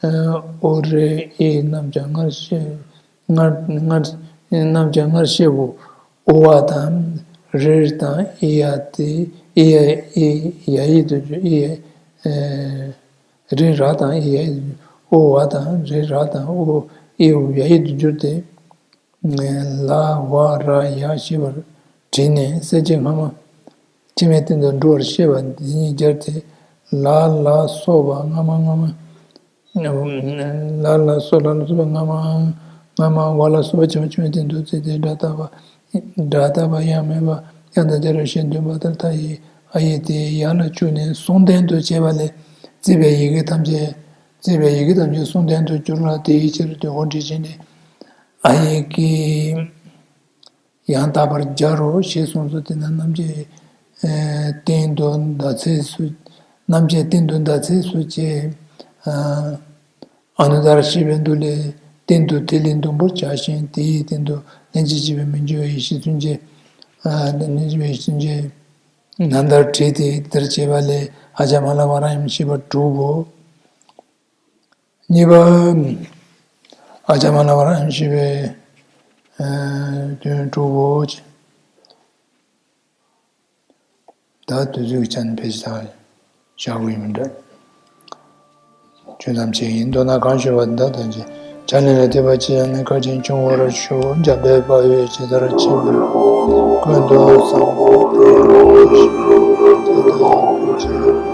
ཨོ་རེ་ཨེ་རྣམས་ཀྱང་སྔར་བཤད། སྔར་སྔར་རྣམས་ཀྱང་སྔར་བཤད་པོ། ཨོ་བ་དང་རེ་དང་ཨི་ཡ་སྟེ། ཨི་ཡ་ཨི་ཡ་ཡིག་ཏུ་འགྱུར། ཨི་ཡ་ཨི་རེ་ར་དང་ཨི་ཡ་ཡིག་ཏུ་འགྱུར། ཨོ་བ་དང་རེ་ར་དང་ཨོ་ཨི་ཡ་ཡིག་ཏུ་འགྱུར་ཏེ། ལ་བ་ར་ཡ་ཞེས་པར་བྲིས་ནས་གསལ་བྱེད་སྔ་མ་ཕྱི་མའི་སྟེང་དུ་འགྲོ་བར་བཤད་པ་འདི་ཉིད་སྦྱར་ཏེ། ལ་ལ་སོགས་པ་སྔ་མ་སྔ་མ། ལ་ལ་སོགས་ལ་ལ་སོགས་པ་སྔ་མ་སྔ་མ། བ་ལ་སོགས་པ་ཕྱི་མ་ཕྱི་མའི་སྟེང་དུ་བརྩིས་ཏེ། སྒྲ་རྟག་པ་སྒྲ་རྟག་པ་ཡང་མེད་པ་ཡང་དག་སྦྱར་བའི་ཞེས་འདོན་པ་ལྟར། མཐའ་ཡི་ཨ་ཡིག་དེ་ཡ་ལ་བཅུག་ནས་གསུམ་ལྡན་དུ་བྱས་པ་ལས། བརྩིས་པའི་ཡི་གེ་ཐམས་ཅད། བརྩིས་པའི་ཡི་གེ་ཐམས་ཅད་གསུམ་ལྡན་དུ་གྱུར་ལ། དེའི་ཕྱིར་དོན་ཧོ་འགྲེལ་ཆེན་ནས། ཨ་ཡིག་གི་ཡང་དག་པར་སྦྱར་རོ་ཞེས་གསུངས་སོ། དེས་ན་རྣམ་བཅད་སྟེང་དུ་ཟླ་ཚེས་སུ། རྣམ་བཅད་སྟེང་དུ་ཟླ་ཚེས་སུ་བྱས། ཨ་ནུ་ད་ར་ཞེས་པའི་མདོ་ལས། སྟེང་དུ་ཐིག་ལེ་བསྡོམ་པར་བྱ་ཞིང་། དེ་ཡི་སྟེང་དུ་ལྷན་ཅིག་སྐྱེས་པའི་མི་འགྱུར་བའི་ཡེ་ཤེས་མཚོན་བྱེད། ལྷན་ཅིག་སྐྱེས་པའི་ཡེ་ཤེས་མཚོན་བྱེད། ནཱ་ལྟར་བྲིས་ཏེ་དེར་བྱས་པ་ལས། ཨ་ཅ་མ་ལ་བ་ར་ཡམ་ཞེས་པ་གྲུབ་བོ། གཉིས་པ། ཨ་ཅ་མ་ལ་བ་ར་ཡམ་ཞེས་པའི་དོན་གྲུབ་བོ། ད་དུས་ཚོད་ཀྱི་ཆ་ནས་ཕལ་ཆེར་བཞག་དགོས་ཡིན་མི་འདྲ། ཆོས་ཐམས་ཅད་ཡིན། མདོར་ན་གང་ཞུས་པ་འདི་དག་ཐམས་ཅད་བྱ་ལས་ལ་ཐེ་བ་ཅི་ཡང་མེད། བཀའ་དྲིན་ཆུང་བར་ཞུ། འཇམ་དཔལ་དཔའ་བོས་ཇི་ལྟར་མཁྱེན་པའི་ཀུན་ཏུ་བཟང་པོ་དེ་ཡང་དེ་ལྟར་ཕུལ་ཕྱིར།